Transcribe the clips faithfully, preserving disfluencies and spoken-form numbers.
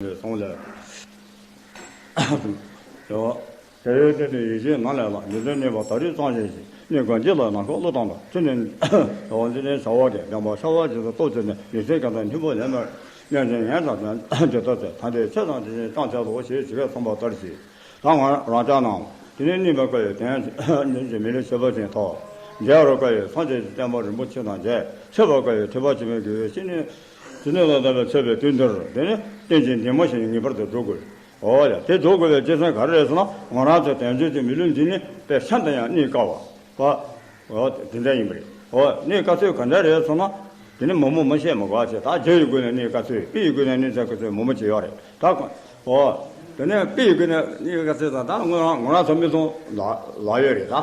ལས་སོང་ལས། ཡོ། དེ་ཡོད་དེ་ནི་ཡིད་བཞིན་ནམ་ལས་ལ་ཉི་ཚེ་གནས་པ་ད་རེས་ཙམ་ཞིག་གནས་གང་ཅི་ལ་ནམ་མཁའ་ཀླུ་དང་འདྲ་ཚུལ་ནི། འོ་འདི་ནི་བྱ་བ་དེ་འདོན་པ་ཤ་བ་ཇི་ལྟར་རྟོགས་ཚུལ་ནི་ཡིད་བཞིན་གང་དང་སྙིང་པོ་ལས་མར་གནས་ཀྱི་ཡན་དང་དོན་དེ་ལྟར་ཚེ་ད་འདི་ཆོས་དང་དེ་བཞིན་ཅང་བྱ་ལོ་ཞེས་བྱ་བའི་གསུངས་པ་ལྟར་གྱིས། ད་ང་རང་ཅག་རྣམས་དེ་ནས་གནས་པ་བསྐལ་པའི་དོན་འདི་ཀྱི་མི་ལུས་བྱེད་པ་ཅན་ཐོབ། མཇལ་བར་བསྐལ་པའི་སངས་རྒྱས་ཀྱི་བསྟན་པ་རིན་པོ་ཆེ་དང་མཇལ། ཆོས་པ་བསྐལ་པའི་ཐེག་པ་ཆེན་པོའི་དགེ་བའི་བཤེས་གཉེན་དེ་ནས་ལ་བསྟན་པའི་ཆོས་པའི་དུས་འདིར་དེ་ནས་རྟེན་ཅིང་ལྡན་མོ་ཞིག་ངེས་པར་དུ་འགྲོ་དགོས། འོ་ཡ། དེ་འགྲོ་དགོས་པའི་རྒྱུ་མཚན་ག་རེ་རེད་ཟེར་ན། ང་རང་ཚོ་དལ་འབྱོར་གྱི་མི་ལུས་འདི་ནི་དཔེ་ཤིན་ཏུ་ཡང་གནས་དཀའ་བ། པ། འོ་དེ་འདྲ་ཡིན་པ་རེད། འོ་གནས་དཀའ་ཚུལ་ག་འདྲ་རེད་ཟེར་ན། དེ་ནི་མང་པོ་མི་བཤད་མི་དགོས་ཆེ། ད་རྒྱུ་ཡི་སྒོ་ནས་གནས་དཀའ་ཚུལ། དཔེ་ཡི་སྒོ་ནས་གནས་དཀའ་ཚུལ་མང་པོ་ཅིག་ཡོད་རེད་ད། འོ་དེ་ནས་དཔེ་ཡི་སྒོ་ནས་གནས་དཀའ་ཚུལ་དང་ད་ང་རང་ང་རང་ཚོ་མི་ཚང་ལ་ལ་ཡོད་རེད་ད།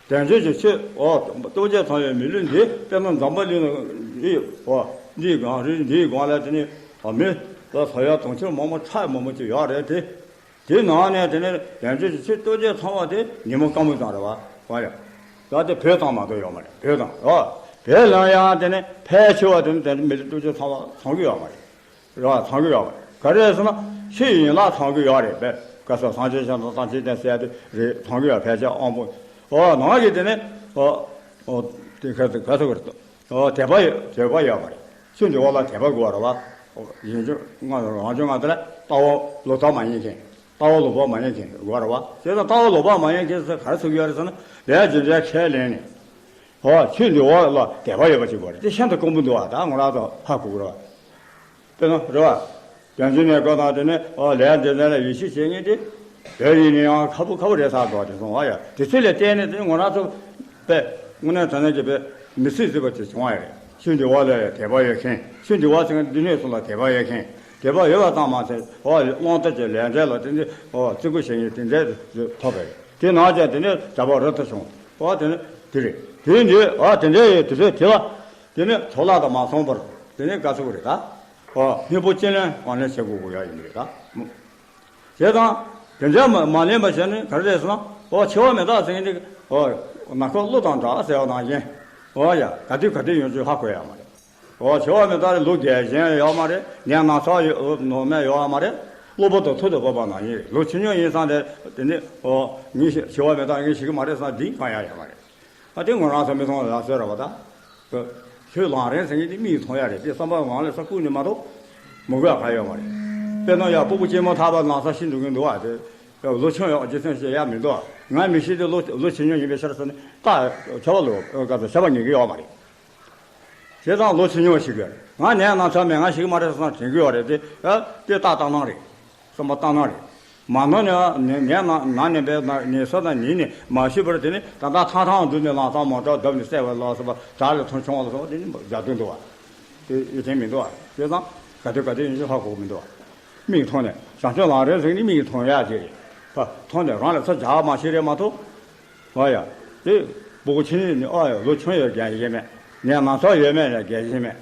དལ་འབྱོར་གྱི་ཆོས། འོ་ལྟོ་འགྱེད་ཚང་བའི་མི་ལུས་འདི། དཔེར་ན་འཛམ་བུ་གླིང་ནང་འདི། འོ་འདིའི་སྒང་རི་འདིའི་སྒང་ལ་དེ་ནི་མི་ལ་ས་ཡ་དུང་ཕྱུར་མང་པོ་ཁྲག་མང་པོ་ཅིག་ཡོད་རེད་དེ། དེའི་ནང་ནས་དེ་ནི་དལ་འབྱོར་གྱི་ཆོས་ལྟོ་འགྱེད་ཚང་བ་དེ་ཉིན་མོ་སྐར་མ་ཙམ་རེད་བ། འོ་ཡ། ད་དེ་བོད་ཙམ་མ་གཏོགས་ཡོད་མ་རེད། བོད་ཙམ། འོ་བོད་ལ་ཡང་དེ་ནི་ཕལ་ཆེ་བ་དེ་ནི་དེ་ནི་མི་ལུས་ལྟོ་འགྱེད་ཚང་བ་ཚང་གི་ཡོད་མ་རེད། རེད་བ། ཚང་གི་ཡོད་པ་ག་རེ་ཟེར་ན། ཆོས་ཡིན་ལ་ཚང་གི་ཡོད་རེད་པས། བཀའ་སྲོལ་སངས་རྒྱས་ཆོས་དང་ཐམས་ཅད་བསྟན་ཟེར་ཡ་དེ་རེད། ཚང་གི་ཡོད། ཕལ་ཆེར་དབང་པོ། འོ་ནང་གི་དེ་ནི། འོ་འོ་དེ་ག་ཚོད་ག་ཚོད་ག་རེ། འོ་དད་པ་ཡོད། དད་པ་ཡོད་པ་རེད། ཆོས་འདི་བ་ལ་དད་པ་དགོས་པ་རེད་བ། ཡིན་རྒྱུ་ང་རང་རྒྱུ་ང་དེ་ལ་ལྟ་བ་ལོག་ལྟ་མ་ཡིན་མཁན། ལྟ་བ་ལོག་པ་མ་ཡིན་མཁན་དགོས་རེད་བ། བྱས་ཙང་ལྟ་བ་ལོག་པ་མ་ཡིན་མཁན་ཟེར་ག་རེ་ཟེར་གྱི་ཡོད་རེད་ཟེར་ན། ལས་རྒྱུ་འབྲས་ཁས་ལེན་ནས། འོ་ཆོས་འདི་བ་ལ་དད་པ་ཡོད་པ་ཅིག་དགོས་རེད། དེ་ཤིན་ཏུ་དཀོན་པོ་འདུག་བ། ད་ང་རང་ཚོ་ཧ་གོ་དགོས་རེད་བ། དཔེར་ན་རེད་བ། བྱང་ཆུབ་གནས་སྐབས་དང་དེ་ནས་འོ་ལས་འབྲས་ལ་ཡིད་ཆེས་བྱེད་མཁན་དེ། བོད་ཡིན་ན་ཡང་ཁག་པོ་ཁག་པོ་རེད་ས་འདུག་བ། དེ་སོང་བ་ཡ། དེ་ཚོ་ལ་བརྟེན་ནས་དེ་ང་རང་ཚོ་དཔེ་དངོས་གནས་དྲང་གནས་ཀྱི་དཔེ་མི་སྲིད་ཟེར་བ་ཅིག་བྱུང་བ་རེད། ཆོས་འདི་བ་ལ་དད་པ་ཡོད་མཁན། ཆོས་འདི་བ་ཟེར་མཁན་འདི་ནས་སོང་ལ་དད་པ་ཡོད་མཁན། དད་པ་ཡོད་པ་ཙམ་མ་ཟད། འོ་བླང་དོར་གྱི་ལས་འབྲས་ལ་དེ་འདྲའི་འོ་བརྩི་བཀུར་བྱེད་མཁན་དེ་འདྲའི་ཐོབ་པ་རེད། དེ་ནང་བཞིན་དེ་ནས་དད་པ་རབ་ཏུ་བྱུང་། འོ་དེ་ནི་དེ་རེད། དེ་འདི་འོ་དེ་འདྲའི་ཡོད། དེ་ཚོ་དེ་ལ་དེ་ནི་ཚོགས་ལ་དང་མ་སོང་བར་དེ་ནི་དགའ་ཚོར་རེད་ད། ཨོ་སྙིང་པོ་ཅི་ལེན་གང་ལེན་བྱེད་དགོས་དགོས་ཡ་ཡིན་རེད་ད། བྱས་ཙང་དེ་འདྲ་མ་མ་ལེན་པ་བྱས་ནས་ག་རེ་རེད་ཟེར་ན། ཨོ་འཆི་བ་མི་རྟག་ཟེར་མཁན་དེ། ཨོ་ནམ་མཁའ་ཀླུ་དང་འདྲ་ཟེར་བ་ནང་བཞིན། ཨོ་ཡ་ག་དུས་ག་དུས་ཡོང་རྒྱུ་ཧ་གོ་ཡ་མ་རེད། ཨོ་འཆི་བ་མི་རྟག་ལ་ལོ་རྒས་གཞོན་ཡོད་མ་རེད། ནད་ན་ཚ་ཡོད་ནོར་མེད་ཡོད་མ་རེད། གློ་བུར་དུ་ཐུར་དུ་བབས་པ་ནང་བཞིན་རེད། ལོ་ཆུང་ཆུང་ཡིན་ཙང་དེ་དེ་ནི་ཨོ་ངས་འཆི་བ་མི་རྟག་ངས་ཤི་གི་མ་རེད་བསམ་འདི་གང་ཡ་ཡོད་མ་རེད། ཨ་དེ་ང་རང་ཚོ་མི་ཚང་ལ་ཟེར་བ་ད། ཆོས་ལམ་རིམ་ཟེར་མཁན་དེ་མིག་མཐོང་ཡ་རེད། དེ་བསམ་པ་ངང་ལ་ས་བཀུག་ནས་མ་གཏོགས་མི་དགོས་ཡ་གང་ཡོད་མ་རེད། དཔེར་ན་ཡ་སྤུ་གུ་ལྕེ་མོ་ཐག་པ་ལམ་སང་ཤི་འགྲོ་གི་འདུག་བ། དེ་ལོ་ཆུང་ཡོད་རྗེས་སེམས་ཤེས་ཡ་མི་འདུག་བ། ང་མི་ཤི་དེ་ལོ་ལོ་ཆེ་ཉུང་ཡིན་པའི་ཕྱིར་ཟེར་ནས་ད་ཆོ་བ་ལོ་ག་ཚོད་བྱ་བ་ཉན་གི་ཡོད་མ་རེད། བྱས་ཙང་ལོ་ཆེ་ཉུང་ཞིག་གི་ང་ནད་ན་ཚ་མེད་ང་ཤི་གི་མ་རེད་ཟེར་ན་དྲན་གི་ཡོད་རེད་དེ། ཨ་དེ་ད་ལྟ་སྣང་རེད། བསམ་པ་ལྟ་ན་རེད། མ་ནོར་ནས་ནས་ནས་ན་ན་ནས་པའི་ན་ནས་ས་དང་ཉིན་ནས་མ་ཤི་བར་དེ་ནས་ད་ལྟ་ཐང་ཐང་འདུག་ནས་ལམ་སང་མ་གྲོགས་བརྡབ་ནས་བསད་པ་ལ་སོགས་པ་དགྲ་ལ་ཐོན་ཆུང་བ་ལ་སོགས་དེ་ནི་རྒྱག་དུས་འདུག་བ། དེ་ཡིད་བརྟན་མི་འདུག་བ། བྱས་ཙང་ག་དུས་ག་དུས་ཡིན་ཞིག་ཧ་གོ་གི་མི་འདུག་བ། མིག་མཐོང་ནས་བྱང་ཆུབ་ལམ་རིམ་ཟེར་ནི་མིག་མཐོང་ཡག་ཅིག་རེད། ཕ་མཐོང་ནས་རང་ལ་ཚ་རྒྱག་མ་ཤེས་རེད་མ་གཏོགས། ཨ་ཡ། དེ་སྤུ་གུ་ཆེ་ནི་ཨ་ཡ་ལོ་ཆུང་ཡོད་རྒན་ཞིག་མེད། ནས་ན་ཚ་ཡོད་མེད་ལ་རྒན་ཞིག་མེད།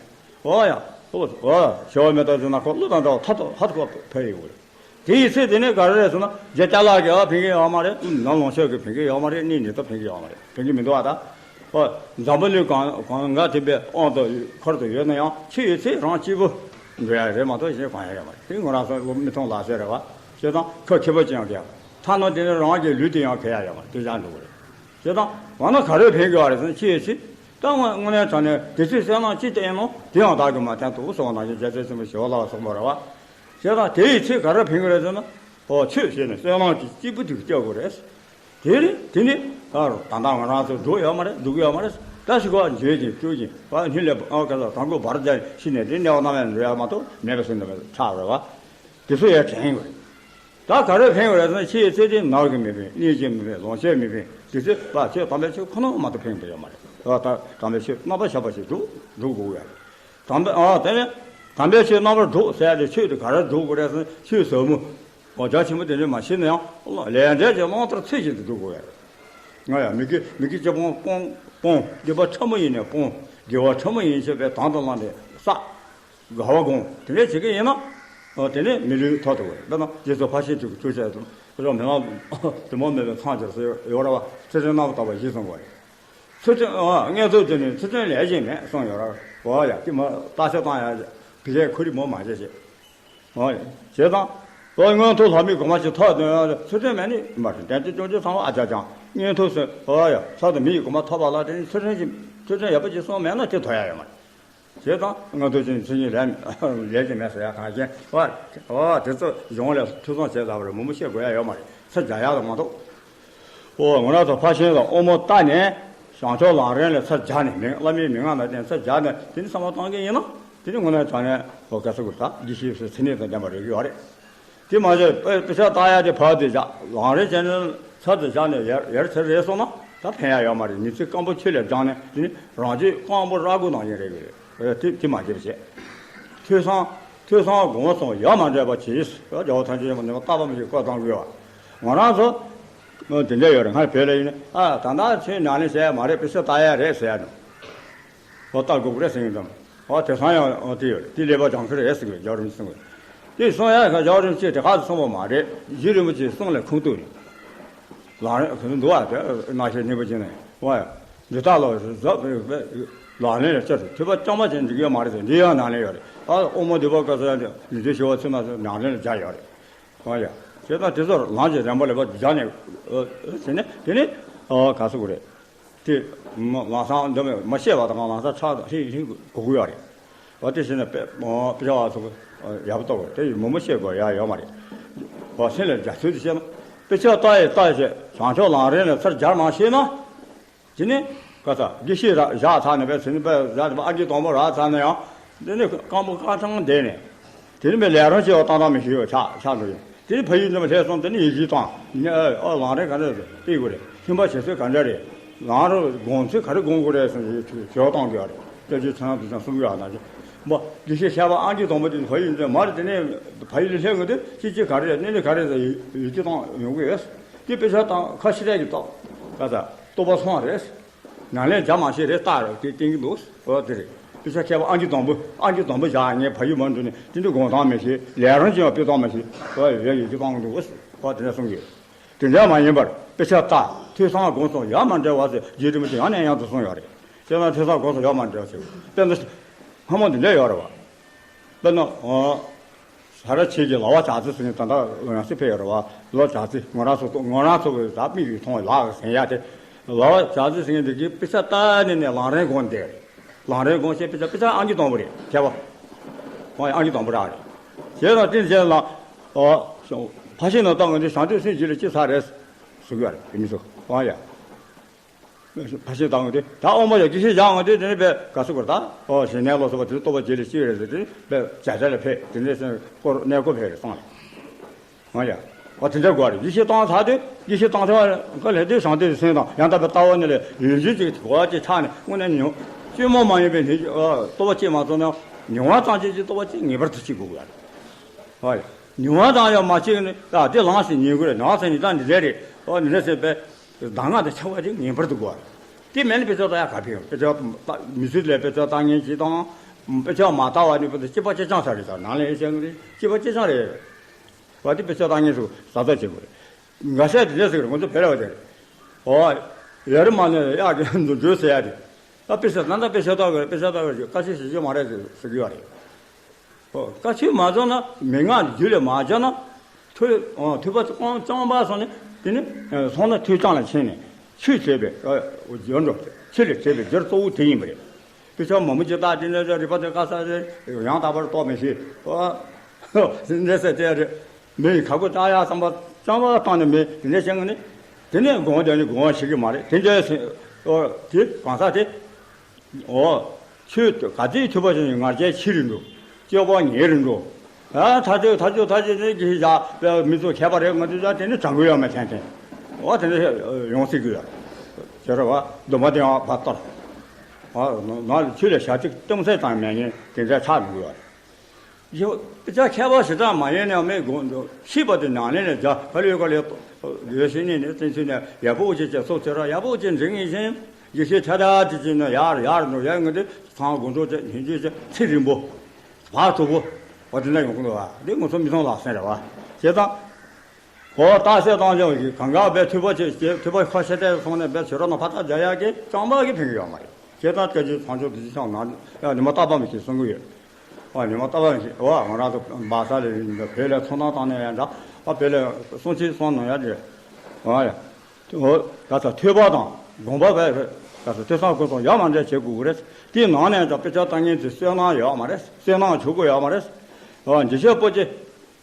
ཨོ་ཡ། ཨོ་ཨོ་ཞི་བ་མི་རྟག་ཅིག་ན་ཁོ་ཀླུ་དང་འདྲ་བ་ཐ་ཐོ་ཧ་ཐོ་ཕེ་ཡི་འོ། དེ་ཡི་ཚེ་དེ་ནས་ག་རེ་རེད་ཟེར་ན་རྗེ་ཅ་ལག་གི་ཨ་ཕན་གི་ཡོད་མ་རེད། ནམ་ལོངས་སྤྱོད་ཀྱི་ཕན་གི་ཡོད་མ་རེད། གནས་ནི་ད་ཕན་གི་ཡོད་མ་རེད། ཕན་གི་མི་འདུག་ཨ་ད། ཨོ་འཛམ་བུ་གླིང་གང་གང་ག་དེ་པའི་དབང་དུ་འཁོར་དུ་ཡོད་ན་ཡང་ཆེ་ཡི་ཚེ་རང་གཅིག་པུ་འགྲོ་ཡ་རེད་མ་གཏོགས་གཞན་གང་ཡ་ཡོད་མ་རེད། དེ་ང་རང་ཚོ་མི་མཐོང་ལག་ཟེར་རེད་བ། བྱས་ཙང་ཁ་མཁས་པོ་ཅི་ཡང་གི་ཐ་ན་དེ་ནས་རང་གི་ལུས་དེ་ཡང་གས་ཡ་ཡོད་མ་རེད། དེ་ཅང་འགྲོ་གི་རེད། བྱས་ཙང་འོ་ན་ག་རེ་ཕན་གི་བ་རེད་ཟེར་ན་ཆེ་ཡི་ཚེ། ད་དངོས་དངོས་གནས་དྲང་གནས་དེ་ཚོའི་སེམས་ནང་ཅི་བསྟན་ནོ་དེ་ཡང་བདག་གིས་མ་བསྟན་ཐུབ་གསུངས་པ་ནང་བཞིན་རྒྱལ་སྲས་ཆེན་པོ་ཞི་བ་ལྷ་བ་གསུངས་པ་རེད་བ། བྱས་ཙང་དེ་ཡི་ཚེ་ག་རེ་ཕན་གི་རེད་ཟེར་ན། ཨོ་ཆོས་བྱས་ནས་བསོད་ནམས་ཀྱི་སྐྱེས་བུ་དེ་སྐྱེ་དགོས་རེད། དེ་རེད། དེ་ནི་ཨ་རོ་ད་ལྟ་ང་རང་ཚོ་འགྲོ་ཡོད་མ་རེད། འགྲོ་གི་ཡོད་མ་རེད། ད་ཞིག་ག་འཇོལ་གྱིན་སྤྲོ་གྱིན་བ་ཧིན་ལས་ཨ་ག་ལ་དང་པོ་བར་རྒྱ་ཤི་ནས་དེ་གནས་བ་རྣམ་ཡང་འགྲོ་ཡ་མ་གཏོགས་མེད་པ་ཟེར་འདྲ་བ་ཆགས་རེད་བ། དེ་ཚོ་ཡང་དྲན་དགོས་རེད། ད་ག་རེ་ཕན་ཡོད་རེད་ཟེར་ན་ཆེས་ཚེ་འདི་ནག་གི་མི་ཕན། གནས་ཀྱི་མི་ཕན། ལོངས་སྤྱོད་མི་ཕན། དེ་ཚེ་པ་ཆོས་དམ་པའི་ཆོས་ཁོ་ན་མ་གཏོགས་ཕན་པ་ཡོད་མ་རེད། ཨ་ད་དམ་པའི་ཆོས་རྣམ་པར་དག་པ་ཞིག་སྒྲུབ་སྒྲུབ་དགོས་ཡ་རེད། དམ་པའི་ཨ་དེ་ནས་དམ་པའི་ཆོས་རྣམ་པར་སྒྲུབ་ཟེར་ཡ་དེ་ཆོས་དེ་ག་རེ་སྒྲུབ་དགོས་རེད་ཟེར་ན་ཆོས་ཟབ་མོ། འོ་རྒྱ་ཆེན་པོ་དེ་འདྲ་མ་ཤེས་ན་ཡང་ལས་འབྲས་ཀྱི་བླང་དོར་ཚུལ་བཞིན་དུ་སྒྲུབ་དགོས་ཡ་རེད། ང་ཡང་མི་དགེ་མི་དགེ་བཅུ་སྤོང་སྤོང་སྤོང་། སྡིག་པ་ཕྲ་མོ་ཡིན་ནས་སྤོང་། དགེ་བ་ཕྲ་མོ་ཡིན་ཞེས་པའི་དང་དུ་བླངས་ཏེ་བསགས། དགའ་བ་སྒོམ། དེ་འདྲ་བྱེད་ཀྱི་ཡིན་ན། ཨ་དེ་ནས་མི་ལུས་ཐོབ་ཐུབ་པ་རེད། དཔེར་ན་རྗེས་སུ་ཕར་ཕྱིན་དྲུག་གི་བཅུ་ཆ་དུ་རོ་མི་མང་དུ་མ་མེད་པའི་མཚམས་སྦྱར་སྲོལ་ཡོད་རེད་བ། ཚུལ་ཁྲིམས་རྣམ་པར་དག་པ་གཞི་བཟུང་དགོས་རེད། ཚུལ་ཁྲིམས་ཨ་དངོས་ཚུལ་དེ་ནི་ཚུལ་ཁྲིམས་ལས་གཞན་མེད་གསུངས་ཡོད་རེད་བ། ཡ་དེ་མ་བརྟག་དཔྱད་བཏང་ཡ་བི་ལས་ཁོ་རི་མོ་མ་བྱེད་ཅེས། ཨོ་ཡ། བྱས་ཙང་། ཨོ་མངོན་མཐོ་ལྷ་མིའི་གོ་འཕང་ཞིག་ཐོབ་དོན་ཚུལ་ཁྲིམས་མེད་ནི་མ་རེད། དེ་ཚོ་སྐྱོན་བརྗོད་ཚང་བ་ཨ་ཅག་ཅང་མངོན་མཐོ་ཟེར། ཨོ་ཡ། ཚར་དུ་མི་ཡི་གོ་འཕང་ཐོབ་པ་ལ་དེ་ནི་ཚུལ་ཁྲིམས་ཀྱི་ཚུལ་ཁྲིམས་ཡག་པོ་ཅིག་སྲུང་མེད་ན་དེ་ཐོབ་ཡ་ཡོད་མ་རེད། བྱས་ཙང་མངོན་མཐོ་ཅན་ཚུལ་གཉིས་ལས་ལས་ཀྱི་མེད་ཟེར་ཡ་གང་ཞན་ཨོ་ཨོ་དེ་ཚོ་གཞུང་ལས་ཐུགས་བསམ་བྱས་ལབ་པ་རེད། མང་པོ་བཤད་དགོས་ཡ་ཡོད་མ་རེད། ཚར་རྒྱག་ཡག་ལ་མ་གཏོགས། ཨོ་ང་རང་ཚོ་ཕར་ཕྱིན་ལ་དབང་མོ་བལྟ་ནས་བྱང་ཕྱོགས་ལམ་རིམ་ལ་ཚར་རྒྱག་ནས་མིང་བླ་མའི་མན་ངག་ལ་བརྟེན་ཚར་རྒྱག་ནས་དེ་ནི་བསམ་བློ་བཏང་གི་ཡིན་ན་དེ་ནི་དངོས་གནས་དྲང་གནས་ཨོ་ག་ཚོད་དགོས་ད་དགེ་བཤེས་སུ་ཚེ་ནད་དང་ལྡན་པ་རེད་ཀྱི་ཡོད་རེད། དེ་མ་ཟད་དཔེ་དཔེ་ཆ་ལྟ་ཡ་དེ་ཕར་དེ་བཞག་ལམ་རིམ་བྱས་ནས་ཚར་དུ་བཞག་ནས་ཡར་ཡར་ཚར་རེད་སོང་ན་ད་ཕན་ཡ་ཡོད་མ་རེད། མི་ཚེ་སྐམ་པོ་ཆུ་ལས་སྦྱངས་ནས་དེ་ནི་རང་རྒྱུད་སྐམ་པོ་ར་གུ་ནང་བཞིན་རེད་ཀྱི་རེད། དེ་དེ་མ་བྱེད་པ་བྱེད། ཐོས་བསམ་ཐོས་བསམ་སྒོམ་སོང་ཡོད་མ་འདྲེས་པ་གྱིས་རྒྱལ་བ་ཐམས་ཅད་མཁྱེན་པ་ནི་བརྟག་པ་མི་ཤེས་ཁོ་དང་དགོས་པ། ང་རང་ཚོ་དེ་འདྲ་ཡོད་རེད། སྔར་བོད་ལ་ཡིན་ན་ཨ་ད་ལྟ་ཁྱོད་ཉམས་ལེན་བྱས་ཡ་མ་རེད། དཔེ་ཆ་ལྟ་ཡ་རེད་ཟེར་ཡ་འདུག་ཨོ་ལྟ་དགོས་ཀྱི་རེད་ཟེར་མཁན་འདུག་ཨོ་དེང་སང་ཡང་ཨོ་དེ་ཡོད་རེད། དེ་ཀླད་པ་སྦྱང་ཤེས་རེད་ཟེར་གི་རེད། རྒྱལ་བ་རིན་པོ་ཆེ་གསུང་གི་རེད། དེ་གསུང་ཡ་ཁ་རྒྱལ་བ་རིན་པོ་ཆེ་དེ་ག་ཚོད་གསུངས་པ་མ་རེད། རྗེ་རིན་པོ་ཆེ་གསུང་ལ་ཁུངས་གཏུགས་རེད། ལམ་རིམ་ག་ཚོད་འདུག་བ་དེ་རྣ་ཤེས་ནུས་པ་ཅན་ནས་ཨོ་ཡ། འདི་དག་ལ་ཟབ་ལག་ལེན་ལ་བཅར་ཐུབ་པ་རྐྱང་པ་ཅན་འགྲིག་ཡོད་མ་རེད་ཟེར། འདི་ཡང་ནང་ལེན་ཡོད་རེད། ཨ་དབང་མོ་འདུས་པ་བཀའ་ཟེར་ཡ་འདི་ལུས་རྩལ་ཞི་བ་ཚུལ་མ་ཚུལ་ནང་ལེན་ལ་སྦྱར་ཡོད་རེད། ཨོ་ཡ། བྱས་ཙང་དེ་ཚོར་ལམ་གྱི་རིམ་པ་ལེགས་པོ་སྦྱར་ནས་ཨ་བྱས་ནས་དེ་ནི་ཨ་ག་ཚོད་དགོས་རེད། དེ་མ་ལམ་སང་འདི་མི་མ་ཤེས་པ་དང་ལམ་སང་ཆགས་ལྷིང་ལྷིང་དགོས་ཀྱི་ཡོད་རེད། འོ་དེ་བྱས་ནས་དཔེ་དཔེ་ཆ་བ་ཚོ་ཡག་པོ་ལྟ་དགོས། དེ་ཡིས་མང་པོ་ཤེས་དགོས་ཡ་ཡོད་མ་རེད། འོ་སེམས་ལ་རྒྱ་མཚོས་དེ་བཤད་ན་དཔེ་ཆ་ལྟ་ཡི་ལྟ་ཡི་བྱས་བྱང་ཕྱོགས་ལམ་རིམ་ལ་ཚར་སྦྱར་མ་ཤེས་ན། དེ་ནས་ག་ས་དགེ་བཤེས་ར་བཞག་ཚར་ནས་དཔེ་ཚེ་ནི་དཔེ་བཞག་དེ་ཨ་ཀི་དང་པོ་རག་ཚར་ན་ཡང་དེ་ནས་སྐམ་པོ་སྐམ་ཐང་བསྡད་ནས་དེ་ནས་མི་ལས་རང་བྱེད་པ་བཏང་བཏང་མི་ཤེས་ཡོད་ཆགས་ཆགས་འགྲོ་ཡོད། དེ་ནས་ཕ་ཡུལ་འདི་མ་སླེབས་སོང་། དེ་ནས་ཡིད་ཆེས་བཏང་ནས་ཨ་ལམ་རིམ་ག་འདྲ་སྤེལ་དགོས་རེད། ཤུན་པ་བྱེད་ཚུལ་ག་འདྲ་རེད། ལམ་རིམ་སྒོམ་ཚུལ་ག་རེ་སྒོམ་དགོས་རེད་ཟེར་ནས་ཞུ་བ་བཏང་དགོས་རེད། སྐྱབས་རྗེ་ཚེ་རིང་དུ་ཙམ་གསུང་གི་ཡོད་ན་ཅི་མོ་དགེ་བཤེས་བཤད་པ་ཨ་ཀི་དང་པོ་དེ་ཕ་ཡུལ་འདི་མ་རེད། དེ་ནས་ཕ་ཡུལ་ལ་སླེབས་དགོས་དུས་ཅི་ཅི་ག་རེ་རེད། གནས་ལུགས་ག་རེ་རེད་ཟེར་ཡིད་ཆེས་བཏང་ཡོང་གི་ཡོད། དེ་དཔེ་ཆ་བཏང་ཁ་ཤས་རེ་གི་ཏོག་ད་ལྟ་རྟོགས་པ་སོང་བ་རེད། ནང་ལས་རྒྱ་མ་ཤེས་རེད་ལྟ་རོགས་དེ་བསྟན་གྱི་འདུག་འོ་དེ་རེད། དཔེ་ཆ་མཁས་པ་ཨང་ཀི་དང་པོ་ཨང་ཀི་དང་པོ་བཞག་ངས་ཕ་ཡུལ་མ་འགྲོ་ནས་དེ་འདྲ་དགོངས་དག་མི་ཤེས། ལས་རང་བྱས་པ་དཔེ་བཏང་མ་ཤེས། འོ་ཡོད་ཡོད་ཀྱི་སྤང་གི་འདུག་འོ་དེ་འདྲ་གསུང་གི་ཡོད། དེ་འདྲ་མ་ཡིན་པར་དཔེ་ཆ་ལྟ་ཐོས་བསམ་སྒོམ་གསུམ་ཡ་མ་འདྲེས་པ་ཟེར་རྗེ་རིན་པོ་ཆེ་ཡང་ནས་ཡང་དུ་གསུངས་ཡོད་རེད། དེ་ན་ཐོས་བསམ་སྒོམ་གསུམ་ཡ་མ་འདྲེས་པ་ཟེར་དཔེར་ན་སྔ་མོ་འདི་འདྲ་ཡོད་རེད་བ། དཔེར་ན། ས་ར་ཆེ་གི་ལ་བ་བྱ་ཚིག་ཟེར་ནས་ད་ལྟ་ཡང་སྲིད་ཕེབས་ཡོད་རེད་བ། ལ་བ་བྱ་ཚིག་ང་རང་ཚོ་ང་རང་ཚོ་གི་ད་མིག་གིས་མཐོང་བའི་ལག་གིས་ཟིན་ཡ་དེ། ལ་བ་བྱ་ཚིག་ཟེར་མཁན་འདི་གི་དཔེ་ཆ་ལྟ་ནས་ནས་ལམ་རིམ་སྒོམ་བསྡད་རེད། ལམ་རིམ་སྒོམ་བྱས་དཔེ་ཆ་དཔེ་ཆ་ཨང་ཀི་དང་པོ་རེད་མཁས་པ། ཨང་ཀི་དང་པོ་རག་རེད། བྱས་ཙང་དེ་བྱས་ལ། ཕ་ཤིང་ནང་བཏང་ངོ་དེ་བྱང་དུས་སེམས་བྱེད་ལ་ཅི་ཚར་རེད། ཟེར་གི་ཡ་རེད་དེ་མི་ཚོ་ཨང་ཡ། ཕ་ཤིང་བཏང་ངོ་དེ་ད་དབང་མོ་ཡ་དགེ་བཤེས་བཞག་ངོ་དེ་དེ་ནས་པས་ག་སུ་གར་ད་ཨོ་ཞེ་ནས་ལོ་སོ་པ་དེ་ལྟོ་བ་བྱེད་ལ་ཅི་རེད་ཟེར་དེ་པས་བྱ་བྱ་ལ་ཕེབས་དེ་འདྲས་སེ་སྐོར་གནས་སྐོར་ཕེབས་རེད་སོང་ལ། ཨང་ཡ། ཨོ་དེ་འདྲ་དགོས་རེད། དགེ་བཤེས་བཏང་ཚར་དུས་དགེ་བཤེས་བཏང་ཚར་བ་ལས་དེ་བྱང་དེ་སེམས་དང་ཡང་དག་པའི་ལྟ་བ་ནི་ལས་ཡོན་ཆོད་ཅིག་གོ་བ་ཅིག་ཆགས་ནས་དངོས་གནས་ཉོ་བཅོས་མ་མ་ཡིན་པའི་ནི་ལྟོ་བ་ཅིག་མ་བཙོང་ན་མྱོང་བ་ཙམ་ཅིག་ཅིག་ལྟོ་བ་ཅིག་ངེས་པར་དུ་ཅིག་དགོས་ཀྱི་རེད། ཨོ་ཡ། མྱོང་བ་ཙམ་ཡང་མ་ཅིག་ནི་ཨ་དེ་ལངས་ཤིང་ཉན་དགོས་རེད། ནང་ཚན་ནི་ད་འདི་འདྲ་རེད། ཨོ་འདི་འདྲ་ཟེར་བས་གདམས་ངག་དང་ཕྱག་དཔེ་ཅིག་ངེས་པར་དུ་དགོས་རེད། དེ་མེད་ན་དཔེ་ཆ་ལྟ་ཡ་ག་ཕན་ཡོད། དཔེ་ཆ་ལྟ་མི་ཚེ་ལས་དཔེ་ཆ་ལྟ་མཁན་ཅིག་དང་། དཔེ་ཆ་མ་ལྟ་བ་ནི་དཔེ་ཆ་སྐྱིད་པ་ཅི་ཅང་ས་རེད་ད་ནང་ལ་ཡིན་ཟེར་གི་རེད། སྐྱིད་པ་ཅི་ཅང་རེད། བ་དེ་དཔེ་ཆ་ལྟ་མཁན་ཚོ་ཟ་ཟ་བྱེད་དགོས་རེད། འགའ་ཤས་དེ་འདྲ་ཟེར་གི་རེད། ང་ཚོ་བོད་ལ་བ་དེ་རེད། ཨོ། ཡ་རི་མ་ནས་གཡག་གི་འགྲོ་འགྲོ་ཟེར་ཡ་དེ། ད་དཔེ་ཆ་ད་ལྟ་དཔེ་ཆ་ལྟ་དགོས་རེད། དཔེ་ཆ་ལྟ་དགོས་རེད། བཀའ་ཆོས་ཞུ་རྒྱུ་མ་རེད་ཟེར་གི་ཡོད་རེད། ཨོ། བཀའ་ཆོས་མ་བྱུང་ན་མན་ངག་རྒྱུད་ལ་མ་སྦྱར་ན། ཐོས་ཨོ་ཐོས་པ་རྐྱང་རྐྱང་པ་སོང་ནས་དེ་ནི་སོང་ན་ཐོས་རྐྱང་ལ་ཕྱིན་ནས་ཆོས་བྱེད་པའི་ཨོ་སྦྱོར་འགྲོ། ཆོས་ལ་བྱེད་པའི་སྦྱོར་གཙོ་བོ་དེ་ཡིན་པ་རེད། དཔེ་ཆ་མང་པོ་ཅིག་ལྟ་དེ་འདྲ་རིག་པ་དེ་ག་ས་རེད། ཡང་དག་པར་རྟོགས་མི་ཤེས། ཨོ། འདྲ་ཟེར་དེ་རེད། མི་ཡི་ཁ་སྒོ་བཅག་ཡག་བསམ་པ་རྐྱང་པ་བཏང་ནས་མི་དེ་འདྲ་བྱེད་ངེས་ནི། དེ་ནས་དགོངས་པ་དེ་ནི་དགོངས་པ་བཞེས་ཀྱི་མ་རེད། དེ་འདྲ་ཟེར། ཨོ་དེ་གང་ཟག་དེ། ཨོ། ཆོས་ག་ཚོད་ཐོས་པ་བྱུང་ཡང་ང་རྒྱལ་ཆེ་རུ་འགྲོ། སྐྱོ་བ་ཉེ་རུ་འགྲོ། ཨ་ཐ་ཚོད་ཐ་ཚོད་ཐ་ཚོད་ནས་གི་བཞག་པའི་མི་ཚོ་མཁས་པ་རེད། ང་ཚོ་ད་དེ་ནི་དྲང་གི་ཡོད་མེད་ཐན་ཐན། ཨོ་དེ་འདྲ་ཡོང་སྲིད་གི་ཡོད། ཟེར་བ་སྡོམ་པ་དེ་ཡང་ཕར་གཏོར། ཨོ་ནང་ལ་ཆོས་ལ་ཞག་གཅིག་གཏོང་ས་ཙམ་མེད་མཁན་དེ་འདྲ་ཆགས་འགྲོ་གི་ཡོད་རེད། ཡོད། དཔེ་ཆ་མཁས་པ་ཞེ་དྲག་མ་ཡིན་ནའང་མི་དགོངས་འདུག་ཤེས་པ་དེ་ནང་ལེན་ལ་སྦྱར། ཁ་ལོས་ཁ་ལོས་ཡོད་ཤེས་ནས་ནི་བཙན་ཚུལ་ནས་ཡག་པོ་ཅིག་བྱས་སོ་ཚེ་ར་ཡག་པོ་ཅིག་འཛིན་ངེས་ཤིང་། ཡེ་ཤེས་ཐ་དད་དེ་ཅིག་ནི་ཡར་ཡར་འགྲོ་ཡ་ངེས་དེ་ཚང་དགོངས་གྲོགས་བྱས་ཉིན་རྒྱུན་བྱས་ཚེ་རིང་པོ། བར་དུ་བོ། འོ་དེ་འདྲ་ཡོང་གི་འདུག་བ། འདི་ང་ཚོ་མི་ཚང་ལག་སེང་རེད་བ། བྱས་ཙང་། ཨོ་རྟགས་གསལ་བཏང་ཀྱང་གི་གང་ག་བས་ཐོས་པ་ཆེ་ཆེ་ཐོས་པ་ཁ་ཤས་ཏེ་སོང་ནས་བས་ཆོས་ར་ན་ཕ་ཐག་རྒྱ་ཡག་གི་རྐྱང་པ་གི་ཕན་གི་ཡོད་མ་རེད། བྱས་ཙང་སྐད་ཅིག་ཚང་ཆོག་དུ་ཅི་ཆང་ན་ཡང་ཉི་མ་རྟག་པ་མི་ཤེས་གསུང་གི་ཡོད། ཨ་ཉི་མ་ལྟ་བ་ཞིག་ཨ་ང་རང་ཚོ་སྦག་ས་ལ་ཡིན་པ་བོད་ལ་ཚོང་ཐང་བཏང་ནས་ཡང་འདྲ། ཨ་བོད་ལ་གསུང་ཆོས་གསུང་ནང་ཡང་འདྲ། ཨ་ཡ། ཨོ། ག་ས་ཐོས་པ་དང་སྒོམ་པ་བས་ག་ས་ཐོས་བསམ་སྒོམ་གསུམ་ཡག་མ་འདྲ་བྱེད་དགོས་ཀྱི་རེད། དེའི་ནང་ནས་ཀྱང་དཔེ་ཆ་ལྟ་མཁན་ཚོས་བསོད་ནམས་ཡོད་མ་རེད། བསོད་ནམས་བྱུང་དགོས་ཡོད་མ་རེད། ཨོ་འདི་ཤོད་པོ་ཅི།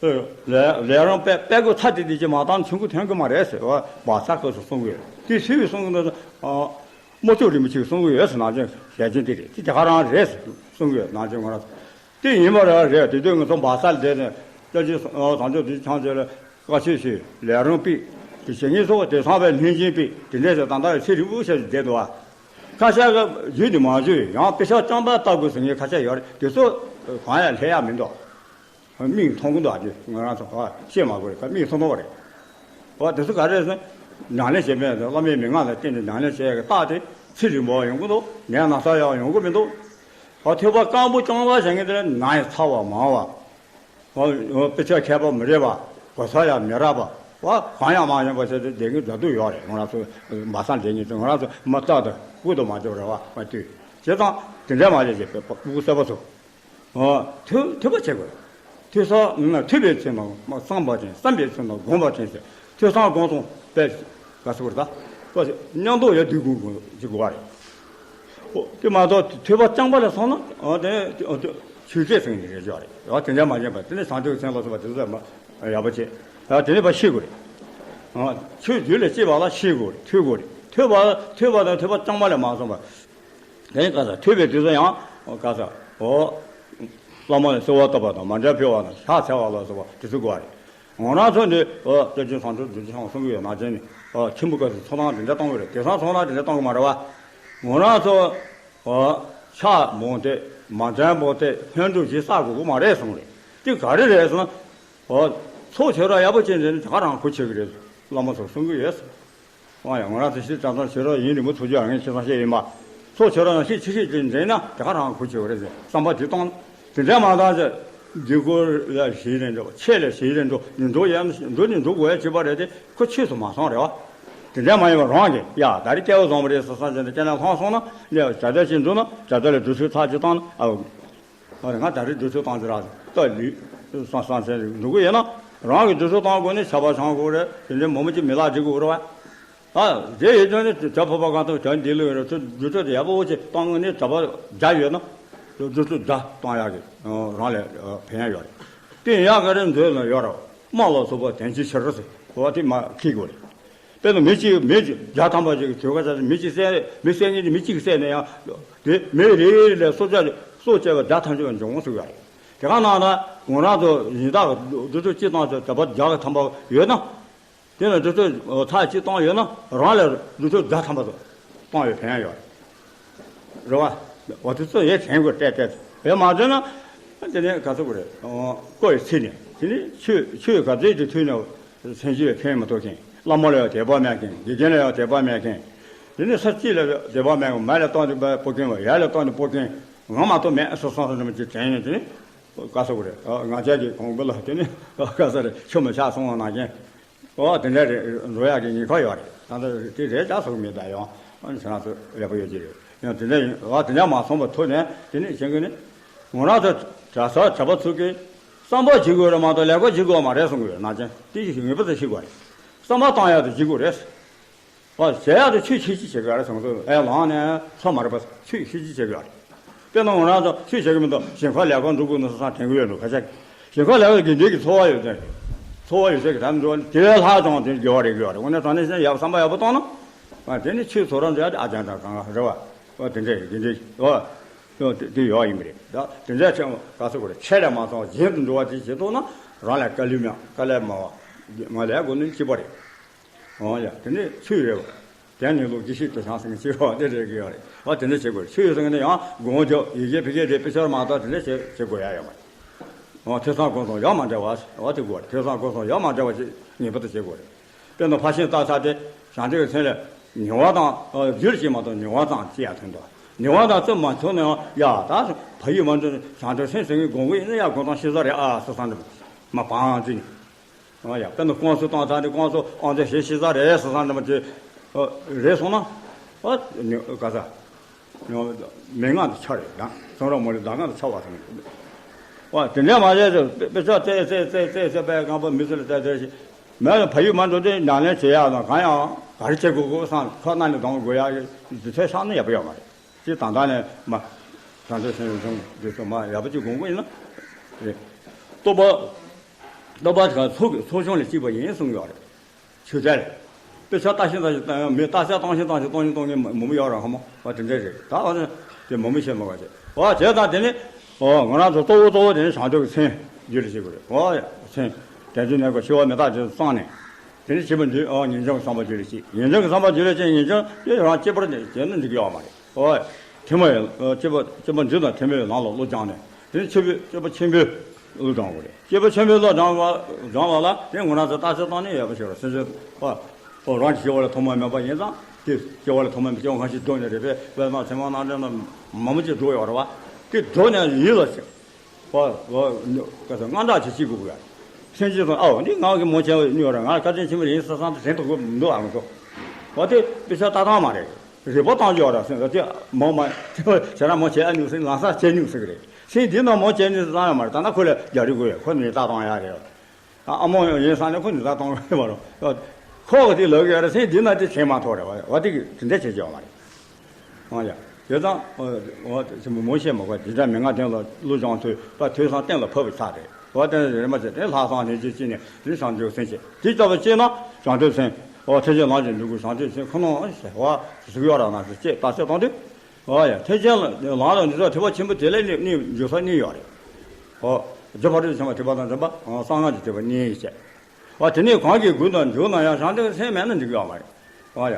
ལས་ལས་རང་དཔེ་དཔེ་དགོས་ཚ་དེ་དེ་ཅི་མ་བཏང་ཆུང་ཀུ་ཐོན་གི་མ་རེད་ཟེར་བ་བ་ས་ཁོས་སུ་གསུང་གི་ཡོད། དེ་སུས་གསུང་གི་འདུག་ཨ་རྨོ་ཅོ་རིན་པོ་ཆེས་གསུང་གི་ཡོད་ཟེར་ནང་ཆེན་ཞལ་ཆེན་དེ་རེད། དེ་དེ་ག་རང་རེད་ཟེར་གསུང་གི་ཡོད་ནང་ཆེན་ང་རང་། དེ་ཡིན་པ་རེད་རེད། དེ་དུས་ང་ཚོ་སྦག་ས་ལ་བསྡད་ནས་སྐྱབས་རྗེ་བཟང་སྤྱོད་བདེ་ཆེན་ཚོ་ལ་བཀའ་ཆོས་ཞུས་ལས་རང་ཕུད་དེ་བྱེད་ངེས་སོགས་དེ་ཚང་བའི་ལྷན་སྦྱིན་ཕུད་དེ་འདྲས་ཟེར་ད་ལྟ་ཚེ་རིང་པོ་ཞིག་བསྡད་འདུག་ཨ། ཁ་ཤས་ཀྱིས་བརྗོད་དེ་མ་བརྗོད་ཡང་དཔེ་ཆ་རྐྱང་པ་ལྟ་དགོས་ཟེར་མཁན་ཁ་ཤས་ཡོད་རེད། དེ་ཚོ་གང་ཡང་ལྷད་ཡག་མི་འདུག་མིག་མཐོང་གི་འདུག་ཨ། དེ་ང་རང་ཚོ་ཨ་བཤད་མ་དགོས་རེད། ཁ་མིག་མཐོང་མཐོང་བ་རེད། ཨོ་དེ་ཚོ་ག་རེ་རེད་ཟེར་ན་ཉམས་ལེན་བྱེད་མཁན་དང་བླ་མའི་མན་ངག་ལ་བརྟེན་ནས་ཉམས་ལེན་བྱེད་ཡག་གི་རྟགས་དེ་ཚེ་རིང་པོ་ཡོང་གི་འདུག་ནད་ན་ཚ་ཡང་ཡོང་གི་མི་འདུག་ཨོ་ཐོས་པ་སྐམ་པོ་རྐྱང་པ་བྱེད་མཁན་དེ་ལ་ན་ཡང་ཚ་བ་མང་བ། ཨོ་དཔེ་ཆ་མཁས་པ་མི་རེད་པ། གོ་ས་ཡང་མི་རག་པ། ཨོ་གང་ཡང་མ་ཡོང་པ་བྱས་ཏེ་བསྡད་མཁན་འདྲ་འདུག་ཡོད་རེད། ང་རང་ཚོ་མ་སང་བསྡད་མཁན་ཚོ་ང་རང་ཚོ་མ་རྟག་ཏུ་ཀུན་ཏུ་མ་འཇོག་རེད་བ་མ་ལྟོས་བྱས་ཙང་དེ་འདྲ་མ་བྱས་ཅེས་པའི་ཕྲུ་གུ་གསར་པ་ཚོ། ཨོ། ཐོས་ཐོས་པ་བྱེད་དགོས། ཐོས་ས་ཐོས་པའི་ཚེ་ན་བསམ་པ་དྲན། བསམ་པའི་ཚེ་ན་སྒོམ་པ་དྲན་ཟེར། ཐོས་བསམ་སྒོམ་གསུམ་དཔེ་ག་ཟེར་བ་རེད་ད། མཉམ་དུ་ཡར་བསྡུ་དགོས་དགོས་ཅིག་དགོས་པ་རེད། ཨོ། དེ་མ་གཏོགས་ཐོས་པ་རྐྱང་པ་ལ་སོང་ན་ཨོ་དེ་ཨོ་དེ་ཆོས་སྐད་ཟེར་ནི་རེད་ཅོག་རེད། ཨོ་དེ་འདྲ་མ་བྱས་པ་དེ་ནི་བྱང་ཆུབ་སེམས་ལ་སོགས་པ་དེ་ཚོ་ཡག་པོ་བྱེད། ཨོ་དེ་ནི་ཕར་ཤེས་དགོས་རེད། ཨོ་ཆོས་རྒྱུད་ལ་སྐྱེས་པ་ལ་ཤེས་དགོས་རེད། ཐོས་དགོས་རེད། ཐོས་པ་ཐོས་པ་དང་ཐོས་པ་རྐྱང་པ་ལས་མ་སོང་བ། དེ་ནི་ག་ས་ཐོས་པའི་དུས་སུ་ཡང་ག་ས་འོ། བླ་མ་ལ་གསོལ་བ་བཏབ་པ་དང་མཎྜལ་ཕུལ་བ་དང་ཕྱག་འཚལ་བ་ལ་སོགས་པ་དེ་ཚོ་དགོས་པ་རེད། ང་རང་ཚོ་འདི་འོ་སྐྱབས་རྗེ་བྱང་ཆུབ་རྡོ་རྗེ་འཆང་གསུང་གི་ཡོད་ནང་བཞིན་ནི་འོ་ཆེན་པོ་སྐབས་སུ་ཚོགས་ཐང་དེ་འདྲ་གཏོང་གི་རེད། དེང་སང་ཚོགས་ཐང་དེ་འདྲ་གཏོང་གི་མ་རེད་བ། ང་རང་ཚོ་འོ་ཕྱག་འབུལ་ཏེ་མཎྜལ་འབུལ་ཏེ་ལྷུན་གྲུབ་ཅིག་བསགས་དགོས་ཀྱི་མ་རེད་གསུངས་རེད། དེ་ག་རེ་རེད་ཟེར་ན། འོ། ཚོགས་ཆོས་ར་ཡག་པོ་ཅན་དེ་ནི་ད་ག་རང་གོ་ཆོད་ཀྱི་རེད། བླ་མ་ཚོ་གསུང་གི་ཡོད། ཨ་ཡ་ང་རང་ཚོ་ཤི་ཙང་ཙང་ཆོས་ར་ཡིན་རིང་པོ་ཐུགས་རྗེ་ཨ་ངས་ཁྱེད་ཚང་བཤད་ཡིན་པ། ཚོགས་ཆོས་ར་ཡང་ཤི་ཆི་ཤི་ཅན་འདྲེན་ན་ད་ག་རང་གོ་ཆོད་ཀྱི་རེད་ཟེར་བསམ་པ་དེ་གཏོང་། དེ་འདྲ་མ་གཏོང་ཚེ། འདི་སྐོར་ལ་ཞིག་རེད་འགྲོ་ཆེད་ལ་ཞིག་རེད་འགྲོ་ནི་འགྲོ་ཡ་འགྲོ་ནི་འགྲོ་དགོས་ཡ་བྱེད་པ་རེད་དེ་ཁོ་ཆོས་སུ་མ་སོང་རེད་བ། དེ་འདྲ་མ་ཡིན་པ་རང་གིས་ཡ་ད་རེས་སྐལ་བ་བཟང་པོ་རེད་བསམ་བསམ་བྱས་ནས་སྐྱེ་ན་ལྷང་སོང་ན་ལས་བྱ་བྱ་ཞིག་འགྲོ་ན་བྱ་བྱ་ལ་འགྲུལ་བཞུད་ཚར་གཅིག་བཏང་ན་ཨའོ། ཨ་རེ་ང་ད་རེས་འགྲུལ་བཞུད་བཏང་ཟེར་ར་ད་ལུས་བསམ་བསམ་བྱས་འགྲོ་གི་ཡོད་ན་རང་གི་འགྲུལ་བཞུད་བཏང་དགོས་ནི་ཆར་པ་བྱང་དགོས་རེད། དེ་འདྲའི་མོ་མོ་ཅིག་མི་ལག་འགྲིག་དགོས་རེད་བ། ཨ་རེད་ཡོད་ཀྱང་ནི་བྱ་ཕོ་པ་གང་ཐུབ་བྱ་འདི་ལུས་རེད། ཚུར་འགྲུལ་བཞུད་དེ་ཡག་པོ་ཅིག་བཏང་དགོས་ནི་གྲྭ་པ་བརྒྱ་ཡོད་ན་འགྲུལ་བཞུད་བརྒྱ་བཏང་ཡག་གི་རང་ལས་ཕན་ཡག་ཡོད་རེད། དེ་ཡག་ག་རེ་འདོད་ན་ཡོད་རེད། དམག་ལ་སོགས་པ་དོན་ཆེ་ཕྱིར་ཟེར་བ་དེ་མ་ཁེལ་དགོས་རེད། དཔེར་ན་མི་གཅིག་མི་བརྒྱ་ཐམ་པ་ཅིག་གིས་གྲོས་ཁ་བྱས་ཏེ་མི་གཅིག་བསད་མི་བསད་མཁན་གྱི་མི་གཅིག་གིས་བསད་ནས་ཡང་དེ་མི་རེ་རེ་ལ་སྲོག་ཆགས་སྲོག་བཅད་པ་བརྒྱ་ཐམ་ཅིག་འབྱུང་ངོ་ཟེར་གི་ཡོད་རེད། དེ་ག་ནང་ན་ང་རང་ཚོ་སྦྱིན་བདག་གི་འགྲུལ་བཞུད་གཅིག་བཏང་ཚེ་གྲྭ་པ་བརྒྱ་གི་ཐམ་པ་ཡོད་ན། དེ་ལ་འགྲུལ་བཞུད་ཚར་གཅིག་བཏང་ཡོད་ན་རང་ལ་འགྲུལ་བཞུད་བརྒྱ་ཐམ་པ་ཚོ་བཏང་ཡོད་ཕན་ཡོད་རེད་བ། འོ་དེ་ཚོ་ཡས་དྲན་དགོས་ཏེ་ཏེ་བས་མ་དྲན་ན་དེ་ནས་ག་ཚོད་དགོས་རེད། ཨོ་བཀོད་ཡོད་ཚེ་ནས་དེ་ནས་ཆོས་ཆོས་ག་ཚོད་དེ་ཐོས་ནས། སེམས་ཤེས་ལ་ཕན་མ་ཐོགས་མཁན། བླ་མ་ལ་ཡང་དད་པ་མེད་མཁན། དགེ་རྒན་ལ་ཡང་དད་པ་མེད་མཁན། དེ་ནི་ས་སྐྱིད་ལ་དད་པ་མེད་མཁན། མ་ལ་བཏང་དུས་སྤོ་མཁན་བ་ཡ་ལ་བཏང་དུས་སྤོ་མཁན་ང་མ་གཏོགས་མེད་སོ་སོ་སོ་ནམ་གྱི་དྲན་ཡོད་དེ་ནི་དཀའ་སོ་གི་རེད། ང་ཅག་གི་གོང་བུ་ལ་དེ་ནི་དཀའ་ས་རེད། ཆུ་མི་ཆག་སོང་བ་ནང་བཞིན་ཨོ་དེ་འདྲ་རེད། འགྲོ་ཡག་གི་ཉེན་ཁ་ཡོད་རེད། ད་ལྟ་དེ་རེད་ཅག་སོགས་མེད་ད་ཡོང་ཨ་ནི་ཁྱེད་རང་ཚོ་ཡག་པོ་ཡོད་ཀྱི་རེད། ཡང་དེ་འདྲ་ཡིན་ཨ་དེ་འདྲ་མ་སོང་བ་ཐུག་ནས་དེ་ནི་གཞན་གྱི་ནི་ང་རང་ཚོ་གྲྭ་ས་གྲྭ་པ་ཚོ་གི་བསམ་པ་བྱེད་དགོས་རེད་མ་གཏོགས་ལས་ཀ་བྱེད་དགོས་མ་རེད་གསུང་གི་ཡོད། ནང་བཞིན་དེ་ཞིག་ངེས་པར་དུ་ཤེས་དགོས་རེད། བསམ་པ་བཏང་ཡག་དེ་བྱེད་དགོས་རེད། ཨ་བྱེད་ཡག་དེ་ཆོས་ཤེས་ཀྱི་བྱེད་དགོས་རེད་གསུང་ཚོ་ཨེ་ལངས་ནས་ཚོ་མ་རེད་པ་ཆོས་ཤེས་ཀྱི་བྱེད་དགོས་རེད། དཔེར་ན་ང་རང་ཚོ་ཆོས་བྱེད་ཀྱི་མི་འདུག་ཞིང་ཁ་ལས་ཀ་འགྲོ་དགོས་ན་སོ་སོ་དྲན་གྱི་ཡོད་འདུག་ཁ་ཤས་ཀྱིས་ཞིང་ཁ་ལས་ཀ་དགེ་འདུན་གྱི་འཚོ་བ་ཡོད་ཚད་འཚོ་བ་ཡོད་ཚད་ཀྱི་ད་ནི་འགྲོ་དེ་བས་ལྷག་ཙམ་དེ་དགེ་བ་རེད་དགེ་བ་རེད། དངོས་གནས་དྲང་གནས་བཤད་ན་ཡག་བསམ་པ་ཡག་པོ་བཏང་ན་ཨ་དེ་ནི་ཆོས་ཚོ་རང་ཚོ་ཡག་ཨ་ཅང་ད་གང་ག་རེད་བ། ཨ་དེ་འདྲ་ཡིན་དགེ་འདུན་ཨ་དེ་དེ་ཡག་ཡིན་པ་རེད། ད་དེ་འདྲ་ཆེ་བ་ག་ཚོད་དགོས་རེད། ཆེ་ལས་མ་སོང་བ་གཞན་དུ་འགྲོ་བ་དེ་བྱེད་ཐུབ་ན་རང་ལས་དཀའ་ལས་མེད་དཀའ་ལས་མང་བ་ང་ལས་དགོས་ནི་གཅིག་པ་རེད། འོ་ཡ་དེ་ནས་ཆོས་ཡོད་པ། དེ་ནས་ལོ་དགེ་བཤེས་དེ་བྱང་སེང་ཆོས་པ་དེ་རེད་གི་ཡོད་རེད། འོ་དེ་འདྲ་བྱེད་དགོས་རེད། ཆོས་ཡོད་སེང་ནས་ཡང་དགོངས་རྒྱབ་ཡི་གེ་ཕི་གེ་དེ་དཔེ་ཆར་མ་གཏོགས་དེ་འདྲ་བྱེད་བྱེད་དགོས་ཡ་ཡོད་མ་རེད། འོ་ཐོས་བསམ་སྒོམ་གསུམ་ཡང་མ་འདྲ་བ་འོ་དེ་དགོས་རེད། ཐོས་བསམ་སྒོམ་གསུམ་ཡང་མ་འདྲ་བ་ཞིག་ངེས་པར་དུ་བྱེད་དགོས་རེད། དཔེར་ན་ཕར་ཕྱིན་བལྟ་ས་དེ་བྱང་ཆུབ་ཀྱི་སེམས་ལ་ཉེ་བ་དང་རྒྱུད་ཅིག་མ་གཏོགས་ཉེ་བ་ཙམ་ཅི་ཡང་ཐོན་འདུག་ཉེ་བ་དང་ཙམ་མ་ཐོན་ན་ཡང་ཡ་ད་ཕ་ཡུལ་མ་འདྲ་བྱང་ཆུབ་སེམས་ཟེར་མཁན་སྒོམ་གྱི་ཡིན་ན་ཡ་སྒོམ་སྟངས་ཤེས་ས་རེད་ཨ་སོ་སོ་འདྲ་མ་བང་ཅི་ནི། ཨ་ཡ་དཔེར་ན་བསྐང་གསོ་བཏང་ཚར་ནས་བསྐང་གསོ་ཨང་ཅག་ཞེ་ཤེས་ས་རེད་ཟེར་ས་འདྲ་མ་ཅིག་རེད་སོང་ན་ཨ་ག་ས་མན་ངག་དེ་ཆ་རེད་ད་གསུང་རབ་མོ་ལས་གདམས་ངག་དེ་ཆ་བ་སོང་། ཨོ་དེ་འདྲ་མ་བྱས་ཏེ་དཔེ་དཔེ་ཆ་བཙལ་བཙལ་བཙལ་བཙལ་བཙལ་པའི་རྐང་པ་མི་ཚེ་ལ་བལྟས་བལྟས་ཤིག་མེད་ལ་ཕ་ཡུལ་མ་འགྲོ་དུས་ཉམས་ལེན་བྱེད་ཡག་དང་གང་ཡང་ག་རེ་བྱེད་དགོས་དགོས་བསམ་ཁོ་གནའ་ནས་གདོང་དགོས་ཡག་དུས་ཚོད་བཞག་ན་ཡག་པོ་ཡོད་མ་རེད། ཅེས་དང་ད་ནས་མ་བྱང་ཆུབ་སེམས་བཟུང་དུས་སུ་མ་ཡག་པོ་ཅིག་དགོངས་པ་ཡིན་ན་རེད། རྟོགས་པ་རྟོགས་པ་དེ་ག་ཚོགས་ཀྱི་ཚོགས་ཆུང་ལ་གཅིག་པ་ཡིན་གསུངས་ཡོད་རེད། ཆོས་དད། དཔེ་ཆ་ལྟ་ཞིང་ལྟ་ཞིང་ལྟ་ཡང་མི་རྟག་ཆ་བཏང་ཞིང་བཏང་ཞིང་གཏོང་ཞིང་གཏོང་མཁན་མང་པོ་ཡོད་རེད་ཧ་མོ། ཨོ་དེ་འདྲས་རེད་ད། ཨོ་དེ་མང་པོ་བཤད་མ་དགོས་ཅེས། ཨོ་བྱས་ཙང་དེ་ནི་ཨོ་ང་རང་ཚོ་གཙོ་བོ་གཙོ་བོ་དེ་ནི་བྱང་ཆུབ་ཀྱི་སེམས་རྒྱུད་ལ་བྱེད་དགོས་རེད། ཨོ་ཡ་སེམས་དལ་འབྱོར་གནས་སྐབས་འཆི་བ་མི་རྟག་ཅེས་བསམ་ནས་དེ་ནི་བྱེད་པ་འདི་ཨོ་ངེས་འབྱུང་གི་བསམ་པ་རྒྱུད་ལ་བྱེད། ངེས་འབྱུང་གི་བསམ་པ་རྒྱུད་ལ་བྱེད། ངེས་འབྱུང་དེ་རང་གཅེས་པར་བྱས་ན་འགྲིག་གི་ཡོད་མ་རེད། ཨོ་ཐལ་མོ་ཡི་ཨོ་གཅེས་པ་གཅེས་པ་འདི་དང་ཐལ་མོ་ཡི་ནང་ལ་བློ་སྦྱངས་ནས་དེ་ནི་གཅེས་པའི་གཅེས་པ་ཆེན་པོའི་བློ་སྦྱང་དགོས་རེད། སྐྱེས་བུ་ཆེན་པོའི་བློ་སྦྱང་བ་སྦྱང་བ་ལ་དེ་ངོ་ན་ཚོ་རྟག་ཆ་བཏང་ནས་ཡོད་པ་ཞིག་རེད། སེམས་ཅན་པ་ཨོ་རང་གི་སྐྱེ་བ་ལ་ཐོག་མ་མེད་པ་ཡིན་ཙང་དེ་སྐྱེ་བ་ལ་ཐོག་མ་མེད་སྐྱེ་བ་གང་ཞིག་འགྲོ་ནས་རེད་པས། དཔེར་ན་ཚེ་མ་ནང་འདྲེན་ན་མ་མོ་ཅིག་འགྲོ་ཡོད་རེད་བ། དེ་འགྲོ་ནས་ཡིད་ལ་ཞིག་ཨོ་ཨོ་ག་ཚོད་དངངས་སྐྲག་ཅིག་སྐྱེ་དགོས་ཀྱི་ཡ། སེམས་ཅན་ཚོ་ཨའོ་འདི་ང་གི་མོ་ཆེ་བ་ཉོས་རེད། ང་བཀའ་དྲིན་ཆེན་པོ་ཡིན་བསམ་བསམ་དེ་དྲན་ཐུབ་ཀྱི་མི་འདུག་ཨ་ང་ཚོ་ཨོ་དེ་དཔེ་ཆ་ལྟ་སྟངས་མ་རེད། རིག་པ་བཏང་རྒྱུ་ཡོད་ར་སེམས་ལ་དེ་མོ་མ་ཁྱེད་རང་མོ་བྱས་ཨ་ཉུག་སེ་ལང་ས་བྱས་ཉུག་སེ་གི་རེད། སེམས་འདི་ན་མོ་བྱས་ཉུག་སེ་བཏང་ཡོད་མ་རེད། ད་ན་ཁོ་ལ་རྒྱག་རེས་དགོས་ཡོད། ཁོ་ནི་ལྟ་བཏང་ཡ་རེད། ཨ་མོ་ཡིན་ས་ནས་ཁོ་ནི་ལྟ་བཏང་གི་མ་རེད། ཁོ་གི་དེ་ལོག་གི་ཡོད་ར་སེམས་འདི་ན་དེ་བྱས་མ་ཐོག་རེད་བ། བ་དེ་གི་དེ་འདྲ་བྱེད་ཀྱི་ཡོད་མ་རེད། ཨ་ཡ་དེ་ཙང་ཨོ་ཆེན་པོ་མོ་བཤད་མ་དགོས། དེ་འདྲ་མི་ང་དོན་ལ་བློ་སྦྱོང་ཐུབ་པ་ཐོས་བསམ་གཏན་ལ་ཕབ་པའི་ཚར་རེད། འོ་དེ་རེད་མ་ཟད་དེ་ལྷག་བསམ་ལྷན་སྐྱེས་སྐྱེས་ནས་དེ་བྱང་ཆུབ་སེམས་བསྐྱེད་དེ་ལྟ་བུ་སྐྱེས་ན་བྱང་ཆུབ་སེམས་འོ་ཐེག་ཆེན་ལམ་གྱི་འཇུག་སྒོ་བྱང་ཆུབ་སེམས་ཁོ་ན་ཟེར་བ་ཟུག་ཡོད་ར་ན་ཟེར་ཅེས་ད་ཟེར་བཏང་དུས། འོ་ཡ་ཐེག་ཆེན་ལམ་ལ་འཇུག་ས་ཐེག་པ་ཆེན་པོ་དེ་ལས་གནས་གནས་འཇུག་ས་གནས་ཡོད་རེད། འོ་རྒྱུ་ཕ་རོལ་ཏུ་ཕྱིན་པ་ཐེག་པ་དང་འབྲེལ་བ་གསང་སྔགས་ཀྱི་ཐེག་པ་གནས་བྱས། འོ་དེ་ནས་གང་གི་མགུལ་དུ་འཇུག་ན་ཡང་བྱང་ཆུབ་སེམས་མེད་ན་འགྲིག་ཡོད་མ་རེད། འོ་ཡ།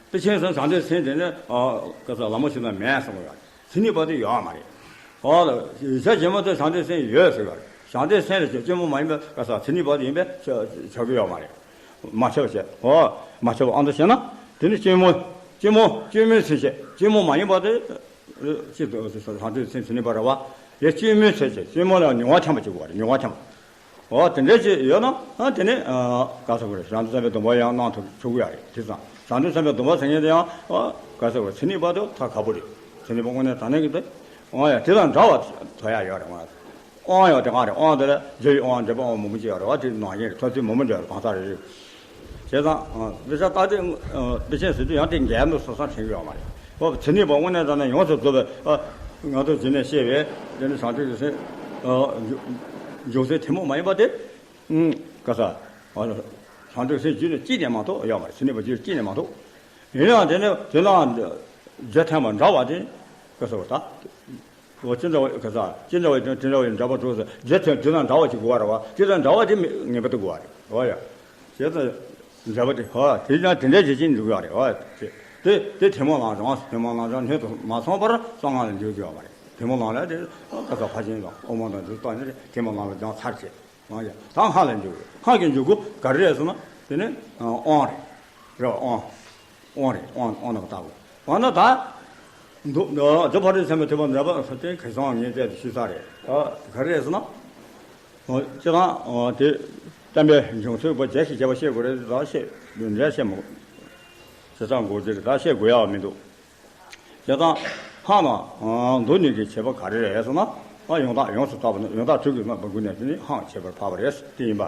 དཔེ་ཆེན་སོང་བྱང་ཆུབ་སེམས་དེ་ནི་ཨ་ག་ས་ལ་མོ་ཞིག་ན་མེད་གསུངས་ཡོད། ཚེ་ནི་བར་དུ་ཡོད་མ་རེད། ཨོ་ལ་ཡིག་ཆ་རྗེ་མོ་དེ་བྱང་ཆུབ་སེམས་ཡོད་ཟེར་བ་རེད། བྱང་ཆུབ་སེམས་ལ་སྐྱེ་སྐྱེ་མོ་མ་ཡིན་པའི་ག་ས་ཚེ་ནི་བར་དུ་ཡིན་པའི་ཆ་ཆ་གི་ཡོད་མ་རེད། མ་ཆགས་བྱས་ཨོ་མ་ཆགས་པ་ཨང་དུ་བྱས་ན་དེ་ནི་སྐྱེ་མོ་སྐྱེ་མོ་སྐྱེ་མོའི་ཚེ་བྱས་སྐྱེ་མོ་མ་ཡིན་པ་དེ་ཅི་བྱང་ཆུབ་སེམས་ཚེ་ནི་བར་རེད་བ། ཡ་སྐྱེ་མོའི་ཚེ་བྱས་སྐྱེ་མོ་ལ་མྱོང་བ་འཁྱམ་པ་ཅིག་དགོས་པ་རེད། མྱོང་བ་འཁྱམ་པ། འོ་དེ་འདྲས་ཅིག་ཡོད་ན་ཨ་དེ་ནི་ཨ་ག་ཟེར་དགོས་རེད། བྱང་ཆུབ་སེམས་དཔའི་སྡོམ་པ་ཡང་གནང་ཐུབ་ཆོག་གི་ཡ་རེད། དེ་ཙང་བྱང་ཆུབ་སེམས་དཔའི་སྡོམ་པ་ཟེར་མཁན་དེ་ཡང་ཨ་ག་ཟེར་དགོས་རེད། ཚེ་ནི་བར་དུ་ཐབས་ཁག་པོ་རེད། ཚེ་ནི་བར་དངོས་གནས་དྲང་གནས་ཀྱི་དེ་འོ་ཡ་དེ་དང་འདྲ་བ་ཐོ་ཡ་ཡོད་རེད། འོ་དབང་ཡང་དེ་གང་རེད། དབང་དེ་ལ་རྒྱུ་ཡི་དབང་འབྲེལ་པ་དབང་མང་པོ་ཅིག་ཡོད་རེད་བ། དེ་ནང་བཞིན་རེད། ཐོབ་ཚུལ་མང་པོ་འདྲ་རེད། གང་ཟག་རེ་རེ། བྱས་ཙང་དཔེ་ཆ་ལྟ་དུས་དཔེ་ཆེན་ཟེར་དུས་ཡང་དེ་འགལ་འདུག་བསམ་བསམ་དྲན་གྱི་ཡོད་མ་རེད། ཨོ་ཚེ་ནི་བར་དངོས་གནས་དྲང་གནས་ཡོངས་སུ་རྫོགས་པའི་ཨ་ང་ཚོ་རྗེས་ནས་བཤད་པའི་དེ་ནི་བྱང་ཆུབ་ཀྱི་སེམས་ཨ་འཇུག་སའི་ཐུན་མོང་མ་ཡིན་པ་དེ་ཨུམ་ག་ས་ཨ་བྱང་ཆུབ་སེམས་རྒྱུད་ནས་གཅིག་ནས་མ་གཏོགས་ཡོད་མ་རེད། ཚེ་ནི་བར་རྒྱུད་གཅིག་ནས་མ་གཏོགས། ཡིན་ཡང་དེ་ནི་དེ་ལའང་རྒྱུ་ཐེམ་པ་འདྲ་བ་དེ་ག་ས་བ་ད། འོ་ཅི་འདྲ་བ་ག་ས་ཅི་འདྲ་བ་དེ་འདྲ་བ་ཡི་འདྲ་པར་གྲུབ་ཟེར་རྒྱུ་དེ་དེ་དང་འདྲ་བ་ཅིག་དགོས་པ་རེད་བ། དེ་དང་འདྲ་བ་དེ་མི་ངེས་པར་དུ་དགོས་པ་རེད། འོ་ཡ། བྱས་ཙང་འདྲ་བ་དེ་ཧོ་དེ་ཡང་དེ་འདྲ་ཇི་བཞིན་འཇུག་ཡོད་རེད། འོ་དེ་དེ་དེ་ཐལ་མོ་ལམ་སྦྱངས། ཐལ་མོ་ལམ་སྦྱངས་སྣོད་དུ་མ་སོང་བར་གསང་སྔགས་ལ་འཇུག་རྒྱུ་ཡོད་མ་རེད། ཐལ་མོ་ལམ་ལ་དེ་ག་ས་ཕར་ཕྱིན་དང་དབུ་མ་དང་འཇུག་སྟངས་ནི་ཐལ་མོ་ལམ་ལ་སྦྱངས་ཚར་བྱས། འོ་ཡ་ད་སྔགས་ལ་འཇུག་སྔགས་ཀྱི་འཇུག་སྒོ་ག་རེ་རེད་ཟེར་ན་དེ་ནི་དབང་རེད། རེད་བ་དབང་། དབང་རེད། དབང་དབང་ནང་ལྟ་བུ། འོ་ན་ད། འདུག་འདུག་རྒྱུ་ཕ་རོལ་ཏུ་ཕྱིན་པའི་ཐེག་པ་འདྲ་པར་སོགས་དེ་གལ་ཆེ་བ་ངས་བལྟས་ཏེ་ཞུས་ས་རེད། ད་ག་རེ་རེད་ཟེར་ན། འོ་སྤྱིར་བཏང་འོ་དེ་བསྟན་པའི་འབྱུང་ཚུལ་པོ་རྒྱས་ཤིག་རྒྱས་པ་བཤད་དགོས་རེད། ད་བཤད་འདི་འདྲ་བཤད་མི་དགོས། བྱས་ཙང་མགོ་ཅིག་རེད། ད་བཤད་དགོས་ཡག་མི་འདུག་བྱས་ཙང་སྔགས་དང་འདུག་གཉིས་ཀྱི་ཁྱད་པར་ག་རེ་རེད་ཟེར་ན། ཨ་ཡང་དག་ཡོངས་སུ་དག་པ་ནི་ཡང་དག་དྲུག་གི་རྣམ་པ་ཀུན་ནས་དེ་ནི་སྔགས་ཁྱད་པར་འཕགས་པ་རེད། དེ་ཡིན་པ།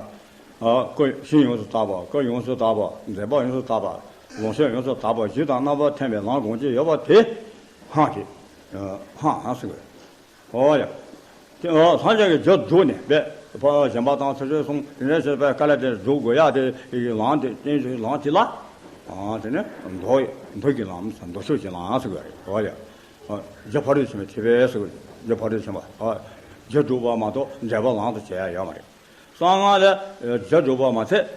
ཨ་ཀུན་གཞི་ཡོངས་སུ་དག་པ། ཀུན་ཡོངས་སུ་དག་པ། འབྲེལ་པ་ཡོངས་སུ་དག་པ། ལོངས་སྤྱོད་ཡོངས་སུ་དག་པ། གཞི་དང་རྣམ་པར་ཐིམ་པའི་ལམ་གང་ཅི་ཡོད་པ་དེ་སྔགས་ཀྱི་སྔགས་ཟེར་དགོས། འོ་ཡ། དེ་ཨ་སངས་རྒྱས་ཀྱི་རྒྱུ་དྲུག་ནས་པས་ཕ་གཞན་པ་དང་ཚུལ་ཁྲིམས་སྲུང་དེ་འདྲ་བྱས་པའི་དཀའ་ལས་དེ་སྒྲུབ་དགོས་ཡ་དེ་ཡི་ལམ་དེ་རྟེན་གཞི་ལམ་དེ་ལ། ཨ་དེ་ནས་མདོ་མདོ་གི་ལམ་མདོ་ཕྱོགས་ཀྱི་ལམ་ཟེར་དགོས་རེད། འོ་ཡ། རྒྱུ་ཕ་རོལ་ཏུ་ཕྱིན་པའི་ཐེག་པ་ཟེར་དགོས། རྒྱུ་ཕ་རོལ་ཏུ་ཕྱིན་པ། རྒྱུ་སྒྲུབ་པ་མ་གཏོགས་འབྲེལ་པ་ལམ་དུ་བྱེད་ཡ་ཡོད་མ་རེད། གསང་སྔགས་ལ་རྒྱུ་སྒྲུབ་པ་མ་ཚད།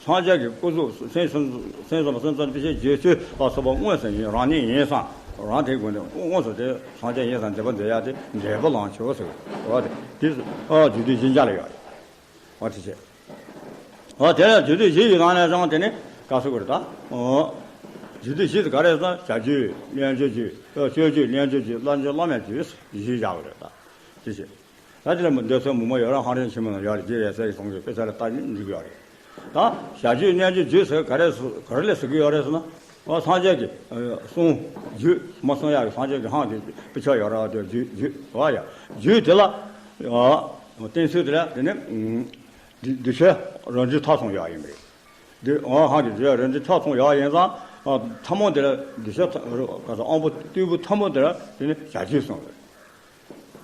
སངས་རྒྱས་ཀྱི་སྐུ་གཟུགས་སེམས་གསུམ་སེམས་གསུམ་སེམས་ཙམ་དཔེ་བྱད་རྒྱུད་ཚུལ་ལ་སོགས་པ་དངོས་སུ་ཡིན་རང་ཉིད་ཡིན་ཙང་རང་དེའི་སྒོ་ནས་དངོས་སུ་དེ་སངས་རྒྱས་ཡིན་ཙང་འབྲེལ་པ་འདོད་ཡ་དེ་འབྲེལ་པ་ལམ་ཆོས་ཟེར་བ་དེ་དེ་རྒྱུད་སྡེ་བཞི་ཆ་ལ་ཡོད་རེད། འོ་དེ་བྱས། འོ་དེ་ལ་རྒྱུད་སྡེ་བཞི་ཡི་ནང་ནས་ཀྱང་དེ་ནི་ག་ཟེར་དགོས་རེད་ད། འོ། རྒྱུད་སྡེ་བཞི་དེ་ག་རེ་ཟེར་ན་བྱ་རྒྱུད་རྣལ་འབྱོར་རྒྱུད། སྤྱོད་རྒྱུད་རྣལ་འབྱོར་རྒྱུད། བསླབ་རྒྱུད་བླ་མའི་རྒྱུད་བཞི་བཞག་གི་རེད་ད། དེ་བྱས། ད་དེ་ལ་མི་འདོད་ཚོད་མི་མ་ཡོད་ར་ཧང་རེ་ཆེན་མོ་ན་ཡོད་རེད། རྒྱུད་རེད་ཟེར་གྱི་སོང་གི་དཔེ་ཆ་ལ་ལྟ་ནི་འགྲིག་གི་ཡོད་རེད། ད་བྱ་རྒྱུད་རྣལ་འབྱོར་རྒྱུད་ཟེར་ག་རེ་ག་རེ་ལ་ཟེར་གྱི་ཡོད་རེད་ཟེར་ན། ཨ། སངས་རྒྱས་ཀྱི་གསུང་། རྒྱུད་མ་གསུང་ཡག་གི་སངས་རྒྱས་ཀྱི་ཧང་དེ་དཔེ་ཆ་ཡོད་ར་བ་དེ། རྒྱུད་རྒྱུད་བ་ཡ། རྒྱུད་དེ་ལ་བསྟན་ཚུལ་དེ་ལ་དེ་ནི་གདུལ་བྱ་རང་རྒྱུད་ཐ་གསུམ་ཡག་ཡིན་པ་རེད། འདི་ཨ་ཧང་གི་རྒྱུད་རང་རྒྱུད་ཐ་གསུམ་ཡག་ཡིན་ཙང་། ཐ་མ་དེ་ལ་གདུལ་བྱ་ཐ་ག་ས་དབང་པོ་རྟུལ་པོ་ཐ་མ་དེ་ལ་དེ་ནི་བྱ་རྒྱུད་གསུངས་རེད།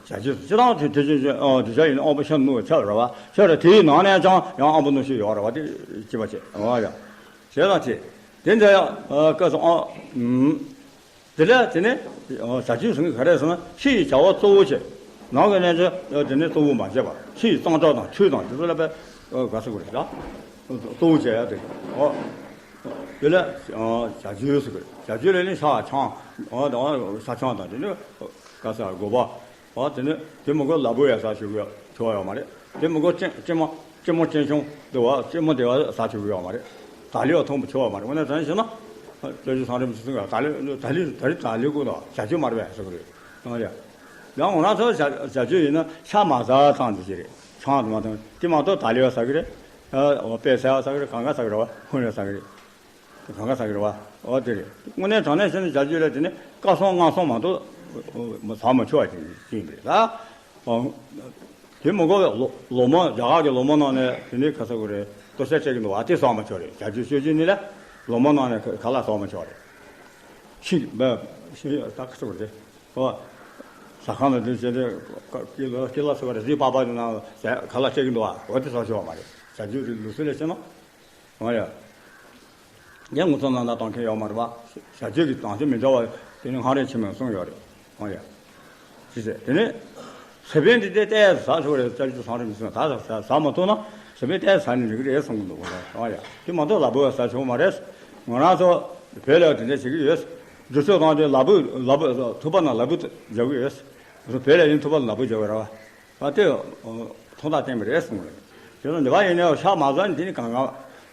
བྱ་རྒྱུད་སྤྱི་དང་དེ་དེ་བཞིན་གདུལ་བྱ་ཡིན་ན་དབང་པོ་ཤིན་ཏུ་རྣོ་བའི་ཆ་རེད་བ། ཆ་རེད། དེའི་ནང་ནས་ཀྱང་ཡང་དབང་པོ་རྣོ་ཤོས་ཡོད་རེད་བ། དེ་སྐྱེ་བ་བྱེད་བ་ཡ། བྱས་ཙང་དེ་དེ་འདྲ་ཡང་སྐབས་སུ་ཨང་། དེ་ལས་དེ་ནས་བྱ་རྒྱུད་ཟེར་མཁན་ག་རེ་ཟེར་ན། ཕྱི་ཡི་བྱ་བ་གཙོ་བོ་བྱས། ནང་གི་རྣལ་འབྱོར་དེ་ནས་གཙོ་བོ་མ་བྱས་པར། ཕྱི་ཡི་གཙང་སྦྲ་དང་ཆོས་དང་དེ་ཚོ་ལ་དཔེ་ག་ཟེར་དགོས་རེད་ད། གཙོ་བོ་བྱས་ཡ་དེ། ཨོ། དེ་ལ་བྱ་རྒྱུད་ཟེར་དགོས་རེད། བྱ་རྒྱུད་ལ་ནི་ཕྱག་འཆང་། ཨོ། ད་ཕྱག་འཆང་དང་དེ་ནས་ག་ས་དགོས་པ། ཨོ། དེ་ནས་དེ་མི་དགོས་ལ་བུ་ཡ་ས་ཞུ་གི་ཆོག་ཡོད་མ་རེད། དེ་མི་དགོས་ཅི་ཅི་མ་ཅི་མོ་ཅི་ཆུང་དེ་བ་ཅི་མོ་དེ་བ་ས་ཆུ་གི་ཡོད་མ་རེད། ད་ལི་བ་མཐོང་པོ་ཆོག་ཡོད་མ་རེད། འོ་ན་དྲན་ཞེ་ན། ལྟོས་ཅི་སང་རིམ་ཅི་སུ་ག་ད་ལི་ད་ལི་ད་ལི་ད་ལི་གོ་ད་བྱ་རྒྱུད་མ་རེད་པས་ཟེར་གི་རེད། ཨོ་ཡ། ཡང་འོ་ན་ཚོ་བྱ་བྱ་རྒྱུད་ཡིན་ན་ཕྱག་མ་ཟ་ཙང་དེ་ཅི་རེད། ཆང་དུ་མ་བཏང་དེ་མ་གཏོགས་ད་ལི་བ་ཟ་གི་རེད། ཨོ། དཔེ་ཟ་བ་ཟ་གི་རེད། གང་ག་ཟ་གི་རེད་བ། ཧུན་རེ་ཟ་གི་རེད། གང་ག་ཟ་གི་རེད་བ། འོ་དེ་རེད། དངོས་གནས་དྲང་གནས་བཤད་ན་བྱ་རྒྱུད་ལ་དེ་ནི་སྐབས་སུ་སྔ་སོང་མ་གཏོགས་ཟ་མ་ཆོག་པ་ཅིག་ཡིན་པ་རེད་ད། ཨོ། དེ་མི་དགོས་པའི་ལོ་ལོ་མ། རྒྱ་གར་གྱི་ལོ་མ་ནང་ནས་དེ་ནི་ག་ཟེར་དགོས་རེད། ལྟོ་ཤ་སྤྲད་ཀྱི་འདུག་བ། དེ་ཟ་མ་ཆོག་རེད། བྱ་རྒྱུད་སྤྱོད་རྒྱུད་ནི་ལ་ལོ་མ་ནང་ནས་ག་ག་ལ་ཟ་མ་ཆོག་རེད། ཤི་བ་ཤི་ད་ག་ཟེར་དགོས་རེད། ཨོ། ཟ་ཁང་ལ་དེ་བྱས་ཏེ་ཀི་ལོ་ཀི་ལོ་ཟེར་བ་རེད། རི་པགས་པ་དེ་ནང་ཟ་ག་ལ་སྤྲད་ཀྱི་འདུག་བ། འོ་དེ་ཟ་ཆོག་པ་མ་རེད། བྱ་རྒྱུད་ཀྱི་ལུགས་སྲོལ་ལ་བྱས་ན། འོ་ཡ། ཡང་ངོ་ཚ་ན་ན་གཏོང་མཁན་ཡོད་མ་རེད་པ། བྱ་རྒྱུད་ཀྱི་དང་ཚིག་མི་འདྲ་བ་དེ་ནི་སྔགས་རིམ་ཆེན་མོའི་གསུང་ཡོད་རེད། འོ་ཡ། ཅི་ཟེར་དེ་ནི། ཟས་པན་དེ་དེ་ལྟས་ཟ་ཆོག་རེད། བྱ་རྒྱུད་སང་རིམ་གསུང་ད་ཟ་ཟ་མ་ཐུབ་ན་ཟས་པན་ལྟས་ཟ་ནས་འགྲིག་གི་རེད་གསུང་གི་འདུག་འོ་ཡ། དེ་མ་གཏོགས་ལ་བུ་བ་ཟ་ཆོག་མ་རེད། ང་རང་ཚོ་བོད་ལ་དེ་འདྲ་བྱེད་ཀྱི་ཡོད། རྒྱུ་ཆོས་གང་དེ་ལ་བུ་ལ་བུ་ཐུབ་པ་ན་ལ་བུ་སྦྱར་གི་ཡོད། བོད་ལ་ཡིན་ཐུབ་པ་ལ་བུ་སྦྱར་གི་རེད་བ། ཨ་དེ། ཐོག་མཐའ་བརྟེན་པ་རེད་གསུངས་རེད། དེ་ཚོ་འདི་པ་ཡིན་ནའང་ཕྱག་མ་ཟ་ནས་དེ་ནི་གང་ག་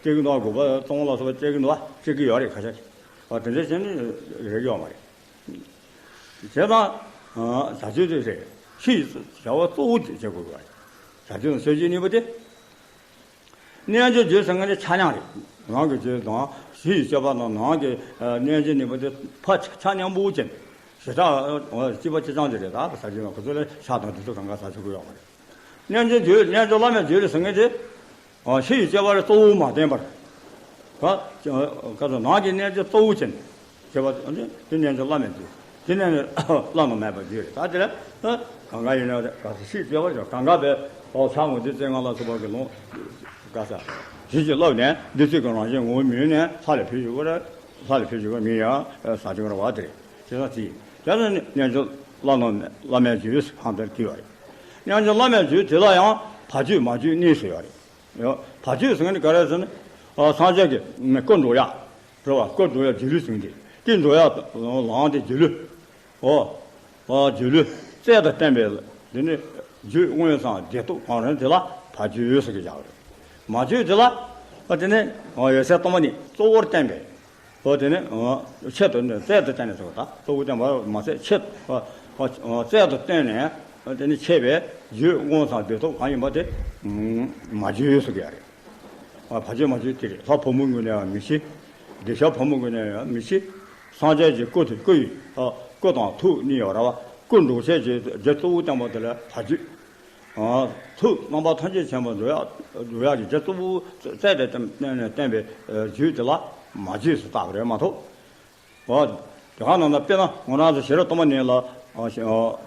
སྤྲད་ཀྱི་འདུག་དགོས་པ་གཏོང་ལ་སོགས་པ་སྤྲད་ཀྱི་འདུག་སྤྲད་ཀྱི་ཡོད་རེད་ཁ་ཤས། ཨ་དེ་འདྲ་བྱས་ནས་རེག་ཡོད་མ་རེད། བྱས་ཙང་། བྱ་རྒྱུད་དེ་རེད། ཕྱི་ཡི་བྱ་བ་གཙོ་བོ་དེ་བྱེད་དགོས་པ་རེད། བྱ་རྒྱུད་དང་སྤྱོད་རྒྱུད་གཉིས་པོ་དེ། རྣལ་འབྱོར་རྒྱུད་ཟེར་མཁན་དེ་ཆ་མཉམ་རེད། ནང་གི་རྒྱུད་དང་ཕྱི་ཡི་སྤྱོད་པ་དང་ནང་གི་རྣལ་འབྱོར་གཉིས་པོ་དེ་ཕ་ཆ་མཉམ་པོ་ཅན། ཞེ་དྲག་གཅིག་པ་གཅིག་རྐྱང་དེ་རེད། ད་ཟ་རྒྱུ་ན་ཁོ་ཚོ་ལ་ཕྱག་དང་དེ་ཚོ་གང་ག་ཟ་ཆོག་གི་ཡོད་མ་རེད། རྣལ་འབྱོར་རྒྱུད། རྣལ་འབྱོར་བླ་མེད་རྒྱུད་ཟེར་མཁན་དེ། ཕྱི་ཡི་སྤྱོད་པ་ལ་གཙོ་བོ་མ་བསྟན་པར། ཁ་ཁ་ཚོ་ནང་གི་རྣལ་འབྱོར་གཙོ་བོ་ཅན། བྱེད་པ་དེ་རྣལ་འབྱོར་བླ་མེད་རྒྱུད། དེ་ནས་བླ་ན་མེད་པའི་རྒྱུད་རེད། ད་དེ་ལ་གང་ག་ཡིན་ན་ག་ས་ཕྱི་ཡི་སྤྱོད་པ་ལ་གང་ག་བས་ཕྱག་འོ་དེ་བཙན་ངང་ལ་སོགས་པ་གི་ལུང་ག་ས་ཞིག་ཅིག་བསླབས་ནས་བདེ་སྐྱིད་ཀྱི་རང་བཞིན་ངོ་བོ་མིན་ནས་ལྷ་ལ་ཕེབས་བཞུགས་པ་རེད། ལྷ་ལ་ཕེབས་བཞུགས་པ་མིན་ཡང་ཟ་ཆོག་རེད་བ། དེ་རེད། བྱས་ཙང་དེ་ཡིན། བྱས་ཙང་རྣལ་འབྱོར་བླ་ན་བླ་མེད་རྒྱུད་ཟེར་ཧང་དེར་གྱིས་པ་རེད། རྣལ་འབྱོར་བླ་མེད་རྒྱུད་དེ་ལ་ཡང་ཕ་རྒྱུད་མ་རྒྱུད་གཉིས་སུ་ཡོད་རེད། ཡོད། ཕ་རྒྱུད་ཟེར་མཁན་དེ་ག་རེ་ཟེར་ན། ཨ། སངས་རྒྱས་ཀྱི་སྐུ་འགྲོ་ཡག་རེད་བ། སྐུ་འགྲོ་ཡག་སྒྱུ་ལུས་ཟེར་མཁན་དེ། དེ་འགྲོ་ཡག་ལམ་དེ་སྒྱུ་ལུས། ཨོ། ཨ། སྒྱུ་ལུས་རྩལ་དུ་བསྟན་པའི་དེ་ནི་རྒྱུད་མངོན་སངས་བདེ་སྟོབས་གང་རུང་དེ་ལ་ཕ་རྒྱུད་ཟེར་གྱི་བཞག་རེད། མ་རྒྱུད་དེ་ལ། ཨ། དེ་ནི་འོད་གསལ་སྟོང་པ་ཉིད་གཙོ་བོར་བསྟན་པའི། ཨོ། དེ་ནི་ཆེད་དུ་ནི་རྩལ་དུ་བསྟན་ནས་ཟེར་བ་དང་གཙོ་བོ་བསྟན་པ་མ་ཟད་ཆེད། ཨོ། རྩལ་དུ་བསྟན་ནས་དེ་ནི་ཆེ་བའི་རྒྱུད་མངོན་སངས་བདེ་སྟོབས་གང་ཡིན་པ་དེ་མ་རྒྱུད་ཟེར་གྱི་ཡ་རེད། ཨ། ཕ་རྒྱུད་མ་རྒྱུད་དེ་རེད། ལྷ་ཕོ་མོའི་ངོས་ནས་ཡང་མི་ཤེས། གདུལ་བྱ་ཕོ་མོའི་ངོས་ནས་ཡང་མི་ཤེས། སངས་རྒྱས་ཀྱི་སྐུ་དེ་སྐུ་ཡི། ཨ། སྐུ་དང་ཐུགས་གཉིས་ཡོད་རེད་བ། སྐུ་འགྲོ་བྱེད་ཀྱི་རྒྱུ་གཙོ་བོ་བསྟན་པ་དེ་ལ་ཕ་རྒྱུད། ཨ། ཐུགས་རྣམ་པ་ཐམས་ཅད་མཁྱེན་པར་འགྲོ་ཡག་འགྲོ་ཡག་གི་རྒྱུ་གཙོ་བོ་རྩལ་དུ་བསྟན་ནས་བསྟན་པའི་རྒྱུད་དེ་ལ་མ་རྒྱུད་ཟེར་བཏགས་པ་རེད་མ་གཏོགས། ཨ། དེ་ག་ནང་ན་དཔེར་ན་ང་རང་ཚོ་ཤེས་རབ་སྟོང་པ་ཉིད་ལ། ཨ།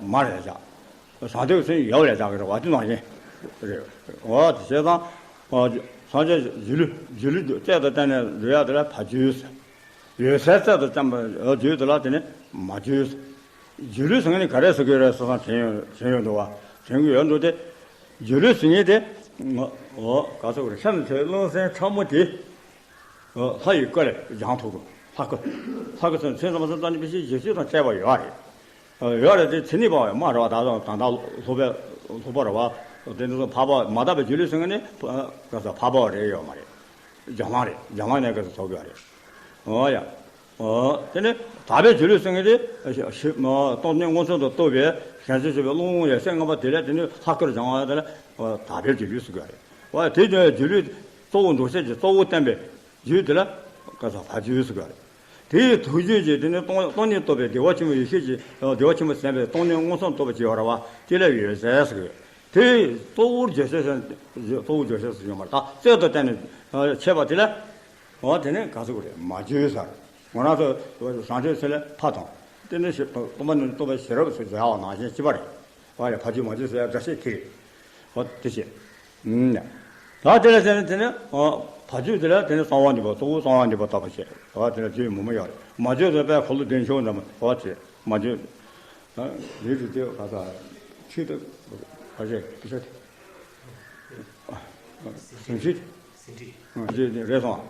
མ་རེད་བཞག་ཟངས་མདོག་ཚོན་ཡོད་རེད་བཞག་གི་རེད་བ། དེ་ནང་བཞིན་རེད། ཨ། དེ་བྱས་ཙང་། ཨ། སངས་རྒྱས་སྒྱུ་ལུས་སྒྱུ་ལུས་རྩལ་དུ་བསྟན་ནས་འགྲོ་ཡག་དེ་ལ་ཕ་རྒྱུད་ཟེར། འོད་གསལ་རྩལ་དུ་བསྟན་པ་རྒྱུད་དེ་ལ་དེ་ནི་མ་རྒྱུད་ཟེར། སྒྱུ་ལུས་ཟེར་མཁན་ནི་ག་རེ་ཟེར་གྱི་རེད་ཟེར་ཙང་དྲན་ཡོང་དྲན་ཡོང་འདུག་བ། དྲན་གྱི་ཡོད་འདུག་སྟེ། སྒྱུ་ལུས་ཟེར་མཁན་དེ། ཨོ། ག་ཟེར་དགོས་རེད། ཤིན་ཏུ་རླུང་སེམས་ཕྲ་མོ་དེ། ཨོ། ལྷ་ཡི་སྐུ་ལས་སྦྱང་ཐུབ་དགོས། ལྷ་སྐུ། ལྷ་སྐུ་ཚོ་མཚན་ཙམ་མ་ཟད་རྩ་ནི་དཔེ་ཆའི་བཞི་བཅུ་དང་བཅས་པ་ཡོད་རེད། ཨོ། ཡོད་རེད་དེ་མཚན་ཉིད་པ་ཡང་མ་རེད་བ། ད་དུང་ད་ལྟ་སློབ་པའི་སློབ་པ་རེད་བ། དེ་འདྲ་ཚོ་འཕགས་པ་མ་དག་པའི་སྒྱུ་ལུས་ཟེར་མཁན་ནི་ག་ཟེར་འཕགས་པ་རེད་ཡོད་མ་རེད། སྦྱང་བ་རེད། སྦྱང་བ་ནས་ག་ཟེར་ཐོབ་ཀྱི་ཡོད་རེད། ཨོ་ཡ། ཨོ། དེ་ནས་དག་པའི་སྒྱུ་ལུས་ཟེར་མཁན་དེ། ཞི་སྟོང་ཉིད་མངོན་སུམ་དུ་རྟོགས་པའི་གཞན་དོན་ཤེས་པའི་རླུང་འོད་གསལ་ལྔ་པ་དེ་ལས་དེ་ནི་ལྷ་སྐུར་སྦྱང་བ་དེ་ལ། ཨོ། དག་པའི་སྒྱུ་ལུས་ཟེར་གྱི་ཡོད་རེད། ཨོ། དེ་ནས་སྒྱུ་ལུས་གཙོ་བོ་འགྲོ་བྱེད་ཀྱི་གཙོ་བོ་བསྟན་པའི་རྒྱུད་དེ་ལ་ག་ཟེར་ཕ་རྒྱུད་ཟེར་གྱི་ཡོད་རེད། དེའི་ཐུགས་རྒྱུད་ཀྱི་དེ་ནི་སྟོང་སྟོང་ཉིད་རྟོགས་པའི་བདེ་བ་ཆེན་པོ་ཡེ་ཤེས་ཀྱི་བདེ་བ་ཆེན་པོ་ཟད་པའི་སྟོང་ཉིད་མངོན་སུམ་རྟོགས་པ་ཅིག་ཡོད་རེད་བ། དེ་ལ་འོད་གསལ་ཟེར་གི། དེ་གཙོ་བོར་བརྗོད་བྱ་ཟེར། གཙོ་བོར་བརྗོད་བྱ་ཟེར་ཡོད་མ་རེད། ད་རྩལ་དུ་བསྟན་ནས་འཆད་པ་དེ་ལ། འོ་དེ་ནི་ག་ཟེར་དགོས་རེད། མ་བརྗོད་ཟེར། ང་རང་ཚོ་བཟང་སྤྱོད་ཚེ་ལས་ཕ་དང་། དེ་ནི་སྟོང་པ་ཉིད་རྟོགས་པའི་ཤེས་རབ་སུ་སྦྱར་བ་ནང་བཞིན་གཅིག་པ་རེད། ཨ་ཡ་ཕ་རྒྱུད་མ་བརྗོད་ཟེར་ཡ་འདྲ་ཤེས་དེ་རེད། ཨོ་དེ་བྱས། ཨུམ། ད་དེ་ལ་བྱས་ནས་དེ་ནི་ཨོ་ཕ་རྒྱུད་དེ་ལ་དེ་ནི་གསང་བ་འདུས་པ་གཙོ་བོ་གསང་བ་འདུས་པ་བཏགས་པ་བྱས། ཨོ་དེ་ལ་རྒྱུད་མུ་མུ་ཡོད་རེད། མ་བརྗོད་ཟེར་དཔལ་འཁོར་ལོ་བདེ་མཆོག་འདྲ་མོ། ཨོ་དེ་མ་བརྗོད། ཨ་ལས་དེ་དེ་ག་ས་ཆོས་དེ་ག་ཞེས་དེ་ཆོས་དེ། ཟིན་བྲིས། ཟིན་བྲིས། ཨ་རེད་སོང་།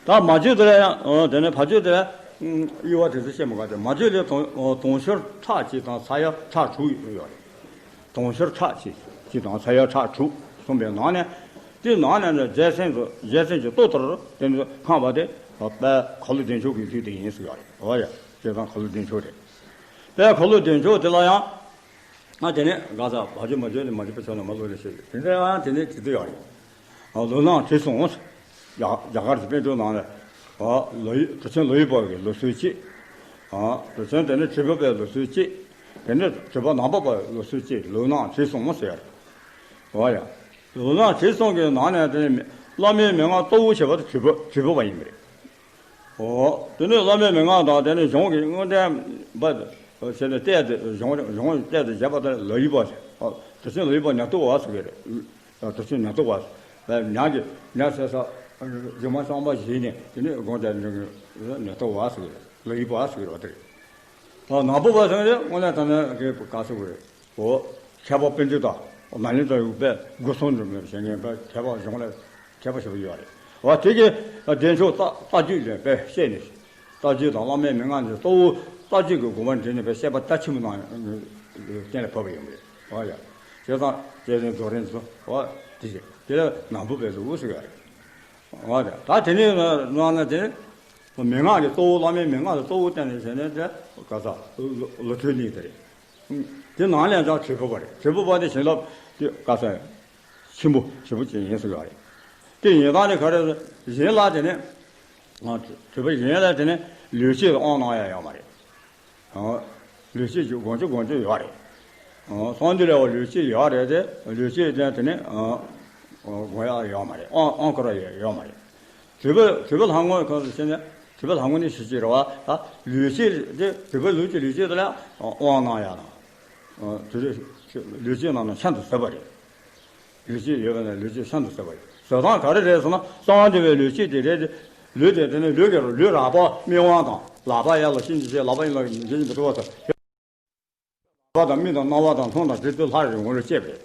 ད་མ་བརྗོད་དེ་ལ་ཡང་དེ་ནས་ཕ་བརྗོད་དེ་ལ་དབྱེ་བ་དེ་ཚོ་བཤད་མི་དགོས་ཏེ། མ་བརྗོད་ལས་དུང་དུང་ཕྱུར་ཕྲག་གཅིག་དང་ཚ་ཡ་ཕྲག་དྲུག་ཡོད་རེད། དུང་ཕྱུར་ཕྲག་གཅིག་གཅིག་དང་ཚ་ཡ་ཕྲག་དྲུག་གསུངས་པའི་ནང་ནས། དེའི་ནང་ནས་ནི་རྒྱལ་མཚན་དུ་རྒྱལ་མཚན་གྱི་ཏོག་ལྟར་དེ་ཚོ་ཁེངས་པ་དེ་དཔལ་འཁོར་ལོ་བདེ་མཆོག་གི་རྒྱུད་དེ་ཡིན་ཟེར་ཡོད་རེད། འོ་ཡ། རྒྱལ་མཚན་འཁོར་ལོ་བདེ་མཆོག་རེད། དཔལ་འཁོར་ལོ་བདེ་མཆོག་དེ་ལ་ཡང་། ཨ་དེ་ནས་ག་ས་བ་ཅོ་མ་ཅོ་ནས་མ་ཅོ་པ་ཆོ་ན་མ་ལོ་རེ་ཞིག་དེ་འདྲ་ཡང་དེ་ནས་དེ་དུ་ཡོད་རེད། ཨ་ལོ་ནང་བྲིས་སོང་། རྒྱ་རྒྱ་གར་གྱི་པཎ་གྲུབ་ནང་ལ། ཨ་ལོ་ཡི་གྲུབ་ཆེན་ལོ་ཡི་པ་གི་ལོ་སུ་གཅིག་ཨ་གྲུབ་ཆེན་དེ་ནས་དྲིལ་བུ་པའི་ལོ་སུ་གཅིག་དེ་ནས་དྲིལ་བུ་ནག་པོ་པ་ལོ་སུ་གཅིག་ལོ་ནང་བྲིས་སོང་ཟེར། འོ་ཡ། ལོ་ནང་བྲིས་སོང་གི་ནང་ནས་དེ་ནས་བླ་མའི་མན་ངག་གཙོ་བོ་བྱས་པ་དེ་དྲིལ་བུ་དྲིལ་བུ་པ་ཡིན་པ་རེད། ཨོ། དེ་ནས་བླ་མའི་མན་ངག་དང་དེ་ནས་གཞུང་གི་དངོས་བསྟན་པ་བྱས་ནས་གཏེར་དུ་གཞུང་གཞུང་གཏེར་དུ་བཞེས་པ་དེ་ལ་ཡི་པ་ཟེར། ཨོ། དེ་ཚོ་ལ་ཡི་པ་ཉག་ཏུ་བ་ཟེར་གི་རེད། ཨོ། དེ་ཚོ་ཉག་ཏུ་བ་ཟེར། ཉག་གི་ཉག་ཟེར་ས་རྗེས་མ་གསང་བ་བཞེས་ནས་དེ་ནས་དགོངས་དེར་འཇོག་གི་ཉག་ཏུ་བ་ཟེར་གི་རེད། ལ་ཡི་པ་ཟེར་གི་རེད་བ་དེ་རེད། ཨོ། ནག་པོ་བ་ཟེར་གི་རེད། དངོས་གནས་དྲང་གནས་གི་ག་ཟེར་གི་རེད། འོ། མཁས་པ་པཎ་ཆེན་དང་ནཱ་ལེནྡྲ་ཡུལ་པའི་སྒོ་གསུམ་འགྲོ་མི་ཞེས་ངེས་པའི་མཁས་པ་གཞུང་ལ་མཁས་པ་ཞེ་པོ་ཡོད་རེད། འོ་དེ་གི་བདེ་མཆོག་རྟ་རྟ་རྒྱུད་ལས་དཔེ་བཤད་ནས། རྟ་རྒྱུད་དང་བླ་མའི་མན་ངག་འདི་གཙོ་བོ་རྟ་རྒྱུད་ཀྱི་དགོངས་པ་འདྲེན་ནས་དཔེ་བཤད་པ་རྟ་ཆེན་པོ་ནང་གཏན་ལ་ཕབ་པ་ཡིན་པ་རེད། འོ་ཡ། བྱས་ཙང་བཅས་ཟིན་རྫོགས་རིམ་སོ། འོ་དེ་བཞིན་དེ་ལ་ནག་པོ་པའི་ལུགས་ཟེར་ཡོད་རེད། འོ་དེ་ད་དེ་ནས་ནང་ན་དེ་ནི་མན་ངག་གི་གཙོ་བོ་བླ་མའི་མན་ངག་གི་གཙོ་བོ་བསྟན་ནས་བྱས་ནས་དེ་ག་ས་ལོ་ཐོས་གཉིས་དེ་རེད། དེ་ནང་ལས་ཀྱང་དྲིལ་བུ་པ་རེད། དྲིལ་བུ་པ་དེ་བྱིན་རླབས་དེ་ག་ས་ཆེན་པོ་ཞེ་པོ་ཅིག་ཡིན་ཟེར་བ་རེད། དེ་ཡིན་སྟངས་དེ་ག་རེ་གཞན་ལ་དེ་ནས་དྲིལ་བུ་གཞན་ལ་དེ་ནས་ལུས་སྐྱེས་དབང་གནང་ཡ་ཡོད་མ་རེད། ལུས་སྐྱེས་ཀྱི་དགོངས་གཅིག་དགོངས་གཅིག་ཡོད་རེད། གསང་འདུས་ལ་ལུས་སྐྱེས་ཡོད་རེད་དེ། ལུས་སྐྱེས་དེ་དེ་ནས་དགོངས་ཡ་ཡོད་མ་རེད། དབང་དབང་བསྐུར་ཡ་ཡོད་མ་རེད། དྲིལ་བུ་དྲིལ་བུ་ལྷ་ངོ་གང་དུ་ཕྱིན་ནས་དྲིལ་བུ་ལྷ་ངོ་ནས་ཞིག་ཅིག་རེད་བ། ད་ལུས་སྐྱེས་དེ་དྲིལ་བུ་ལུས་ཀྱི་ལུས་སྐྱེས་དེ་ལ་དབང་གནང་ཡ་དང་། དེ་ལུས་སྐྱེས་རྣམས་ནི་ཤིན་ཏུ་བཟོད་པ་རེད། ལུས་སྐྱེས་ཡོད་པ་ན་ལུས་སྐྱེས་ཤིན་ཏུ་བཟོད་པ་རེད། བཟོད་སྟངས་ག་རེ་རེད་ཟེར་ན། གསང་བ་འདུས་པའི་ལུས་སྐྱེས་དེ་རེད་དེ། ལུས་དེ་དེ་ནི་ལུས་ཀྱི་ལུས་རགས་པ་སྨིན་དབང་དང་། ལག་པ་ཡར་ལ་ཤིན་ཏུ་བྱེད། ལག་པ་གཡས་ལ་འཇིགས་མི་ཐུབ་པ་དང་། ལག་པ་དང་མིག་དང་རྣ་བ་དང་ལྷམ་དང་དེ་ཚོ་ལྷ་རིང་པོ་ལ་སྐྱེས་པ་རེད།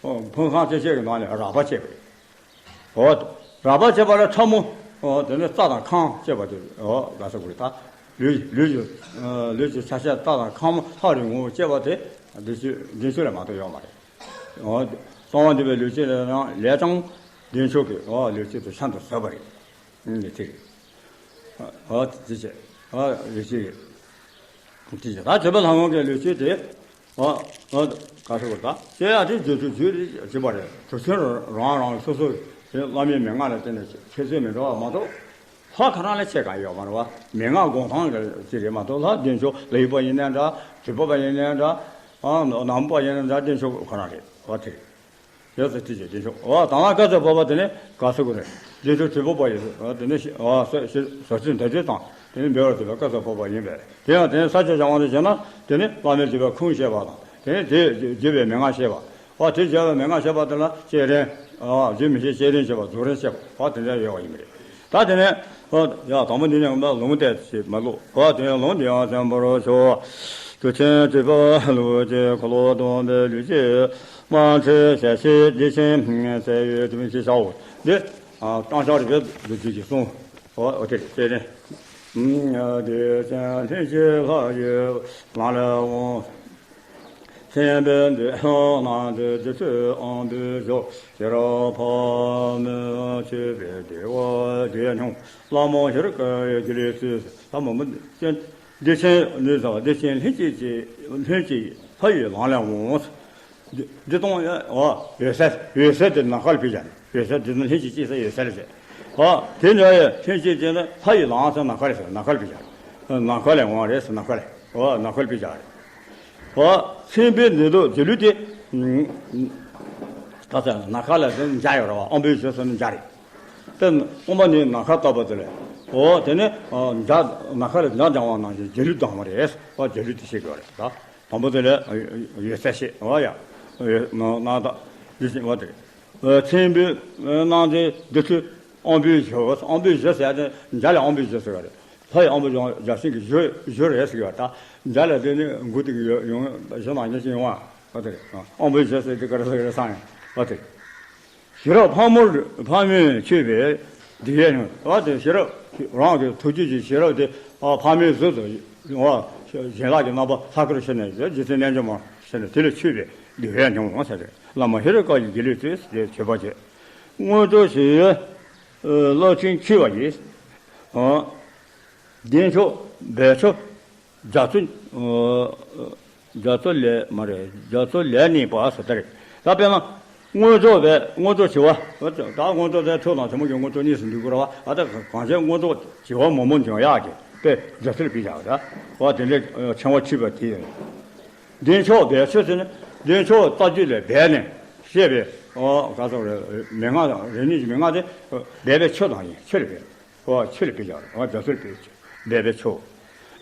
ཕུང་ཁམས་སྐྱེ་མཆེད་ཀྱི་ནང་ནས་རགས་པ་སྐྱེས་པ་རེད། འོ། རགས་པ་སྐྱེས་པ་ལ་ཕྲ་མོ། འོ་དེ་ནི་རྩ་དང་ཁམས་སྐྱེས་པ་དེ། འོ་ག་ས་གུ་རེད་ད། ལུས་ལུས་ཀྱི་ལུས་ཀྱི་ཆ་ཤས་རྩ་དང་ཁམས་ལྷ་རིང་པོ་སྐྱེས་པ་དེ་བདེ་མཆོག་བདེ་མཆོག་ལས་མ་གཏོགས་ཡོད་མ་རེད། འོ། གསང་བ་འདུས་པའི་ལུས་སྐྱེས་ལས་ཀྱང་ལས་ཀྱང་བདེ་མཆོག་གི་འོ་ལུས་སྐྱེས་དེ་ཤིན་ཏུ་བཟོད་པ་རེད། ཨ་ནི་དེ་རེད། ཨ་དེ་བྱས། ཨ་ལུས་སྐྱེས་རེད། དེ་བྱས་ད་དྲིལ་བུ་ལྷ་ངོ་གི་ལུས་སྐྱེས་དེ། ཨ་ཨ་ག་ཟེར་དགོས་ད། དེ་ཡང་དེ་རྒྱུད་དུ་རྒྱུད་རེད་ཅེས་པ་རེད། གྲུབ་ཆེན་རང་རང་སོ་སོ་དེ་བླ་མའི་མན་ངག་ལ་བརྟེན་ནས་ཁྱད་ཆོས་མི་འདྲ་བ་མ་གཏོགས། ལྷ་ཁོ་རང་ལ་ཁྱད་གང་ཡོད་མ་རེད་བ། མན་ངག་དགོངས་སྟངས་ཀྱི་རེད་མ་གཏོགས། ལྷ་བདེ་མཆོག་ལ་ཡི་པ་ཡིན་ནའི་འདྲ། དྲིལ་བུ་པ་ཡིན་ནའི་འདྲ། ཨ་ནག་པོ་པ་ཡིན་ནའི་འདྲ། བདེ་མཆོག་ཁོ་རང་རེད་བ་དེ། ཡོད་ཚད་ཁྲིད་ཅིག་བདེ་མཆོག་འོ་ད་ང་བཀའ་སྩལ་པ་པ་དེ་ནས་ག་ཟེར་དགོས་རེད། བདེ་མཆོག་དྲིལ་བུ་པ་ཡིན། འོ་དེ་ནས་ཤི་འོ་ཟོ་ཟོ་ཟོ་ཚིག་འདི་དུས་དང་དེ་ནས་འབེལ་བར་བྱེད་པའི་བཀའ་སྩལ་པ་པ་ཡིན་པས། དེ་ཡང་དེ་ནས་ས་སྐྱ་བྱང་བ་དུ་བྱས་ན་དེ་ནས་བླ་མའི་བརྒྱུད་པའི་ཁུངས་བཤད་པ་དང་། དེ་ནས་དེ་བརྒྱུད་པའི་མན་ངག་བཤད་པ། འོ་དེ་བརྒྱུད་པའི་མན་ངག་བཤད་པ་དེ་ལ་བསྐྱེད་རིམ། འོ་བརྒྱུད་མི་བཤད་བསྐྱེད་རིམ་བཤད་པ། རྫོགས་རིམ་བཤད་པ། འོ་དེ་འདྲ་ཡོད་པ་ཡིན་པ་རེད། ད་དེ་ནས་ཨོ་ཡ་དང་པོ་འདི་ནས་ང་ལུང་བསྟན་ཞིག་མ་ལུག་འོ་དེ་ཡང་ལུང་འདི་ཡང་བཙན་པོར་ཤོག་གྲུབ་ཆེན་དྲིལ་བུ་ལུགས་ཀྱི་འཁོར་ལོ་སྡོམ་པའི་ལུས་ཀྱི་དམར་ཁྲིད་ཞལ་ཤེས་བདེ་ཆེན་ཚེ་ཡི་དུམ་ཞིག་བྱའོ། འདི་ཨ་སྤྲང་ཕྱག་རི་བོའི་ལུགས་ཀྱི་གསུང་། ཨོ་ཨོ་དེ་རེད། དེ་ནས་བདེ་ཆེན་ལྷུན་གྱིས་ལྷ་ཡི་ལམ་ལ་འོང་། མཁྱེན་པའི་འདི་ལ་ནང་དུ་བདེ་མཆོག་ཨང་དུ་བཞུགས། ཤེས་རབ་ཕག་མོས་མཆོད་པའི་བདེ་བ་བདེ་མྱོང་། བླ་མ་ཧེ་རུ་ཀ་ཡི་རྒྱུད་ལས་སུ། ད་མ་མོ་བདེ་ཆེན་ནི་ཟ་བདེ་ཆེན་ལྷུན་གྱིས་ལྷུན་གྱིས་ལྷ་ཡི་ལམ་ལ་འོང་། འདི་འདི་གཏོང་ཡ། འོ་འོད་གསལ། འོད་གསལ་དེ་ནམ་མཁའ་ལ་ཕེབས་ཀྱང་འོད་གསལ་དེ་ནི་ལྷུན་གྱིས་སྐྱེས་ས་འོད་གསལ་ཟེར། འོ་དེ་འདྲ་ཡི་ལྷུན་གྱིས་སྐྱེས་ན་ལྷ་ཡི་ལམ་ཟེར་ནམ་མཁའ་ལ་ཟེར་ནམ་མཁའ་ལ་ཕེབས་ཀྱང་། ནམ་མཁའ་ལས་འོང་བ་རེད་ཟེར། ནམ་མཁའ་ལས། འོ་ནམ་མཁའ་ལ་དཔེ་བཞག་རེད། འོ་མཚན་དཔེའི་འདི་དུ་རྗེས་ལུས་དེ། ད་ལྟ་ནམ་མཁའ་ལ་དེ་འཇའ་ཡོད་རེད་བ། ཨམ་བུའི་བཞུ་ཟེར་ན་འཇའ་རེད། དེ་སྟོང་པ་ཉིད་ནམ་མཁར་བཏགས་པ་དེ་ལས། འོ་དེ་ནི་འཇའ་ནམ་མཁའ་ལ་འཇའ་འབྱུང་བ་ནང་བཞིན་རྗེས་ལུས་དང་བ་རེད། འོ་རྗེས་ལུས་དེ་ཤེས་དགོས་རེད་ད། དང་པོ་དེ་ལས་ཡོད་ཚད་ཤེས། འོ་ཡ། ཡོད་ནང་ནང་དག་འདི་བཞིན་འོ་དེ་རེད། མཚན་དཔེའི་རྣམ་འདྲེན་འདི་ཚོས་ཨམ་བུའི་བཞུ། ཨམ་བུའི་བཞུ་ཟེར་ཡ་དེ་འཇའ་ལས་ཨམ་བུའི་བཞུ་ཟེར་བ་རེད། ལྷ་ཡི་ཨམ་བུ་ཡང་བརྒྱ་བྱིན་གྱི་བཞུ་བཞུ་རེད་ཟེར་བ་ད། འཇའ་ལ་དེ་ནི་མགོ་དེ་གི་ཡོང་བཞུ་ནང་བཞིན་ཡོང་བ་དེ་རེད། ཨམ་བུའི་བཞུ་ཟེར་དེ་ག་རེ་ཟེར་གི་རེད་བསམ་ཡོང་བ་དེ་རེད། ཞི་རགས་ཕག་མོ་ཕག་མོས་མཆོད་པའི་འདི་ཡས་ནི་བ་དེ་ཞི་རགས་རང་གི་ཐུགས་རྗེ་ཀྱི་ཞི་རགས་དེ་ཕག་མོའི་གཟུགས་སུ་བ་བྱིན་རླབས་ཀྱི་རྣམ་པ་ལྷ་སྐུར་ཕྱིན་ནས་རྗེ་བཙུན་རྣལ་འབྱོར་མ་ཕྱིན་ནས་དེ་ལས་མཆོད་པའི་འདི་ཡས་ནི་ཟེར་བླ་མ་ཧེ་རུ་ཀ་ཡི་དགེ་ལེགས་ཚུལ་དེ་མཆོད་པ་བྱས། མངོན་རྫོགས་ཞི་བའི་རླབས་ཆེན་མཆོད་པ་ཡིས། བདེ་མཆོག་འབད་མཆོག་རྒྱ་མཚོ། རྒྱ་མཚོ་ལས་མ་རེད། རྒྱ་མཚོ་ལས་གནས་པ་ཟེར་ད་རེད། ད་དཔེར་ན། མངོན་རྫོགས་པའི་མངོན་རྫོགས་ཞི་བ། ད་མངོན་རྫོགས་དེ་ཆོས་དང་ཆོས་མ་ཡིན་མངོན་རྫོགས་གཉིས་སུ་འདུས་དགོས་ར་བ། ད་གང་ཕྱིར་མངོན་རྫོགས་ཞི་བ་མོག་མོག་འབྱུང་ཡག་གི་དཔེ་རྒྱ་མཚོར་བི་བཞག་ར་བ། དེ་འདྲའི་ཕྲེང་བ་མཆོད་པ་དེ། བདེ་མཆོག་འབད་མཆོག་ཟེར་ན་བདེ་མཆོག་རྩ་རྒྱུད་ལས་འབད་ནས་བཤད་པའི་ག་ཟེར་རེད། མན་ངག་རིག་གནས་ཀྱི་མན་ངག་དེ་འབད་པའི་ཆོས་དང་ཡིན་ཆོས་ལ་འབད། འོ་ཆོས་ལ་འབད་བཞག་རེད། འོ་རྒྱ་མཚོར་འབད་འབད་པའི་ཆོས།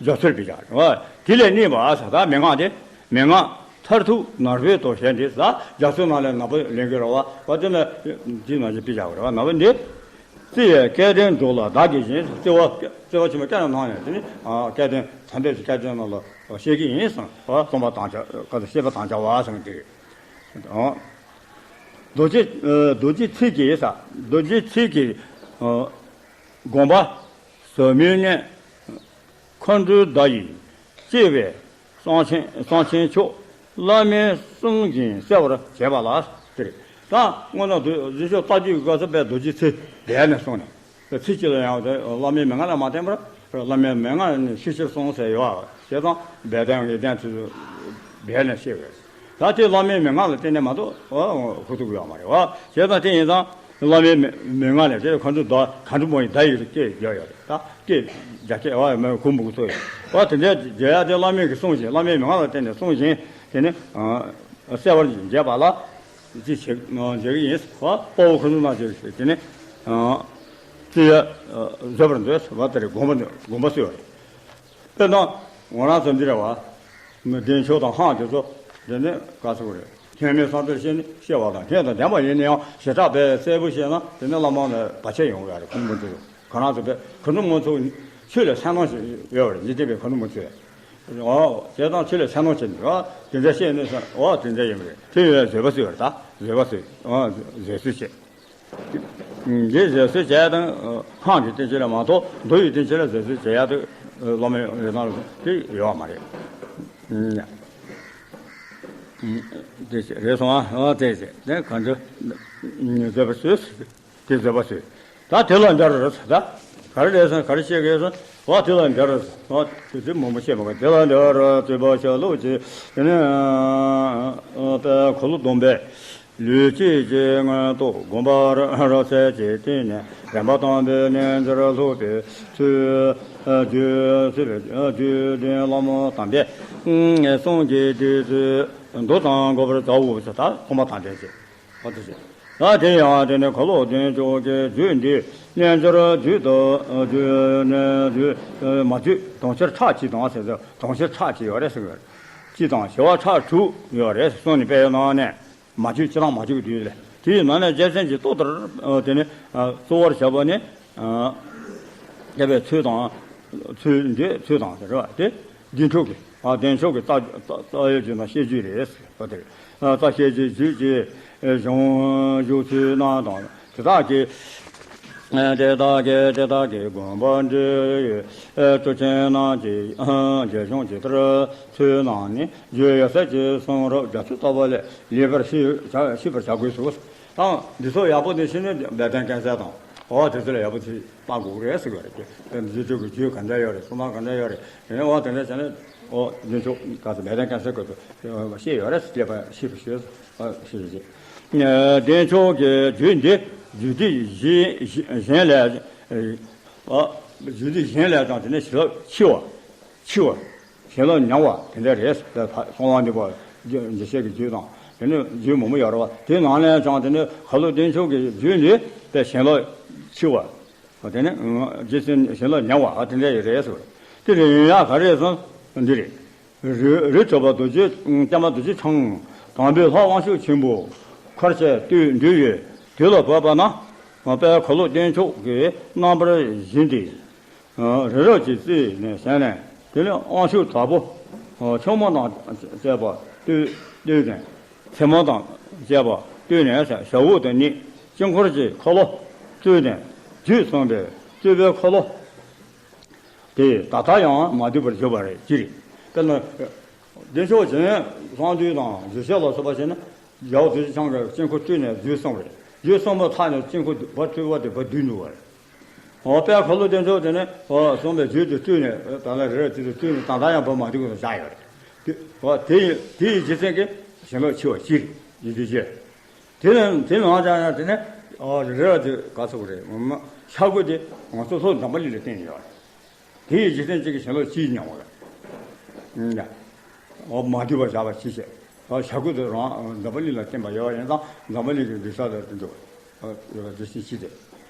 རྒྱ་མཚོར་འབད་བཞག་རེད། འོ་དེ་ལས་གནས་པ་ཟེར་ད་མན་ངག་དེ། མན་ངག་མཐར་ཐུག་ནར་བུའི་དོ་ཞེས་འདི་ཟེར་རྒྱ་མཚོའི་ནང་ལས་ནར་བུ་ལེན་གྱི་རེད་བ། འོ་དེ་ལ་འདི་ནང་བཞིན་འབད་བཞག་རེད་བ། ནར་བུ་འདི། བརྩེ་བའི་སྐལ་ལྡན་རྫོགས་ལ་བདག་གིས་བྱིན། བརྩེ་བ་བརྩེ་བ་ཆེན་པོ་སྐལ་ལ་གནང་ནས་དེ་ནི་སྐལ་ལྡན་དམ་པའི་སྐལ་ལྡན་རྣམས་ལ་བཤད་ཀྱི་ཡིན་ཟེར། འོ་སྟོན་པ་དམ་བཅའ་བཀའ་དང་བཤད་པ་དམ་བཅའ་བ་ཟེར་དེ་རེད། རྡོ་རྗེ། རྡོ་རྗེ་ཚིག་གི་ས། རྡོ་རྗེ་ཚིག་གི་དགོངས་པ་ཟབ་མོའི་གནས། མཁའ་འགྲོའི་བརྡ་ཡིས་གཅེས་པའི་གསང་ཆེན་གསང་ཆེན་མཆོག་བླ་མའི་གསུང་བཞིན་གསལ་བར་བྱེད་པ་ལ་ཟེར། ད་སྔོན་ན་རྗེས་ཕྱོགས་རྩ་རྒྱུད་ཀྱི་སྐབས་སུ་དཔེ་རྡོ་རྗེ་ཚིག་བསྡད་ནས་གསུངས་ནས། ཚིག་གཅིག་ལ་ཡང་དེ་བླ་མའི་མན་ངག་ལ་མ་བརྟེན་པར་བླ་མའི་མན་ངག་ནི་ཤེས་ཕྱིར་གསུངས་ཟེར་ཡོད་པ་བྱས་ཙང་སྦས་དོན་ངེས་བསྟན་ཚུལ་སྦས་ནས་བཤད་པས། ད་དེ་བླ་མའི་མན་ངག་ལ་བརྟེན་ནས་མ་གཏོགས་ཧུར་ཐུག་ཡོད་མ་རེད་བ། བྱས་ཙང་དེ་ཡིན་ཙང་བླ་མའི་མན་ངག་ལས་དེ་མཁའ་འགྲོ་བདག་མཁའ་འགྲོ་མ་ཡི་བརྡ་ཡིས་སྐད་རྒྱག་ཡོད་རེད། ད་སྐད་རྒྱག་སྐད་བ་མ་ཁུ་མུ་གུ་ཚོ་ཡོད་བ། དེ་འདྲའི་རྒྱག་ཡ་དེ་བླ་མའི་གི་གསུང་བཞིན་བླ་མའི་མན་ངག་ལ་བརྟེན་ནས་གསུང་བཞིན་དེ་ནི་གསལ་བར་བྱེད་པ་ལ། ཅི་བྱེད་བྱེད་ཀྱི་ཡིན། དཔའ་བོ་ཁོ་ཚོ་ནང་བྱེད་ཀྱི་དེ་ནི་ཅི་ཡ་བཟོད་པར་འདོད་བ་དེ་རེད། དགོངས་པ་དགོངས་པ་སུ་ཡོད་རེད། དཔེར་ན་ང་རང་ཚོ་འདི་རེད་བ། བདེ་མཆོག་དང་འཕགས་དེ་ཚོ་དེ་ནི་ག་ཚོད་རེད། ཁྱད་མེད་བསམ་གཏན་བཤད་ནི་བཤད་པ་དང་ཁྱད་དང་ལྡན་པ་ཡིན་ན་ཡང་ཞེ་དྲག་པའི་གསལ་པོ་བཤད་ན་དེ་ནི་བླ་མ་ལ་བར་ཆད་ཡོང་གི་རེད། ཁོང་མི་འདུག་ཁོ་རང་ཚོ་དཔེ་ཁོ་ཚོ་མང་ཚོགས་ཆོས་ལ་སེམས་ནང་ཞིག་ཡོད་རེད། འཇིག་རྟེན་པའི་ཁོ་ཚོ་མང་ཚོས། ཨོ། བྱས་ཙང་ཆོས་ལ་སེམས་ནང་བྱས་ནས་ཨོ་དེ་འདྲ་བཤད་ནས་ཨོ་དེ་འདྲ་ཡིན་པ་རེད། དེ་ཡོད་བཟོད་པ་བཟོད་པ་རེད། ད་བཟོད་པ་བཟོད་ཨོ་བཟོད་གསོལ་བྱས། འདི་བཟོད་གསོལ་བྱས་དང་འཕགས་ཀྱི་བསྟན་བཅོས་ལ་མ་གཏོགས་མདོ་ཡི་བསྟན་བཅོས་ལ་བཟོད་གསོལ་བྱེད་ཡག་དེ་བླ་མའི་རིགས་ནང་ལ་དེ་ཡོད་མ་རེད། དེ་རེད་སོང་ཨ། དེ་དེ་གང་འདྲ་བཟོད་པ་བཟོད། དེ་བཟོད་པ་བཟོད། ད་དེ་ལ་འདིར་ཟེར་ད། ག་རེ་རེད་ཟེར་ག་རེ་བཤད་གི་ཟེར། འོ་དེ་ལ་འདིར་ཟེར། འོ་དེ་དེ་མང་པོ་བཤད་མ་དགོས། དེ་ལ་འདིར་བརྩེ་བ་ཤ་ལུག་ཅིག་དེ་ནས་དཔལ་འཁོར་ལོ་སྡོམ་པས་ལུས་སྐྱེས་ཀྱི་མངོན་རྟོགས་བསྒོམ་པར་རབ་གསལ་གྱི་སྟེང་ནས་རིམ་པ་དང་པོའི་རྣལ་འབྱོར་སློབ་པའི་ཚུལ་བརྗོད་ཚུལ་བརྗོད་དོན་བླ་མ་དམ་པའི་གསུང་གི་དེ་ཚུལ་མདོ་ཙམ་གོ་བར་བྱའོ་ཟེར། ད་ཐོག་མ་དང་ལྡན་ཅིག་ཨ་ཏི་ཤ། ད་དེ་ཡང་དེ་ནི་འཁོར་ལོ་བདེ་མཆོག་གི་རྒྱུད་འདི་རྣལ་འབྱོར་རྒྱུད་དུ་བརྗོད་ནས་བརྗོད་མ་བརྗོད་དུང་ཕྱུར་ཕྲག་གཅིག་དང་ཟེར་ཏེ་དུང་ཕྱུར་ཕྲག་གཅིག་ཡོད་རེད་ཟེར་གི་རེད། གཅིག་དང་བྱེ་བ་ཕྲག་དྲུག་ཡོད་རེད་གསུངས་ནས་དཔེ་ཡོད་ནང་ནས་མ་བརྗོད་ཅི་དང་མ་བརྗོད་ཀྱི་དུས་ལས་དེ་ཡི་ནང་ནས་རྒྱལ་མཚན་གྱི་ཏོག་ལྟར་དེ་ནི་གཙོ་བོར་བྱས་པ་ནི། སྐྱེ་བའི་ཚུལ་དང་། ཚུལ་འདི་ཚུལ་དང་ཟེར་བ་དེ་བདེ་མཆོག་གི་ཨ་བདེ་མཆོག་གི་རྩ་རྩ་བའི་རྒྱུད་དང་བཤད་རྒྱུད་རེད་ཟེར་བ་དེ་རེད། རྩ་བཤད་རྒྱུད་རྒྱུད་ཀྱི་གཞུང་བཞུགས་ཚུལ་རྣམས་དང་དེ་དག་གི་དེ་དག་གི་དེ་དག་གི་དགོངས་པ་འགྲེལ་ཡོད་གྲུབ་ཆེན་རྣམས་ཀྱི་རྒྱས་གཞུང་ཇི་ལྟར་ཚུལ་རྣམས་ནི་རྒྱུད་ཡོད་ཚད་ཀྱི་གསུང་རབ་རྒྱ་མཚོ་ལྟ་བུ་ལས་ལེགས་པར་ཤེས་ཤེས་པར་བྱ་དགོས་སོ། དང་འདི་ཚོ་ཡག་པོ་ནས་ཤེས་ན་སྦས་དོན་སྐྱོན་སེལ་དང་། འོ་དེ་ཚོ་ལ་ཡག་པོ་ཅིག་བལྟ་དགོས་རེད་ཟེར་གི་རེད། དེ་འདི་ཚོ་གི་རྒྱུད་ག་འདྲ་ཡོད་རེད། གསུང་སྟངས་ག་འདྲ་ཡོད་རེད། དེ་ནས་འོ་དེ་འདྲ་བྱས་ནས་འོ་རྒྱུན་ཆོག་ག་ཚོད་སྦས་དོན་སྐྱོན་སེལ་དགོས་ཚོད་ཤེས་ཡོད་རེད། ལེགས་པར་ཤེས་པར་ཤོག་ཨ་ཤེས་ཤེས། བདེ་མཆོག་གི་རྒྱུད་འདི་རྒྱུད་སྡེ་གཞན་གཞན་ལས་ཨ་རྒྱུད་སྡེ་གཞན་ལས་ཀྱང་དེ་ནས་ཞེ་དྲག་ཕྱི་བ། འཆི་བ། བྱིན་རླབས་ཉམས་པ་དེ་འདྲ་རེད། གསང་བ་འདུས་པ་འཇིགས་བྱེད་ཀྱི་རྒྱུད་དང་དེ་ནི་རྒྱུད་མང་པོ་ཡོད་རེད་བ། དེ་ནང་ལས་ཀྱང་དེ་ནི་ཁ་ལོ་བདེ་མཆོག་གི་རྒྱུད་འདི་དཔེ་བྱིན་རླབས་འཆི་བ། དེ་ནི་རྗེ་བཙུན་བྱིན་རླབས་ཉམས་པ་དེ་འདྲ་ཡི་རེད་ཟེར། དེ་རེད་ཡིན་ཡ་ག་རེ་ཟེར་ན་འདི་རེད། རི་རི་བྲག་པ་རྡོ་རྗེ་བསྟན་པ་རྡོ་རྗེ་འཆང་དམ་པའི་ལྷ་དབང་ཕྱུག་ཆེན་པོ་འཁོར་བཅས་བསྟོད་འདུས་ཡོད། དུས་ལ་བབ་པ་ན་དཔལ་ཁ་ལོ་བདེ་མཆོག་གི་རྣམ་པར་བཞེངས་ཏེ། རི་རབ་ཀྱི་རྩེ་ནས་བྱས་ནས་དེ་ནས་དབང་ཕྱུག་དྲག་པོ་ཆུང་མ་དང་བཅས་པ་བསྟོད་བསྟོད་ནས། མཚན་མོ་དང་བཅས་པ་བསྟོད་ནས་ཞབས་འོག་ཏུ་བསྙེས། དཀྱིལ་འཁོར་གྱི་ཁ་ལོ་བཙུགས་ནས་རྒྱུད་གསུངས་པས་བཙུགས་པའི་ཁ་ལོ་དེ་ད་ལྟ་ཡང་མ་བསྡུས་པར་བཞུགས་པ་རེད་ཅི་རེད། དཔེར་ན། བདེ་མཆོག་སྦྱིན་གསང་འདུས་དང་རྗེ་ཤེས་ལ་སོགས་པ་བྱས་ན། རྒྱལ་བ་རྡོ་རྗེ་འཆང་གིས་དཀྱིལ་འཁོར་བཙུགས་ནས་རྒྱུད་གསུངས་པ་རེད། རྒྱུད་གསུངས་པ་མཐའ་ནས་དཀྱིལ་འཁོར་བ་བཙུགས་པ་དེ་བ་བསྡུས་འདུག་པ་རེད། འོ་དཔལ་ཁ་ལོ་བདེ་མཆོག་དེ་ནི་འོ་གསུངས་པའི་རྒྱུད་དུ་བཙུགས་ནས་ད་ལྟ་རི་རབ་དེ་དུ་བཙུགས་ནས་ད་ལྟ་ཡང་བབས་མ་བསྡུས་པ་བཞག་ཡོད་རེད། དེ་འོ་དེ་ཡི་དེ་ཡི་རྗེས་མཚན་གྱི་བྱིན་རླབས་ཆེ་བ་ཅི་རེད་ཡིན་དུས་ཅི། དེ་ནི་དེ་ནང་ཅང་ཡང་དེ་ནི་འོ་རི་རབ་དེ་ག་ཚོད་རེད། ཤ་ཁུ་དེ་ང་ཚོ་ལྷོ་འཛམ་བུ་གླིང་ལ་བསྟན་ཡོད་རེད། དེ་ཡི་རྗེས་བཙུན་གཅིག་གི་བྱིན་རླབས་ཅི་ཡིན་སྙམ་པ་ལ། འོ་མ་བསྡུས་པར་བཞག་པ་ཅི་བྱེད། ཨ་ཤ་ཁུ་དེ་རང་འཛམ་བུ་གླིང་ལ་བསྟན་པ་ཡོད་པ་ཡིན་ཙང་འཛམ་བུ་གླིང་གི་འདུས་ས་ལ་དེ་འདུག་ཡོད་པ་དེ་བཞིན་ཅི་སྟེ།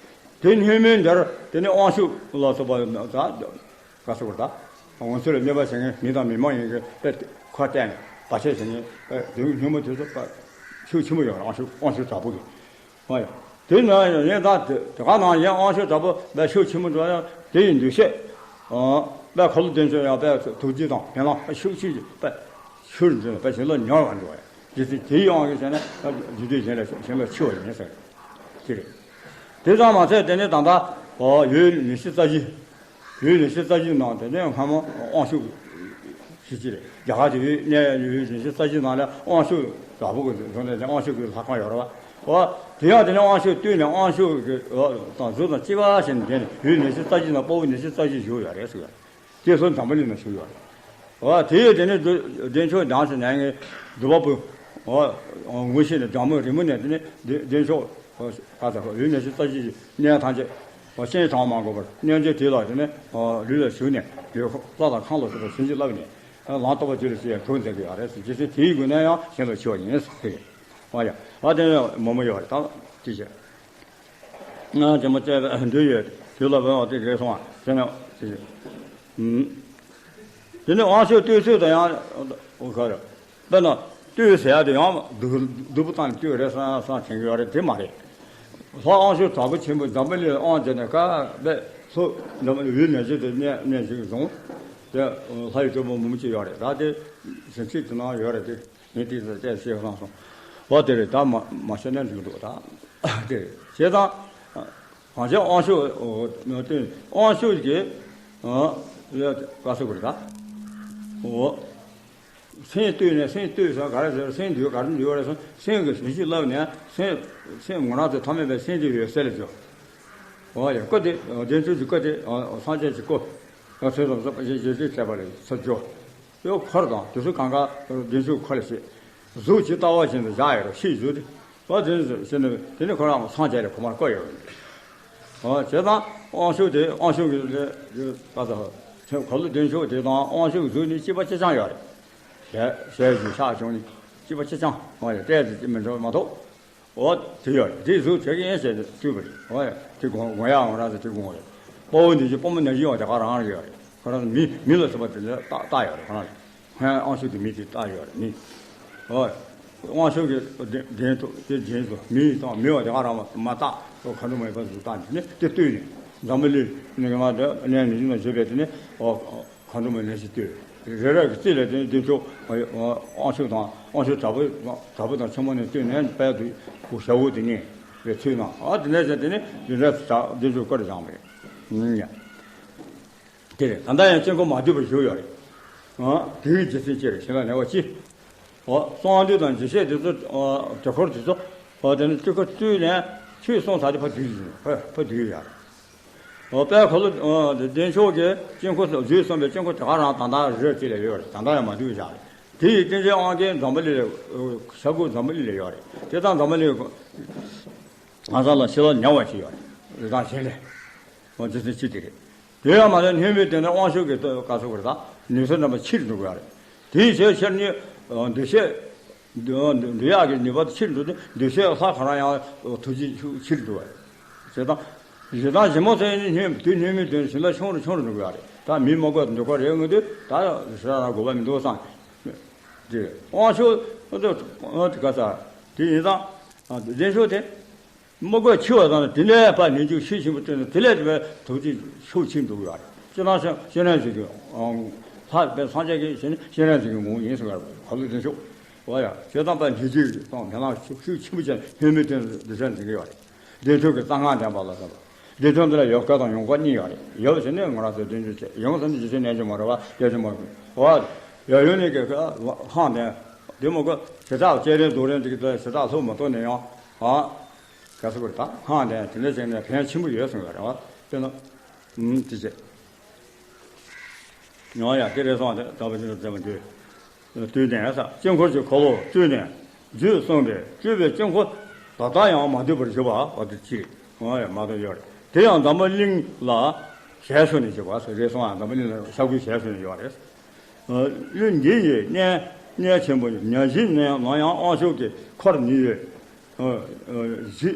དེ་སྔོན་མའི་འདིར་དེ་ནི་དབང་ཕྱུག་ལ་སོགས་པ་ད་ག་ཟེར་བར་ད། ང་ཚོ་ལ་གནོད་པ་བྱེད་མཁན་མི་དང་མི་མ་ཡིན་གྱི་དཔེ་ཁ་གཏད་ནས་བར་ཆད་བྱེད་མཁན་དཔེ་དེ་སྔོན་མ་དེ་ཚོ་དཔེ་ཤུགས་ཆེན་པོ་ཡོད་རེད། དབང་ཕྱུག་དབང་ཕྱུག་དྲག་པོ་གི། ཨ་ཡ། དེ་ན་ཡང་ཡིན་ད་དེ་དེ་ག་ནང་ཡང་དབང་ཕྱུག་དྲག་པོ་དཔེ་ཤུགས་ཆེན་པོ་འགྲོ་ཡང་དེ་ཡི་འདུ་ཤེས། ཨ་དཔེ་ཁ་ལོ་བདེ་མཆོག་ཡང་དཔེ་ཐུགས་རྗེ་དང་ཕན་ལམ་དཔེ་ཤུགས་ཆེ་དཔེ་ཤུགས་འདྲེན་དཔེ་བྱིན་རླབས་ཉམས་པར་འགྲོ་བ་ཡང་རྗེ་བཙུན་དེ་ཡི་དབང་གིས་བྱས་ན་རྒྱུད་སྡེ་གཞན་ལས་བྱིན་རླབས་ཆེ་བ་ཡིན་ཟེར། དེ་རེད། དེ་ཙམ་མ་ཟད་དེ་ནས་ད་ལྟ་ཨོ་ཡུལ་ཉི་ཤུ་རྩ་བཞི། ཡུལ་ཉི་ཤུ་རྩ་བཞི་ནང་དེ་ནས་སྔ་མོ་དབང་ཕྱུག་ཞེས་ཅི་རེད། རྒྱ་གར་གྱི་ཡུལ་གནས་ཡུལ་ཉི་ཤུ་རྩ་བཞི་ནང་ལ་དབང་ཕྱུག་དྲག་པོ་གི་བཟོ་འདྲ་དེ་དབང་ཕྱུག་གི་ལྷ་ཁང་ཡོད་རེད་བ། ཨོ་དེ་ཡང་དེ་ནས་དབང་ཕྱུག་བཏུལ་ནས་དབང་ཕྱུག་གི་ཨོ་དང་གཟུགས་དང་སྐྱེ་བ་བྱས་ནས་དེ་ནས་ཡུལ་ཉི་ཤུ་རྩ་བཞི་ནང་དཔའ་བོ་ཉི་ཤུ་རྩ་བཞི་བཞུགས་ཡོད་རེད་ཟེར་བ། དེ་ཚོ་འཛམ་བུ་གླིང་ན་བཞུགས་ཡོད་རེད། ཨོ་དེ་ཡི་དེ་ནས་བདེ་མཆོག་ལྗང་ཞིང་ནན་གྱི་འདུལ་བ་པོ། ཨོ་ངོ་ཤེས་ནས་སྦྲང་མོ་རི་མོ་ནས་དེ་ནས་བདེ་མཆོག་ཨོ་ག་ས་ཡུལ་ཉི་ཤུ་རྩ་བཞི་གནས་ཐམས་ཅད། ཨོ་སྤྱན་དྲངས་མ་དགོས་པར་གནས་མཇལ་དེ་ལ་དེ་ནས་ཨོ་ལུས་ལ་ཞུགས་ནས་ལུས་ལྷ་དང་ཁམས་ལ་སོགས་པ་བྱིན་གྱིས་བརླབས་ནས་ལམ་རྟོགས་པ་དེ་ལ་ཞུགས་ཡང་གྲོལ་མཛད་ཀྱི་ཡོད་རེད་ཟེར། རྗེ་བཙུན་དེའི་སྒོ་ནས་ཡང་བྱིན་རླབས་ཆེ་བ་ཡིན་ཟེར། ཨོ་ཡ། ཨ་དེ་ནས་མོ་མོ་ཡོད་རེད་ད་དེ་བྱས། ང་དེ་མོ་བྱས་འདུལ་ཡོད་དུས་ལ་བོན་བ་དེ་རེད་སོང་བ་དེ་ནས་དེ་བྱས། དེ་ནས་དབང་ཕྱུག་བསྟོད་ཚུལ་དང་ཡང་། ཨོ་ག་རེ། དཔེར་ན། བསྟོད་ཟེར་ཡ་དེ་ཡང་སྡུག་སྡུག་པོ་བཏང་ནས་བསྟོད་རེད་བསམ་བསམ་དྲན་གྱི་ཡོད་རེད་དེ་མ་རེད། ལྷ་དབང་ཕྱུག་དྲག་པོ་ཆེན་པོ་འཛམ་བུ་གླིང་ལ་དབང་བྱས་ནས་ག་བས་ལྷོ་འཛམ་བུ་གླིང་ཡུལ་ནས་བྱེད་དུ་གནས་གནས་ཤིག་བཟུང་། དེ་ལྷ་ཡི་སྤྲུལ་པ་མང་པོ་ཅིག་ཡོད་རེད་ད་དེ་ཟིན་ཚིག་དེ་ནང་ཡོད་རེད་དེ་ངས་དེ་ཚོ་བལྟས་ཤེས་བསམ་སོང་། འོ་དེ་རེད་ད་མ་མ་ཤེས་ན་འགྲིག་འདུག་ད་དེ་རེད་བྱས་ཙང་། གང་ཅི་དབང་ཕྱུག་ཨོ་དེ་དབང་ཕྱུག་གི་ཨོ་ལ་ག་ཟེར་དགོས་རེད་ད། ཨོ། སེམས་བསྟོད་ནས་སེམས་བསྟོད་ཟེར་ག་རེ་ཟེར་སེམས་འདུལ་ག་རེ་འདུལ་བ་རེད་ཟེར་སེམས་ཀྱི་ཟིན་བྲིས་བསླབས་ནས་སེམས་སེམས་ངོ་རང་དུ་ཐ་མལ་པའི་སེམས་ཀྱི་འོད་གསལ་ལ་འཇོག་ཨོ་ཡ་སྐུ་དེ་བདེན་ཚུལ་གྱི་སྐུ་དེ་སངས་རྒྱས་ཀྱི་སྐུ་ཡང་ཚུལ་ཙམ་ཟབ་པ་ཞེས་བརྗོད་ཚུལ་བྱས་པ་ལ་ཚུར་འཇོག་ཡོད་འཁོར་དང་དེ་ཚོ་གང་ག་བདེན་ཚུལ་འཁོར་ལ་བཤད། གཟུགས་ཇི་ལྟ་བ་བཞིན་དུ་བཞག་ཡོད་རེད་ཤེས་གཟུགས་དེ། བ་དེ་ནི་ཟེར་ནས་དེ་ནི་ཁོ་རང་སངས་རྒྱས་ལ་ཁོ་མར་བསྐོས་ཡོད་རེད། ཨོ་བྱས་ཙང་དབང་ཕྱུག་དེ་དབང་ཕྱུག་གི་ལས་ད་ལྟ་ཁ་ལོ་བདེ་མཆོག་དེ་དང་དབང་ཕྱུག་གི་གཟུགས་ནི་གཅིག་པ་གཅིག་རྐྱང་ཡོད་རེད། ཞལ་ཞལ་གྱི་ཕྱག་བྱུང་ནི་གཅིག་པ་གཅིག་རྐྱང་ཨོ་ཡ་སྤྲད་དེ་ཅི་མི་འགྲོ་མ་གཏོགས། ཨོ་དེ་ཡོད་རེད་དེ་གཟུགས་དེ་གི་ཡིན་ཞེས་བརྗོད་པ་རེད་ཨོ་ཡ་དེ་དགོངས་དགོངས་ཡག་ང་རང་ཚོ་དེ་དགོངས་རེད། དཔའ་བོ་འདི་ཅི་དཔའ་མོ་ནང་བཞིན་ཡོད་དེ་ག་རང་རེད་ཡོད་རེད་ཁོ་རང་ཚོ་མི་མི་ལ་སོགས་པ་དེ་ལ་བཏགས་བཏགས་ཡོད་རེད་ཁོ་རང་ལ། ཧན་དབང་ཕྱུག་དེ་མི་དེ་བཏགས་ཡོད་རེད་མི། ཨོ། དབང་ཕྱུག་གི་འདྲེན་དུ་དེ་འདྲེན་དུ་མི་དང་མི་བ་དེ་ག་རང་མ་བཏགས་ཁོ་མཁའ་འགྲོ་མ་ཡིན་པ་ཟུར་བཏགས་ནས་དེ་བཏུལ་ནས་འཛམ་བུ་གླིང་ནི་ང་དེ་གནས་ནི་ཡིན་ན་བརྗོད་པའི་དེ་ནི་ཨོ། མཁའ་འགྲོ་མ་ནས་ཞིག་བཏུལ་རེ་རེ་གི་རྩིས་ལས་དེ་ནི་བདེ་མཆོག་དབང་ཕྱུག་དང་དབང་ཕྱུག་དྲག་པོ་དྲག་པོ་དང་ཆེན་མོ་ནས་བཏུལ་ནས་དཔལ་དུ་ཞབས་འོག་ཏུ་གནས་པའི་ཚུལ་ནང་ཨ་དེ་ནས་བྱས་དེ་ནི་འདི་འདྲ་བདེ་མཆོག་བཀའ་དྲིན་བཟང་བས། དེ་རེད་ད་ལྟ་ཡང་དཀྱིལ་འཁོར་མ་བསྡུས་པར་བཞུགས་ཡོད་རེད། ཨ་དེའི་རྗེས་ཟིན་ཅི་རེད་ཞེ་ལ་ནས་བ་ཅི། ཨོ་གསང་འདུས་དང་འཇིགས་བྱེད་དེ་ཚོ་ཨོ་དེ་འཁོར་དེ་ཚོ་ཨོ་དེ་ནི་དཀྱིལ་འཁོར་བཏུལ་ནས་ཆོས་གསུངས་ཚར་དེ་ཕར་བསྡུས་ཡིན་ཕར་ཕར་བསྡུས་ཡོད་རེད། ཨོ་དཔལ་ཁ་ལོ་ཨོ་བདེ་མཆོག་གི་དཀྱིལ་འཁོར་བསྡུས་གསུངས་པའི་དཀྱིལ་འཁོར་དེ་ག་རང་ད་ལྟ་རི་རབ་ཅིག་ལ་ཡོད་རེད་ད་ལྟ་ཡང་མ་བསྡུས་བཞག་རེད། དེ་ཡི་རྟེན་འབྲེལ་དབང་རྒྱལ་འཛམ་བུ་གླིང་ལ་ཤར་ཁུག་འཛམ་བུ་གླིང་ལ་ཡོད་རེད་དེ་ལྟར་འཛམ་བུ་གླིང་ང་ཚང་ལ་ཤི་ལ་ཉམས་པ་ཞིག་ཡོད་རེད་རི་དྭགས་གཞན་ལས། འོ་རྗེ་བཙུན་སྤྱི་དེ་རེད། དེ་ཡང་མ་ལས་སྣོད་མེད་དེ་ནི་དབང་ཕྱུག་གི་བཀའ་སོགས་རེད་ད། ནུས་ཤུགས་རྣམ་པ་ཆེར་འགྲོ་གི་ཡོད་རེད། དེའི་ཕྱིར་ཕྱིར་ནི་འདུ་ཤེས། འདུ་འདུ་ཡག་གི་ནུས་པ་དེ་ཆེར་འགྲོ་དུས་འདུ་ཤེས་ལྷ་ཁོ་རང་ཡང་ཐུགས་རྗེ་ཤུགས་ཆེར་འགྲོ་བ་རེད། བྱས་ཙང་། ཞེ་སྡང་ཞེ་མོ་ཟེར་ནི་སྙོན་དུས་སྙོན་མོས་དོན་བྱིན་རླབས་ཆུང་རུ་ཆུང་རུ་འགྲོ་གི་ཡོད་རེད། ད་མི་མ་དགོས་འདུ་ཁོ་རེ་ངོས་དུས་ད་ཞེ་དྲག་རང་དགོས་པ་མི་འདུག་བསམ། དེ་དབང་ཕྱུག་དེ་ག་ས་དེ་ཡིན་ཙང་། བདེ་མཆོག་དེ། མི་དགོས་འཆི་བ་དང་དེ་ནས་ཕར་ནུས་ཤུགས་ཤུགས་ཆེན་པོ་བཏོན་ནས་དེ་ལས་དེ་བས་ཐུགས་རྗེ་ཤུགས་ཆེན་འགྲོ་གི་ཡོད་རེད། སྤྱིར་བཏང་སྤྱན་རས་གཟིགས་ཀྱི་ལྷ་དཔལ་སངས་རྒྱས་ཀྱི་ཞལ་ནས་སྤྱན་རས་གཟིགས་ཀྱི་ངོ་བོ་ཡིན་ཟེར་བ་རེད། ཁ་ལོ་བདེ་མཆོག་འོ་ཡ། བྱས་ཙང་ཕར་ནུས་ཤུགས་དང་མི་ལང་ཤུགས་ཤུགས་ཆེན་པོ་བྱས་ནས་སྙོན་མོས་དོན་འདི་ཚོ་འཛིན་གྱི་ཡོད་རེད། བདེ་མཆོག་གི་རྩ་སྔགས་ལྡན་པ་ལ་སོགས་པ། བདེ་མཆོག་འདི་ལ་ཡོད་སྐད་དང་ཡོང་སྐད་གཉིས་ཡོད་རེད། ཡོད་ཟེར་ནས་ང་རང་ཚོས་བདེ་མཆོག་བྱས། ཡོང་ཟེར་ནས་རྗེ་བཙུན་རྣལ་འབྱོར་མ་རེད་བ། རྒྱལ་བྱེད་མ་རེད་བ། ཡོད་ཡོད་ནས་ཀྱི་ལྷང་ལྡན། དེ་མ་གོ་བྱེ་བྲག་སྤྱན་རས་གཟིགས་རེད་འདི་གི་བྱེ་བྲག་ལྷུག་མ་གཏོགས་ནས་ཡང་། ཨ། ག་ས་གོ་རེད་ད་ལྷང་ལྡན་དེ་འདྲ་བྱས་ནས་ཕན་ཆེན་པོ་ཡོད་གསུངས་ཡོད་རེད་བ། དཔེར་ན། ཨུམ་དེ་བྱས། ཡང་ཡང་དེ་རེད་སོང་དེ་ད་བ་ཅི་འདྲ་བྱས་མ་འདུག་དུས་ནས་ས་དཀྱིལ་འཁོར་གྱི་འཁོར་ལོ་བསྡུས་ནས་རྒྱུད་གསུངས་པས་སྤྲུལ་པའི་དཀྱིལ་འཁོར་ད་ལྟ་ཡང་མ་འདུས་པར་བཞུགས་པ་འོ་དེ་གཅིག་འོ་ཡ་མ་གཏོགས་ཡོད་རེད། དེ་ཡང་འཛམ་བུ་གླིང་ལ་ཞལ་བཞུགས་ནས་བཞུགས་པ་སོ་རེད་སོང་ཨ། འཛམ་བུ་གླིང་ལ་ཤར་ཁུལ་ཞལ་བཞུགས་ནས་ཡོད་རེད། གླིང་འདི་ཡི་གནས་གནས་ཆེན་པོ་ཉ་གཞི་ནས་ནམ་ཡང་དབང་ཕྱུག་གི་འཁོར་ཉི་འོད། གཞི་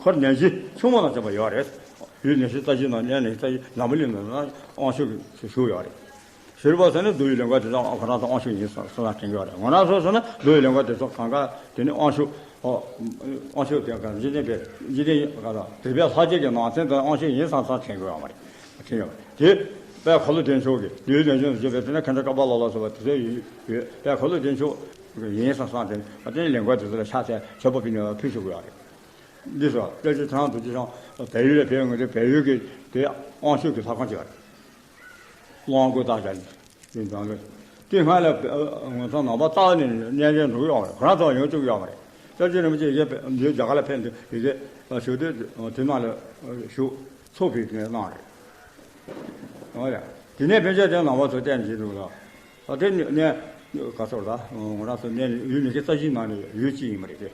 འཁོར་ཉ་གཞི་ཆུང་མ་དང་བཅས་པ་ཡོད་རེད། ཡུལ་ཉི་ཤུ་རྩ་བཞི་ནང་གནས་ཉི་ཤུ་རྩ་བཞི་འཛམ་བུ་གླིང་ནང་དབང་ཕྱུག་གི་བཞུགས་ཡོད་རེད། ཞུ་རིག་པ་ཟེར་ན་འདུལ་བའི་ལེའུ་ཁག་དེ་ཚོ་ཁོ་རང་ཚོ་དབང་ཕྱུག་ཡིན་བསམ་བསམ་དྲན་གྱི་ཡོད་རེད། ང་རང་ཚོ་ཟེར་ན་འདུལ་བའི་ལེའུ་ཁག་དེ་ཚོ་གང་ག་དེ་ནི་དབང་ཕྱུག་ཨོ། དབང་ཕྱུག་དེ་ག་འཇིག་རྟེན་པའི་འཇིག་རྟེན་ག་ད་དེ་བས་ལྷག་བཅས་ཀྱི་ནང་ཚན་དུ་དབང་ཕྱུག་ཡིན་བསམ་བསམ་དྲན་གྱི་ཡོད་མ་རེད། དྲན་ཡོད་མ་རེད། དེ་དཔལ་འཁོར་ལོ་བདེ་མཆོག་གི་འདུལ་བའི་ལེའུ་ཆུང་དུ་བརྗོད་པའི་དེ་ནི་མཁན་སློབ་ཀརྨ་པ་ལ་སོགས་པ་དེ་ཚོ་ཡོད་ཡོད་དཔལ་འཁོར་ལོ་བདེ་མཆོག་ཡིན་བསམ་བསམ་དྲན་ཨ་དེ་ནི་ལེའུ་ཁག་དེ་ཚོ་ལ་ཕྱག་འཚལ་མཆོད་པ་ཕུལ་ནས་ཕུལ་ཆོག་གི་ཡོད་རེད། འདི་སོགས་བཀྲ་ཤིས་ཚང་རྡོ་རྗེ་འཆང་བལ་ཡུལ་ལ་ཕེབས་ཡོང་དུས་བལ་ཡུལ་གྱི་དེ་དབང་ཕྱུག་གི་ལྷ་ཁང་ཅིག་ཡོད་རེད། དབང་བསྐུར་བཏང་བྱ་ནི་དེ་འདྲ་ལས། དེ་སྔ་ལ་ང་ཚོ་ནང་པ་རྩ་བ་ནས་གནས་མཇལ་འགྲོ་གི་ཡོད་མ་རེད། ཁོ་རང་ཚོ་ཡོང་བཅུག་གི་ཡོད་མ་རེད། སྐྱབས་རྗེ་རིན་པོ་ཆེ་ཡི་གེ་འདིར་རྒྱ་གར་ལ་ཕེབས་འདུག་ཡི་གེ་ཞུ་དུས་དེ་ནང་ལ་བཞུགས་ཚོགས་ཕུལ་ནས་གནང་རེད། ཨོ་ཡ། དེ་ནས་ཕན་ཆད་དེ་ནང་པ་ཚོ་བསྟན་བྱེད་འདུག་ལ། ཨ་དེ་ནས་ག་ཚོད་ད་ང་རང་ཚོ་གནས་ཡུལ་ཉི་ཤུ་རྩ་བཞི་ནང་ནས་ཡུལ་གཅིག་ཡིན་པ་རེད་དེ།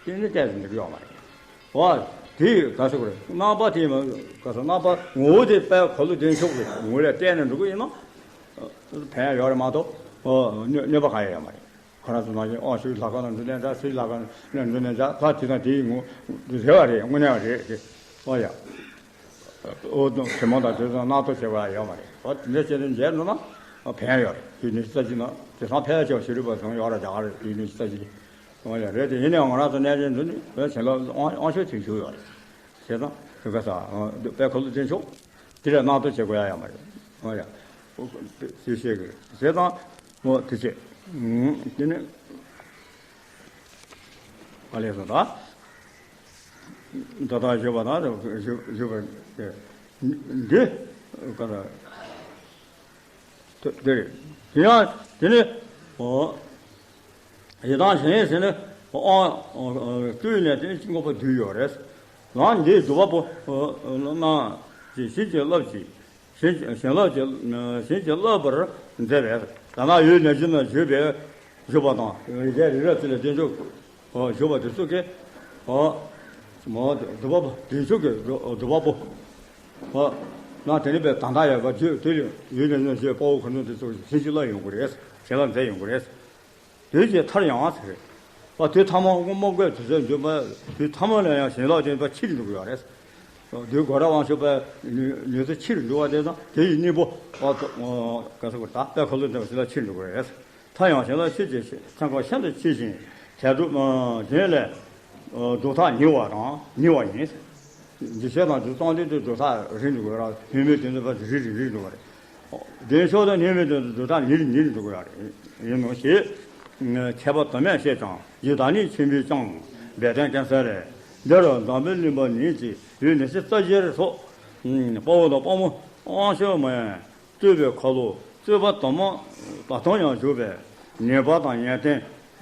དེ་ནི་བལྟས་ཟིན་འགྲིག་ཡོད་མ་རེད། འོ། དེ་ག་ཟེར་དགོས་རེད། རྣམ་པ་དེ་མ་ག་ཟེར་རྣམ་པ་ངོ་བོ་དེ་དཔལ་འཁོར་ལོ་བདེ་མཆོག་གི་ངོ་བོ་ལ་བལྟས་ནས་འགྲོ་གི་ཡིན་ན། ཕན་ཡོད་རེད་མ་གཏོགས། གནོད་གནོད་པ་གང་ཡང་ཡོད་མ་རེད། ཁོ་རང་ཚོ་ནང་བཞིན་ཨོ་ཤུལ་ལྷ་ཁང་ནང་འདུག་ནས་འདྲ་སུའི་ལྷ་ཁང་ནང་འདུག་ནས་འདྲ་ད་དེ་དང་དེའི་ངོ་རེ་བ་རེད་དངོས་གནས་བ་རེད་དེ། ཨོ་ཡ། ཨོ་དང་གྲིབ་མ་དང་དེ་ཚོ་སྣང་དོགས་བྱེད་པ་ཡོད་མ་རེད། ཨོ་དེ་འདྲ་བྱས་ནས་མཇལ་འགྲོ་ན་ཨོ་ཕན་ཡོད་རེད། དེ་ནི་ས་གཞི་ན་དེ་སང་ཕལ་ཆེ་བ་ཤེས་རིག་པ་ཚང་ཡོད་ར་རྒྱ་གར་དེ་ནི་ས་གཞི་ཨོ་ཡ་རེད་དེ་ཡིན་ནའང་ང་རང་ཚོ་གནས་ཆེན་འདི་ནི་བོད་ཆེན་ལ་དབང་དབང་ཆོག་དེ་ཞུ་ཡོད་རེད། བྱས་ཙང་དེ་ག་ས་དཔལ་འཁོར་ལོ་བདེ་མཆོག་དེ་རེད་སྣང་དོགས་བྱེད་དགོས་ཡ་ཡོད་མ་རེད། ཨོ་ཡ། ཞེས་བཤད་ཀྱི་རེད། བྱས་ཙང་ཨོ་དེ་བྱས་དེ་ནི། ཨ་ལས་སོ་ད། ད་ལྟ་བཞུགས་པ་དང་བཞུགས་བཞུགས་པ་དེ། འདི། ག་ད། དེ་རེད། དེ་ཡང་དེ་ནི། ཨོ། ཡི་དམ་ཞིང་ཟེར་ནི། ཨོ། སྤྲུལ་ནས་དེ་ནི་དཀྱིལ་འཁོར་པ་བསྡུས་ཡོད་རེད། ནང་འདི་སྒྲུབ་པ་པོ། གནང་། ཞིང་གི་བརླབས་ཀྱིས། བྱིན་བྱིན་རླབས་ཀྱི། བྱིན་གྱིས་བརླབས་པར་མཛད་པས། ད་ནང་ཡུལ་ནས་བཞུགས་ན་བཞུགས་པའི་བཞུགས་པ་དང་རིགས་རིགས་རབ་ཀྱི་ལས་བདེ་མཆོག་བཞུགས་པ་དེ་ཚོ་གིས། མ་འདུལ་བ་པོ་བདེ་མཆོག་གི་འདུལ་བ་པོ། ནང་དེ་ནི་པའི་ད་ལྟ་ཡོད་པ་བརྗོད་དེ་ཡུལ་ནས་བཞུགས་པའི་དཔའ་བོ་ཁོ་ཚོ་དེ་ཚོ་བྱིན་གྱིས་བརླབས་ཡོང་གི་རེད། བྱིན་རླབས་མཛད་ཡོང་གི་རེད། དུས་ཀྱི་མཐར་ཡང་ཟེར། པ་དུས་ཐ་མ་དངོས་མ་བཀོད་དུས་ཚོད་འདུས་པ་དུས་ཐ་མ་ལ་ཡང་བྱིན་རླབས་ལྡན་པ་ཕྱིར་འགྲོ་གི་ཡོད་རེད། དུས་འགོར་ར་དབང་ཆོག་པའི་ནུས་ཚོད་ཕྱིར་འགྲོ་བ་དེ་དང་དེ་ཡི་གཉིས་པོ་ག་ས་གོ་ད་དཔལ་འཁོར་ལོ་འདྲ་བ་ཞིག་ལ་ཕྱིར་འགྲོ་གི་རེད། ཐ་ཡང་བྱིན་རླབས་ཕྱིར་གྱི་ཚན་ཁ་ཤིན་ཏུ་ཆེ་ཞིང་དལ་འགྲོ་རྒྱུན་ལས་སྒྲུབ་ཐག་ཉེ་བ་དང་ཉེ་བ་ཡིན། འཇིགས་བྱེད་དང་འཇིགས་གསང་དེ་ཚོའི་སྒྲུབ་ཐག་རིང་དུ་འགྲོ་ར་སྙིགས་མའི་དོན་དུ་ཕར་རིང་རིང་རིང་དུ་འགྲོ་བ་རེད། བདེ་མཆོག་དང་སྙིགས་མའི་དོན་དུ་སྒྲུབ་ཐག་ཉེ་རིང་ཉེ་རིང་དུ་འགྲོ་བ་རེད། ཡིན་ནོ་ཞེས། མཁས་པ་དུ་མས་བཤད་ཀྱང་ཡི་དྭགས་ནི་ཆེན་པོས་ཀྱང་འབད་བརྟན་ཀན་སར་རེད། འདིར་འཛམ་བུའི་གླིང་པ་ཉིད་ཀྱི་ཡུལ་ཉི་ཤུ་རྩ་བཞིར་སོགས། དཔའ་བོ་དང་དཔའ་མོ་དབང་ཕྱུག་མ་ཡིན། སྤྲུལ་པའི་ཁ་ལོ་རྩོད་པ་དུ་མ་ད་དུང་ཡང་བཞུགས་པས་ཉེས་པ་དང་ངན་རྟེན་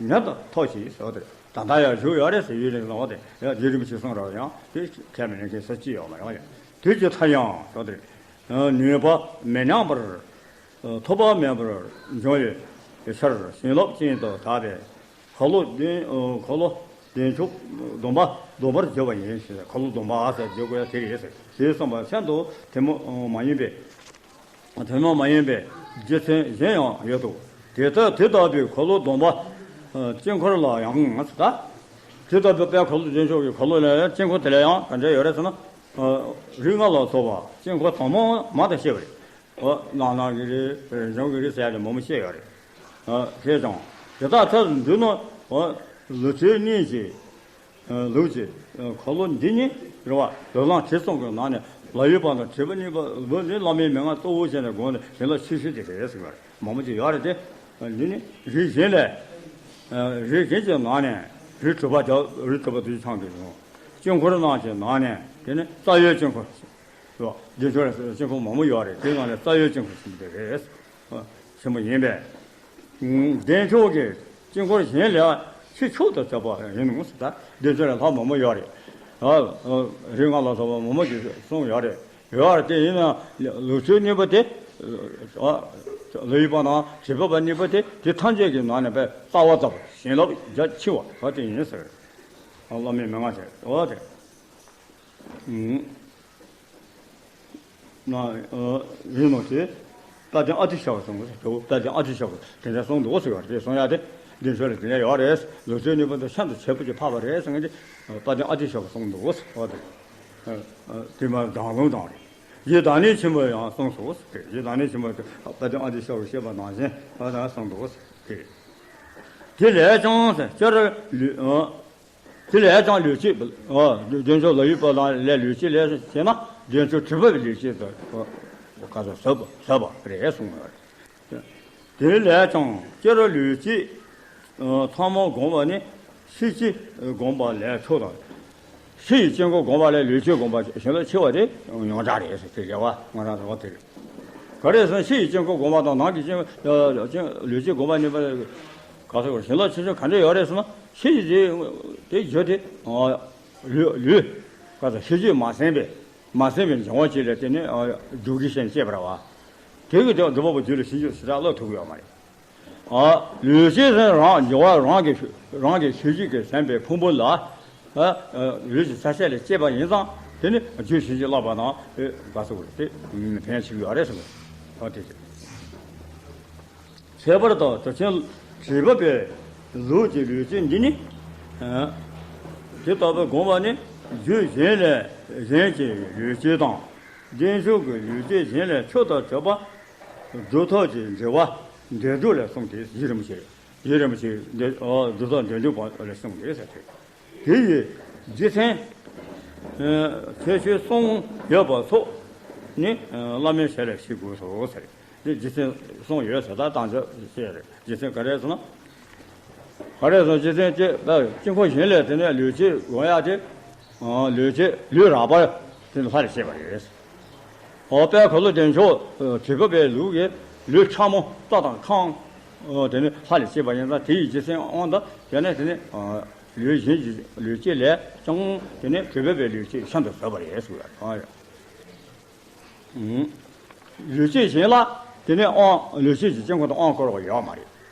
ཉམས་དང་ཐོགས་ཤིག་ཟེར་བ་དེ་རེད། ད་ལྟ་ཡང་བཞུགས་ཡོད་རེད་ཟེར། ཡུན་རིང་ལ་བ་དེ་ཡང་རྗེ་རིན་པོ་ཆེ་གསུང་རོགས་ཡང་དེ་ཁས་མི་ལེན་མཁན་ས་ཅི་ཡོད་མ་རེད་བ། ཡང་དུས་ཀྱི་མཐའ་ཡང་ཟེར་བ་དེ་རེད། ནུས་པ་མི་ཉམས་པར། ཐོགས་པ་མེད་པར་འབྱུང་བའི་ཕྱིར། བྱིན་རླབས་ཅན་དུ་དག་པའི་ཁ་ལོ་བདུན། ཁ་ལོ་བདུན་ཕྱོགས་སྡོམ་པ་སྡོམ་པར་བགྱི་བ་ཡིན་ཞེས། ཁ་ལོ་སྡོམ་པ་ཟེར་བརྗོད་དགོས་ཡ་དེ་རེད་ཟེར། དེ་གསུངས་པ་མཚན་དུ་དེ་མོ་མ་ཡིན་པའི། དེ་མོ་མ་ཡིན་པའི་རྒྱུ་མཚན་གཞན་ཡང་ཡོད་དོ། དེ་ལྟར་དེ་ལྟ་བུའི་ཁ་ལོ་སྡོམ་པ། དཀྱིལ་འཁོར་ལ་ཡང་ད། དེ་ལྟ་བུའི་དཔལ་ཁ་ལོ་བདུན་ཕྱོགས་ཀྱི་ཁ་ལོ་ལ་དཀྱིལ་འཁོར་དེ་ལ་ཡང་ག་འདྲ་ཡོད་རེད་ཟེར་ན། རིགས་ལྔ་ལ་སོགས་པ་དཀྱིལ་འཁོར་དང་པོ་མང་དུ་བཤད་པ་རེད། འོ་ནང་ནང་གི་རེད། རིན་འབྱུང་གི་རེད་ཟེར་ཡ་དེ་མང་པོ་བཤད་ཡོད་རེད། ཨ་བྱས་ཙང་དེ་དག་ཚར་འདུས་ན། འོ་ལུགས་སྲོལ་གཉིས་ཀྱི་ལུགས་ཀྱི་ཁ་ལོ་འདི་ཉིད་རེད་བ། ལུགས་ལམ་ཁྲིད་གསུམ་གྱི་ནང་ནས་ལ་ཡོད་པ་དང་། ཁྲིད་པ་གཉིས་པ་ལུགས་འདི་བླ་མའི་མན་ངག་གཙོ་བོ་བྱས་ནས་དགོངས་ནས་བྱིན་རླབས་ཆེ་ཤོས་དེ་རེད་ཟེར་བ་རེད། མང་པོ་ཅིག་ཡོད་རེད་དེ། འདི་ནི་རིགས་གཞན་ལས། རིགས་གཞན་གྱི་ནང་ནས་རིགས་དྲུག་པ་དེ། རིགས་དྲུག་པ་དེ་ཚང་གི་རུང་། དཀྱིལ་འཁོར་རྣམས་ཀྱི་ནང་ནས་དེ་ནི་རྩ་བའི་དཀྱིལ་འཁོར། ལོ་རྒྱུན་ཆོས་ལ་དཀྱིལ་འཁོར་མང་པོ་ཡོད་རེད། དེའི་ནང་ནས་རྩ་བའི་དཀྱིལ་འཁོར་ཆེན་པོ་དེ་རེད། ཆེན་པོ་ཡིན་པས། བདེ་མཆོག་གི་དཀྱིལ་འཁོར་གཞན་ལས་ཕྱིས་མཆོག་ཏུ་གྱུར་པ་ཡིན་ནོ་ཟེར། ད་བདེ་མཆོག་ལས་ལྷག་མང་པོ་ཡོད་རེད། རིགས་ལྔ་ལ་སོགས་པ་མང་པོ་ཞིག་གསུངས་ཡོད་རེད། ཡོད་རེད། དེ་ཡིན་ན་ལུགས་སྲོལ་གཉིས་པོ་དེ། ལ་ཡོད་པ་དང་ཁྲིད་པ་གཉིས་པོ་དེ། དེ་ཐམས་ཅད་ཀྱི་ནང་ནས་པའི་རྩ་བ་ཙམ་བྱིན་རླབས་རྒྱ་ཆེ་བ་དེ་ཡིན་ཟེར། བླ་མའི་མན་ངག་དེ་འོ་དེ། ན་ཡིན་ནོ་དེ། དཔལ་ལྡན་ཨ་ཏི་ཤ་བ་གསུངས་པ་དེ། དཔལ་ལྡན་ཨ་ཏི་ཤ་བ་དེ་འདྲ་གསུངས་འདུག་ཟེར་བ་དེ་གསུང་ཡ་དེ། བདེ་མཆོག་ལ་དེ་འདྲ་ཡོད་རེད། ལུགས་སྲོལ་གཉིས་པོ་དེ་ཤིན་ཏུ་ཁྱད་པར་གྱིས་འཕགས་པ་རེད་ཟེར་མཁན་དེ། དཔལ་ལྡན་ཨ་ཏི་ཤ་བ་གསུངས་འདུག་ཟེར་བ་དེ། དེ་མ་དང་ལུང་དང་རེད། རྗེ་བདག་ཉིད་ཆེན་པོས་ཡང་གསུངས་སོ་ཟེར། རྗེ་བདག་ཉིད་ཆེན་པོས་དཔལ་ལྡན་ཨ་ཏི་ཤ་བ་བཤད་པ་ནང་བཞིན་ཨ་ད་གསུངས་འདུག་ཟེར། དེ་ལས་ཀྱང་ཟེར་སྤྱིར་ལུས། དེ་ལས་ཀྱང་ལུས་སྐྱེས། བདེ་མཆོག་ལ་ཡོད་པ་ལ་ལས་ལུས་སྐྱེས་ལས་ཟེར་ན། བདེ་མཆོག་ཁྲི་པ་པའི་ལུས་སྐྱེས་དང་ག་ས་ཟབ་ཟབ་པ་རེད་གསུངས་པ་རེད། དེ་ལས་ཀྱང་སྤྱིར་ལུས་སྐྱེས་ཚང་མ་བསྒོམ་པ་ནི་ཕྱི་སྐྱེས་བསྒོམ་པ་ལས་མཆོག་དང་། ཕྱི་ཡི་དཀྱིལ་འཁོར་བསྒོམ་པ་ལས་ལུས་སྐྱེས་བསྒོམ་པ་བྱིན་རླབས་ཆེ་བ་དེ་ཡོངས་གྲགས་རེད་ཟེར། དེ་རེད་བ། ང་རང་ཚོ་བ་དེ་རེད། ག་རེ་ཟེར་ན་ཕྱི་ཡི་དཀྱིལ་འཁོར་བསྒོམ་པ་དང་ནང་གི་དཀྱིལ་ལུས་སྐྱེས་བསྒོམ་པ་གཉིས་པ་ག་ས་བར་བྱིན་རླབས་ཆེ་ཆུང་ག་འདྲ་ཡོད་རེད་ཟེར་ན། ཕྱི་ཡི་དེ་དེ་རྒྱུ་དེ་ལུས་ལུས་ག་ས་ཕྱི་རྒྱུད་མ་ཟིན་པའི་མ་ཟིན་པའི་འབྱུང་བ་ཅིག་ལས་དེ་ནི་རྒྱུ་གི་ཞེན་སྐྱེས་པ་རེད་བ། དེ་གི་དེ་སྒྲུབ་པ་པོ་རྒྱུད་ལ་ཕྱི་རྒྱུད་ཞེ་དྲག་སློབ་ཐུབ་ཀྱི་ཡོད་མ་རེད། ཨ། ལུས་སྐྱེས་ཟེར་རང་འགྱུར་བ་རང་གི་རང་གི་ཤེས་བྱེད་ཀྱི་ཟིན་པའི་ཕུང་པོ་ལ། ཨ། ལུས་ཀྱི་ས་ཆ་ལས་སྐྱེས་པ་ཡིན་ཙང་དེ་ནི་རྒྱུད་ཕྱིན་ཅི་ལོག་པ་དང་དགའ་ཚོར་དེ་ཕན་ཆེ་གི་ཡོད་རེད་ཟེར་བ་དེ་ཟེར། ཁྱད་པར་དུ་གྲུབ་ཆེན་བྱེད་པ་པའི་ལུགས་ཀྱི་ལུས་སྐྱེས་འདི་ནི། ཨ། དེ་ལྟ་བུ་བསྒོམ་པ་ནི་རྒྱུད་གཞན་ལས་གཞན་གྱི་ལུས་སྐྱེས་དང་། བདེ་མཆོག་གི་ལུས་སྐྱེས་གཞན་ལས་མཆོག་ཏུ་གྱུར་པ། སྒྲུབ་ཐབས་ཀྱི་འགྲེལ་པ་འདོད་འདུན་ལས་གསུངས་ཏེ། རྗེ་རིན་པོ་ཆེ། རྗེ་རིན་པོ་ཆེ་འདི་སྒྲུབ་ཐབས་འདོད་འདུན་པ་ལས་གསུངས་ཏེ་ཟེར་ཏེ། དེ་ཡི་རྒྱུ་མཚན། ཁྱད་ཆོས་གསུངས་ཡོད་པ་སོགས་ནི་བླ་མའི་ཞལ་ལས་ཤེས་དགོས་སོ་ཟེར། འདི་རྒྱུ་མཚན་གསུངས་ཡོད་ཟེར། ད་དང་ཅོག་བཤད་རེད། རྒྱུ་མཚན་ག་རེ་ཟེར་ན། ག་རེ་ཟེར་ན་རྒྱུ་མཚན་དེ་དཀྱིལ་འཁོར་གཞན་ལས་དེ་ནས་ལུས་སྐྱེས་བསྒོམ་ཡག་དེ། ལུས་སྐྱེས་ལུས་རགས་པ་དེ་ནི་ལྷ་ལས་སྐྱེས་པ་རེད། འོ་དཔལ་ཁ་ལོ་བདེ་མཆོག་བྱེད་པ་པའི་ལུགས་ཀྱི་ལུས་ཕྲ་མོ་རྩ་དང་ཁམས། དེ་ནི་ལྷ་ལས་སྐྱེས་པ་ཡིན་ཙང་དེ་ཡི་རྒྱུ་མཚན་དབང་དུ་བྱས་ནས་དེ་ནི་ལུས་གཞན་གྱི་ལུས་སྐྱེས་ལས་ཀྱང་དེ་ནི་བྱེད་པ་པའི་ལུས་སྐྱེས་ཤིན་ཏུ་ཟབ་པ་རེད་ཟེར་བ་རེད། ལུས་སྐྱེས་གཞན་ལ་དེ་ནས་དབང་། ལུས་སྐྱེས་ཀྱི་དཀྱིལ་འཁོར་དུ་དབང་བསྐུར་བ་ཡོད་མ་རེད།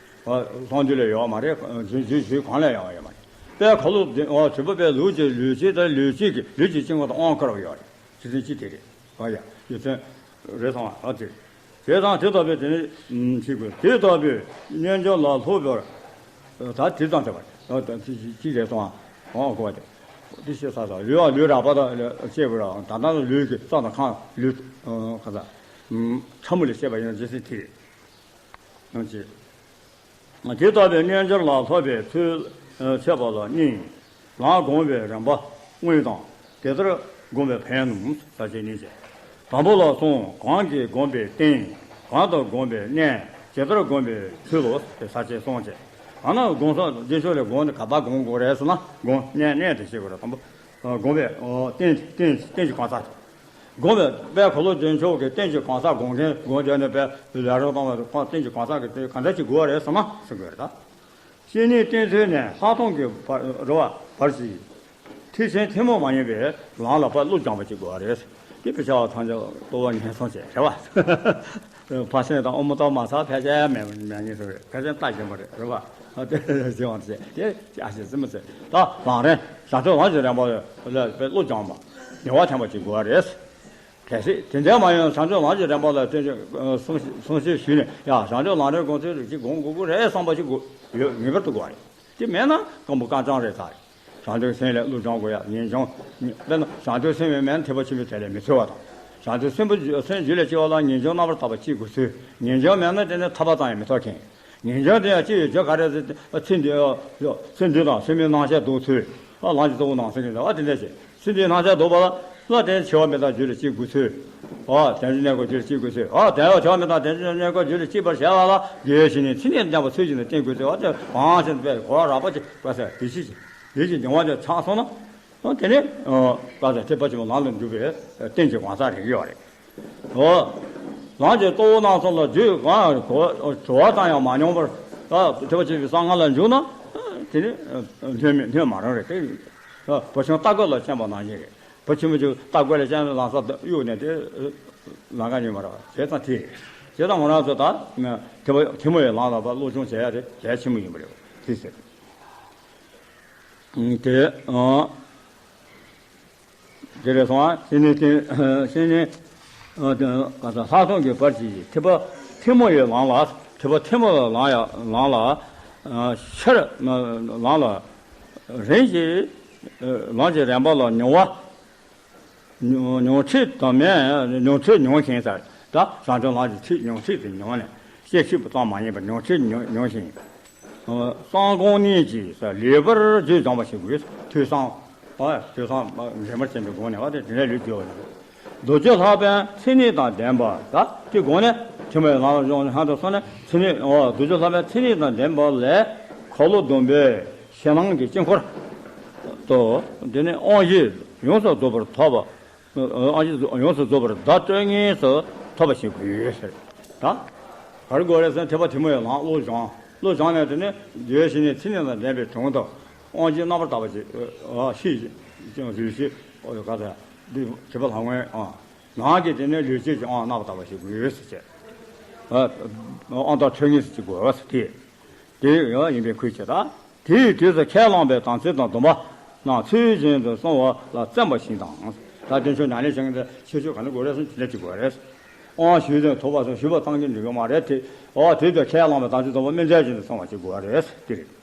ལྷག་འདོད་ལས་ཡོད་མ་རེད། རྒྱུན་རྒྱུན་ཞུགས་གང་ལས་ཡང་ཡོད་མ་རེད། དཔལ་ཁ་ལོ་བྱེད་པ་པའི་ལུགས་ཀྱི་ལུས་སྐྱེས་དེ་ལུས་སྐྱེས་ཀྱི་ལུས་ཀྱི་དཀྱིལ་འཁོར་དུ་དབང་བསྐུར་བ་ཡོད་རེད། རྒྱུ་མཚན་ཅི་དེ་རེད། ཨ་ཡ། རྒྱུ་མཚན་རེད་སོང་ཨ་དེ། བྱས་ཙང་དེ་ལྟ་བུའི་དེ་ནི་ཤེས་དགོས། དེ་ལྟ་བུའི་རྣལ་འབྱོར་ལ་སློབ་པར། ད་དེ་ཙམ་བྱས་པ་ད་ཅི་རེད་སོང་ཨ། འོ་གོ་བ་དེ། དེ་ཤེས་ས་ས་ལུས་ཨ་ལུས་རགས་པ་དང་སྐྱེས་པ་ར་ད་ལྟ་ལུས་ཀྱི་རྩ་དང་ཁམས་ལུས་ག་ས་ཕྲ་མོ་ལས་སྐྱེས་པ་ཡིན་ན་རྗེས་སུ་དེ་རེད། ཡང་ཅི། དེ་ལྟ་བུའི་རྣལ་འབྱོར་ལ་སློབ་པའི་ཚུལ་འཆད་པ་ལ་གཉིས། ལམ་བསྒོམ་པའི་རིམ་པ་དངོས་དང་དེ་ལྟར་བསྒོམ་པའི་ཕན་ཡོན་ཟེར་བྱས་གཉིས་བྱས། དང་པོ་ལ་གསུངས། གང་གིས་བསྒོམས་པའི་རྟེན། གང་དུ་བསྒོམས་པའི་གནས། ཇི་ལྟར་བསྒོམས་པའི་ཚུལ་ལོ་ཟེར་བྱས་གསུངས་བྱས། ད་ནི་བསྒོམ་ས་རྗེས་ཕྱོགས་ལས་བསྒོམས་ནས་ག་པར་བསྒོམ་དགོས་རེད་ཟེར་ན། བསྒོམ་གནས་གནས་དེ་ཤེས་དགོས་རེད། དང་པོ་བསྒོམས་པའི་རྟེན་རྟེན་རྟེན་གྱི་གང་ཟག་དེ། བསྒོམས་པའི་དཔལ་འཁོར་ལོ་བདེ་མཆོག་གི་རྟེན་གྱི་གང་ཟག་སྒོམ་མཁན་སྒོམ་བྱས་ནས་དཔལ་ལས་རོགས་བཏང་བ་དེ་ཁོང་རྟེན་གྱི་གང་ཟག་གི་དེ་གང་འདྲ་ཅིག་དགོས་པ་རེད་ཟེར་ན་ཟེར་དགོས་རེད་ད། བཤེས་གཉེན་བསྟེན་ཚུལ་ནས་ལྷག་མཐོང་གི་བར་རེ་བ་བར་གྱི་ཐེག་ཆེན་ཐུན་མོང་མ་ཡིན་པའི་ལམ་ལ་ཕར་བློ་སྦྱངས་པ་ཅིག་དགོས་པ་རེད། དེ་དཔེ་ཆ་བ་ཐམས་ཅད་ལྟོ་བ་ངན་སོང་བྱས་རེད་བ། ཕ་སེང་དང་ཨོ་མོ་ཏོ་མ་ཚ་ཕལ་ཆེར་མེད་མེད་ངེས་སོ་རེད། ཕལ་ཆེར་ལྟ་བཞིན་པ་རེད་རེད་བ། དེ་བྱེད་པ་དེ་དེ་ཨ་ཞེ་ཙི་མི་ཚེ་ད་ལམ་རིམ་བྱང་ཆུབ་ལམ་གྱི་རིམ་པ་ལ་བློ་སྦྱངས་པ་ནུས་པ་ཐོན་པ་ཅིག་དགོས་པ་རེད། གལ་སྲིད་དེ་འདྲ་མ་ཡིན་བྱང་ཆུབ་ལམ་གྱི་རིམ་པ་ལ་བརྟེན་ཅིང་གསུང་གསུང་བཤད་ཞུས་ནས་ཡང་བྱང་ཆུབ་ལམ་རིམ་སྒོམ་ཚུལ་རིགས་གཅིག་སྒོམ་དགོས་ཀྱི་རེད་བསམ་པ་ཞིག་དགོས་ཡོད་ངེས་པར་དུ་དགོས་རེད། དེ་མེད་ན་སྐམ་པོ་རྐང་རྐྱང་རེད་ད། བྱང་ཆུབ་སེམས་ལ་བློ་སྦྱོང་དགོས་ཡ་ངེས་འབྱུང་། དཔེར་ན་བྱང་ཆུབ་སེམས་དཔའི་མེད་ན་ཐེག་པ་ཆེན་པོའི་དེ་ལས་མི་འཚོལ་བ་དང་། བྱང་ཆུབ་སེམས་དཔའི་སེམས་རྒྱུད་ལ་སྐྱེ་བ་ལ་ངེས་འབྱུང་རྣམ་པར་དག་པ་གཅིག་དགོས་ཚུལ། ངེས་འབྱུང་མེད་ན་དེ་ནི་ཐར་པ་ཙམ་ཡང་མི་ཐོབ་མཁན། ངེས་འབྱུང་དེ་ཡང་ཅི་ཡོད་རྒྱུ་ག་རེ་ཟེར་ཚེ་འདི་ཚེ་འདི་དང་སེམས་མི་སྣང་ཤས་ལྡོག་ཚུལ། ལམ་གྱི་གཙོ་བོ་ནང་གསེས་ཀྱི་འདྲ་བ་དེ་འདྲ་ཞིག་ཚེ་འདིའི་སྣང་ཆ་ལྡོག་པ་ལ་དེ་འཆི་བ་མི་རྟག་རྒྱུད་ལ་སྐྱེ་དགོས་ཚུལ། འོ་དལ་འབྱོར་གནས་སྐབས་རྒྱུད་ལ་སྐྱེ་དགོས་ཚུལ། འོ་དལ་བ་འཆི་བ་མི་རྟག་དལ་འབྱོར་གནས་སྐབས་རྒྱུད་ལ་སྐྱེ་བར་བྱ་བ་ལ་དགེ་བའི་བཤེས་གཉེན་ཚེ་ནས་ལྡན་པ་ཚུལ་བཞིན་དུ་བསྟེན་དགོས་ཚུལ། འོ་དེ་གང་ཞིག་དཔེ་གོ་བ་རགས་པ་ཅིག་བཀའ་སྩལ་བདེ་སྐྱིད་ཅིག་བདེ་སྐྱིད་འབྱུང་བ་ཅིག་ཆགས་སོང་ན། འོ་དེ་ནས་བཀའ་སྩལ་ཐེག་པ་ཆེན་པོའི་ལམ་ལ་འཇུག་པའི་རྟེན་གྱི་གང་ཟག་རེ་ཡོད་རེད། འོ། ལམ་གྱི་གཙོ་བོ་རྣམ་གསུམ་ལ་རྒྱུད་གང་གོ་བྲོ་བ་ཙམ་ཡང་མ་མྱོང་བར་ཐེག་པ་ཆེན་པོའི་གསང་སྔགས་ལ་འཇུག་ན། དེ་ནི་སྣོད་མེད་སྣོད་མ་རུང་རེད་དེ། བུ་ཆུང་རྟ་རྒོད་ལ་བཅོམ་པ་ནང་བཞིན་རེད། བུ་ཆེན་པོ་ཅིག་རྟ་རྒོད་ལ་བཅོམ་ནས་ལམ་སང་གཡུགས་ནས་དེ་ལམ་ཁ་ཉོན་མ་རེད་བ། བྱས་ཙང་དེ་རེད། བྱས་ཙང་ང་རང་ཚོ་ད་ཐེག་པ་ཐུན་མོང་བའི་ལམ་ལ་ཕར་སློབ་སྦྱོང་བྱེད་ཡ་དེ་གལ་ཆེན་པོ་ཡིན་པ་རེད་བ། དེ་ཟེར། དེ། དེ་རེད་སོང་ཨ། བཤེས་གཉེན་བསྟེན་བཤེས་གཉེན་ཨ་དེ་ག་ས་ལྷག་མཐོང་གི་བར་གྱི་ཐེག་པ་ཐུན་མོང་བའི་ལམ་ལ་ཐེག་པ་ཐུན་མོང་ལ་ལམ་ཡ་ལམ་ལ་ཨ་ཤར་ལམ་ལ་རིམ་གྱིས་ལམ་གྱི་རིམ་པ་ལ་མྱོང་བ་མྱོང་མྱོང་ཁྲིད་དང་མེད་མྱོང་ཁྲིད་མྱོང་ཞིང་ཟེར། ད་བྱང་ཆུབ་ལམ་གྱི་ཁྲིད་མྱོང་ཁྲིད་དུ་མྱོང་ནས། བཤད་ཤེས་པ་ཙམ་མ་ཡིན་པར་མྱོང་ཁྲིད་མྱོང་མྱོང་ཞིང་། གསང་སྒོམ་གཉིས་ཀྱིས་ལེགས་པར་རྒྱུད་སྦྱངས་པ་ཞིག་དགོས། ཐོས་བསམ། ཐོས་བསམ་འདྲེས་མར་བྱས་པའི་སྒོ་ནས་བ་དེ་དེ་འདྲ་ལུས་སྦྱོར་བ་ཡིན། རྡོ་རྗེ་ལྷ་པའི་མཚན་ཉིད་དང་ལྡན་པ་ད་དེ་སྒོ་ནས་ཐེག་པའི་ལམ་ལ་སྦྱོང་ཧང་དུ་སོང་ནས་མཚན་ཉིད་རྡོ་རྗེ་ལྷ་པའི་མཚན་ཉིད་དང་ལྡན་པ་ལས་འཁོར་ལོ་སྡོམ་པའི་ཕྱི་ནང་གི་དཀྱིལ་འཁོར་དུ་དེ་ནས་དབང་བཞི་ཡོངས་སུ་རྫོགས་པར་ཐོབ་པ། ཨ་ཡོངས་སུ་རྫོགས་པར་བརྡ་སྤྲོད་ངེས་སུ་ཐོབ་པ་ཞིག་དགོས་ཟེར། ད། ག་རེ་དགོས་རེད་ཟེར་ན་ཐེག་པ་ཐུན་མོང་བའི་ལམ་བློ་སྦྱོང་བློ་སྦྱོང་ནས་དེ་ནས་རྒྱལ་བའི་བཤེས་གཉེན་མཚན་ཉིད་དང་ལྡན་པའི་དྲུང་དུ་དབང་བཞི་རྣམ་པར་དག་པ་ཞིག་ཨ་ཤེས་ཀྱང་ལུས་ཤེས་ཨོ་ག་ཚ་འདི་བྱེད་པ་ལྷ་མངོན་ཨ་ནང་གི་དེ་ནས་ལུས་ཤེས་ཀྱི་དབང་རྣམ་པར་དག་པ་ཞིག་དགོས་ཟེར་བྱས། ཨ་དབང་རྟགས་འཕྲོད་ངེས་སུ་ཅིག་དགོས་ཟེར་དེ། དེ་ཡང་ཡིན་པའི་ཁུལ་བྱེད་དང་། དེའི་དུས་སུ་ཁས་བླངས་པའི་དམ་ཚིག་དང་སྡོམ་པ་རྣམས་ཚུལ་བཞིན་དུ་བསྲུང་བ་ལ་བརྩོན་པ་ཞིག་དང་། ད་དེ་ཚོ་ཉམས་ལེན་བྱེད་མཁན་དེ་ཆོས་ཆོས་ག་ནས་དགོས་རེད་ཟེར་ན་དེ་འདྲ་ཅིག་དགོས་རེད། དབང་ཞུས་ཏེ་ཐོབ་པ་སོགས་ཞུས་པ་ཙམ་གྱིས་འགྲིག་གི་མ་རེད་དེ། འོ་དེའི་དུས་ཁས་བླངས་པའི་དམ་ཚིག་སྡོམ་པ་སྨིན་མཛད་བཞིན་དུ་བསྲུང་བ་ཅིག་དགོས་རེད་དེ་རེད།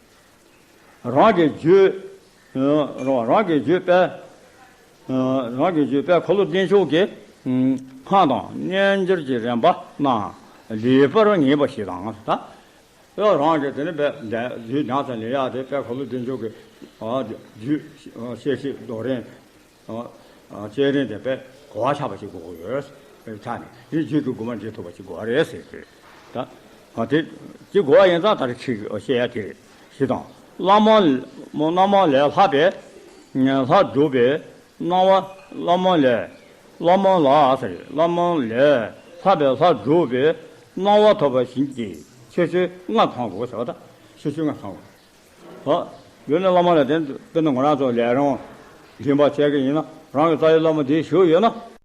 རང་གི་རྒྱུད། རང་རང་གི་རྒྱུད་དཔལ། རང་གི་རྒྱུད་དཔལ་འཁོར་ལོ་བདེ་མཆོག་གི་སྔགས་དང་རྣལ་འབྱོར་གྱི་རིམ་པ་རྣམས་ལེགས་པར་ངེས་པ་ཞིག་དང་ད། ཡང་རང་གི་དེ་ནི་དཔེ་རྒྱུད་ཉམས་སུ་ལེན་ཡག་དེ་དཔལ་འཁོར་ལོ་བདེ་མཆོག་གི་རྒྱུད་བཤད་བཤད་རྡོ་རིང་བསྐྱེད་རིམ་དེ་དཔེ་གོ་བ་ཆགས་པ་ཞིག་དགོས་ཀྱི་ཡོད། དེ་ཆ་ནས་དེ་རྒྱུད་ཀྱི་དགོངས་པ་འགྲེལ་ཐུབ་པ་ཞིག་དགོས་པ་རེད་ཟེར་གྱི་ད། དེ་ཅི་དགོས་པ་ཡིན་ཙང་ད་རེ་ཁྱེད་ཀྱིས་བཤད་ཡ་དེ་རེད་ཞེས་དང་། བླ་མ་བླ་མ་ལས་ལྷག་པའི་ལྷ་སྒྲུབ་པའི་སྣང་བ་བླ་མ་ལས། བླ་མ་ལ་ཟེར། བླ་མ་ལས་ལྷག་པའི་ལྷ་སྒྲུབ་པའི་སྣང་བ་ཐོབ་པ་བཞིན་གྱི་ཆོས་སྤྱོད་ལྔ་ཚང་དགོས་ཟེར་བ་དང་། ཆོས་སྤྱོད་ལྔ་ཚང་དགོས། ཨ། ཡོད་ན་བླ་མ་ལ་དེ་དཔེར་ན་ང་རང་ཚོ་ལས་རང་སྦྱིན་པ་བྱས་ཀྱི་ཡིན་ན་རང་གི་རྩ་བའི་བླ་མ་དེ་བཞུགས་ཡོད་ན།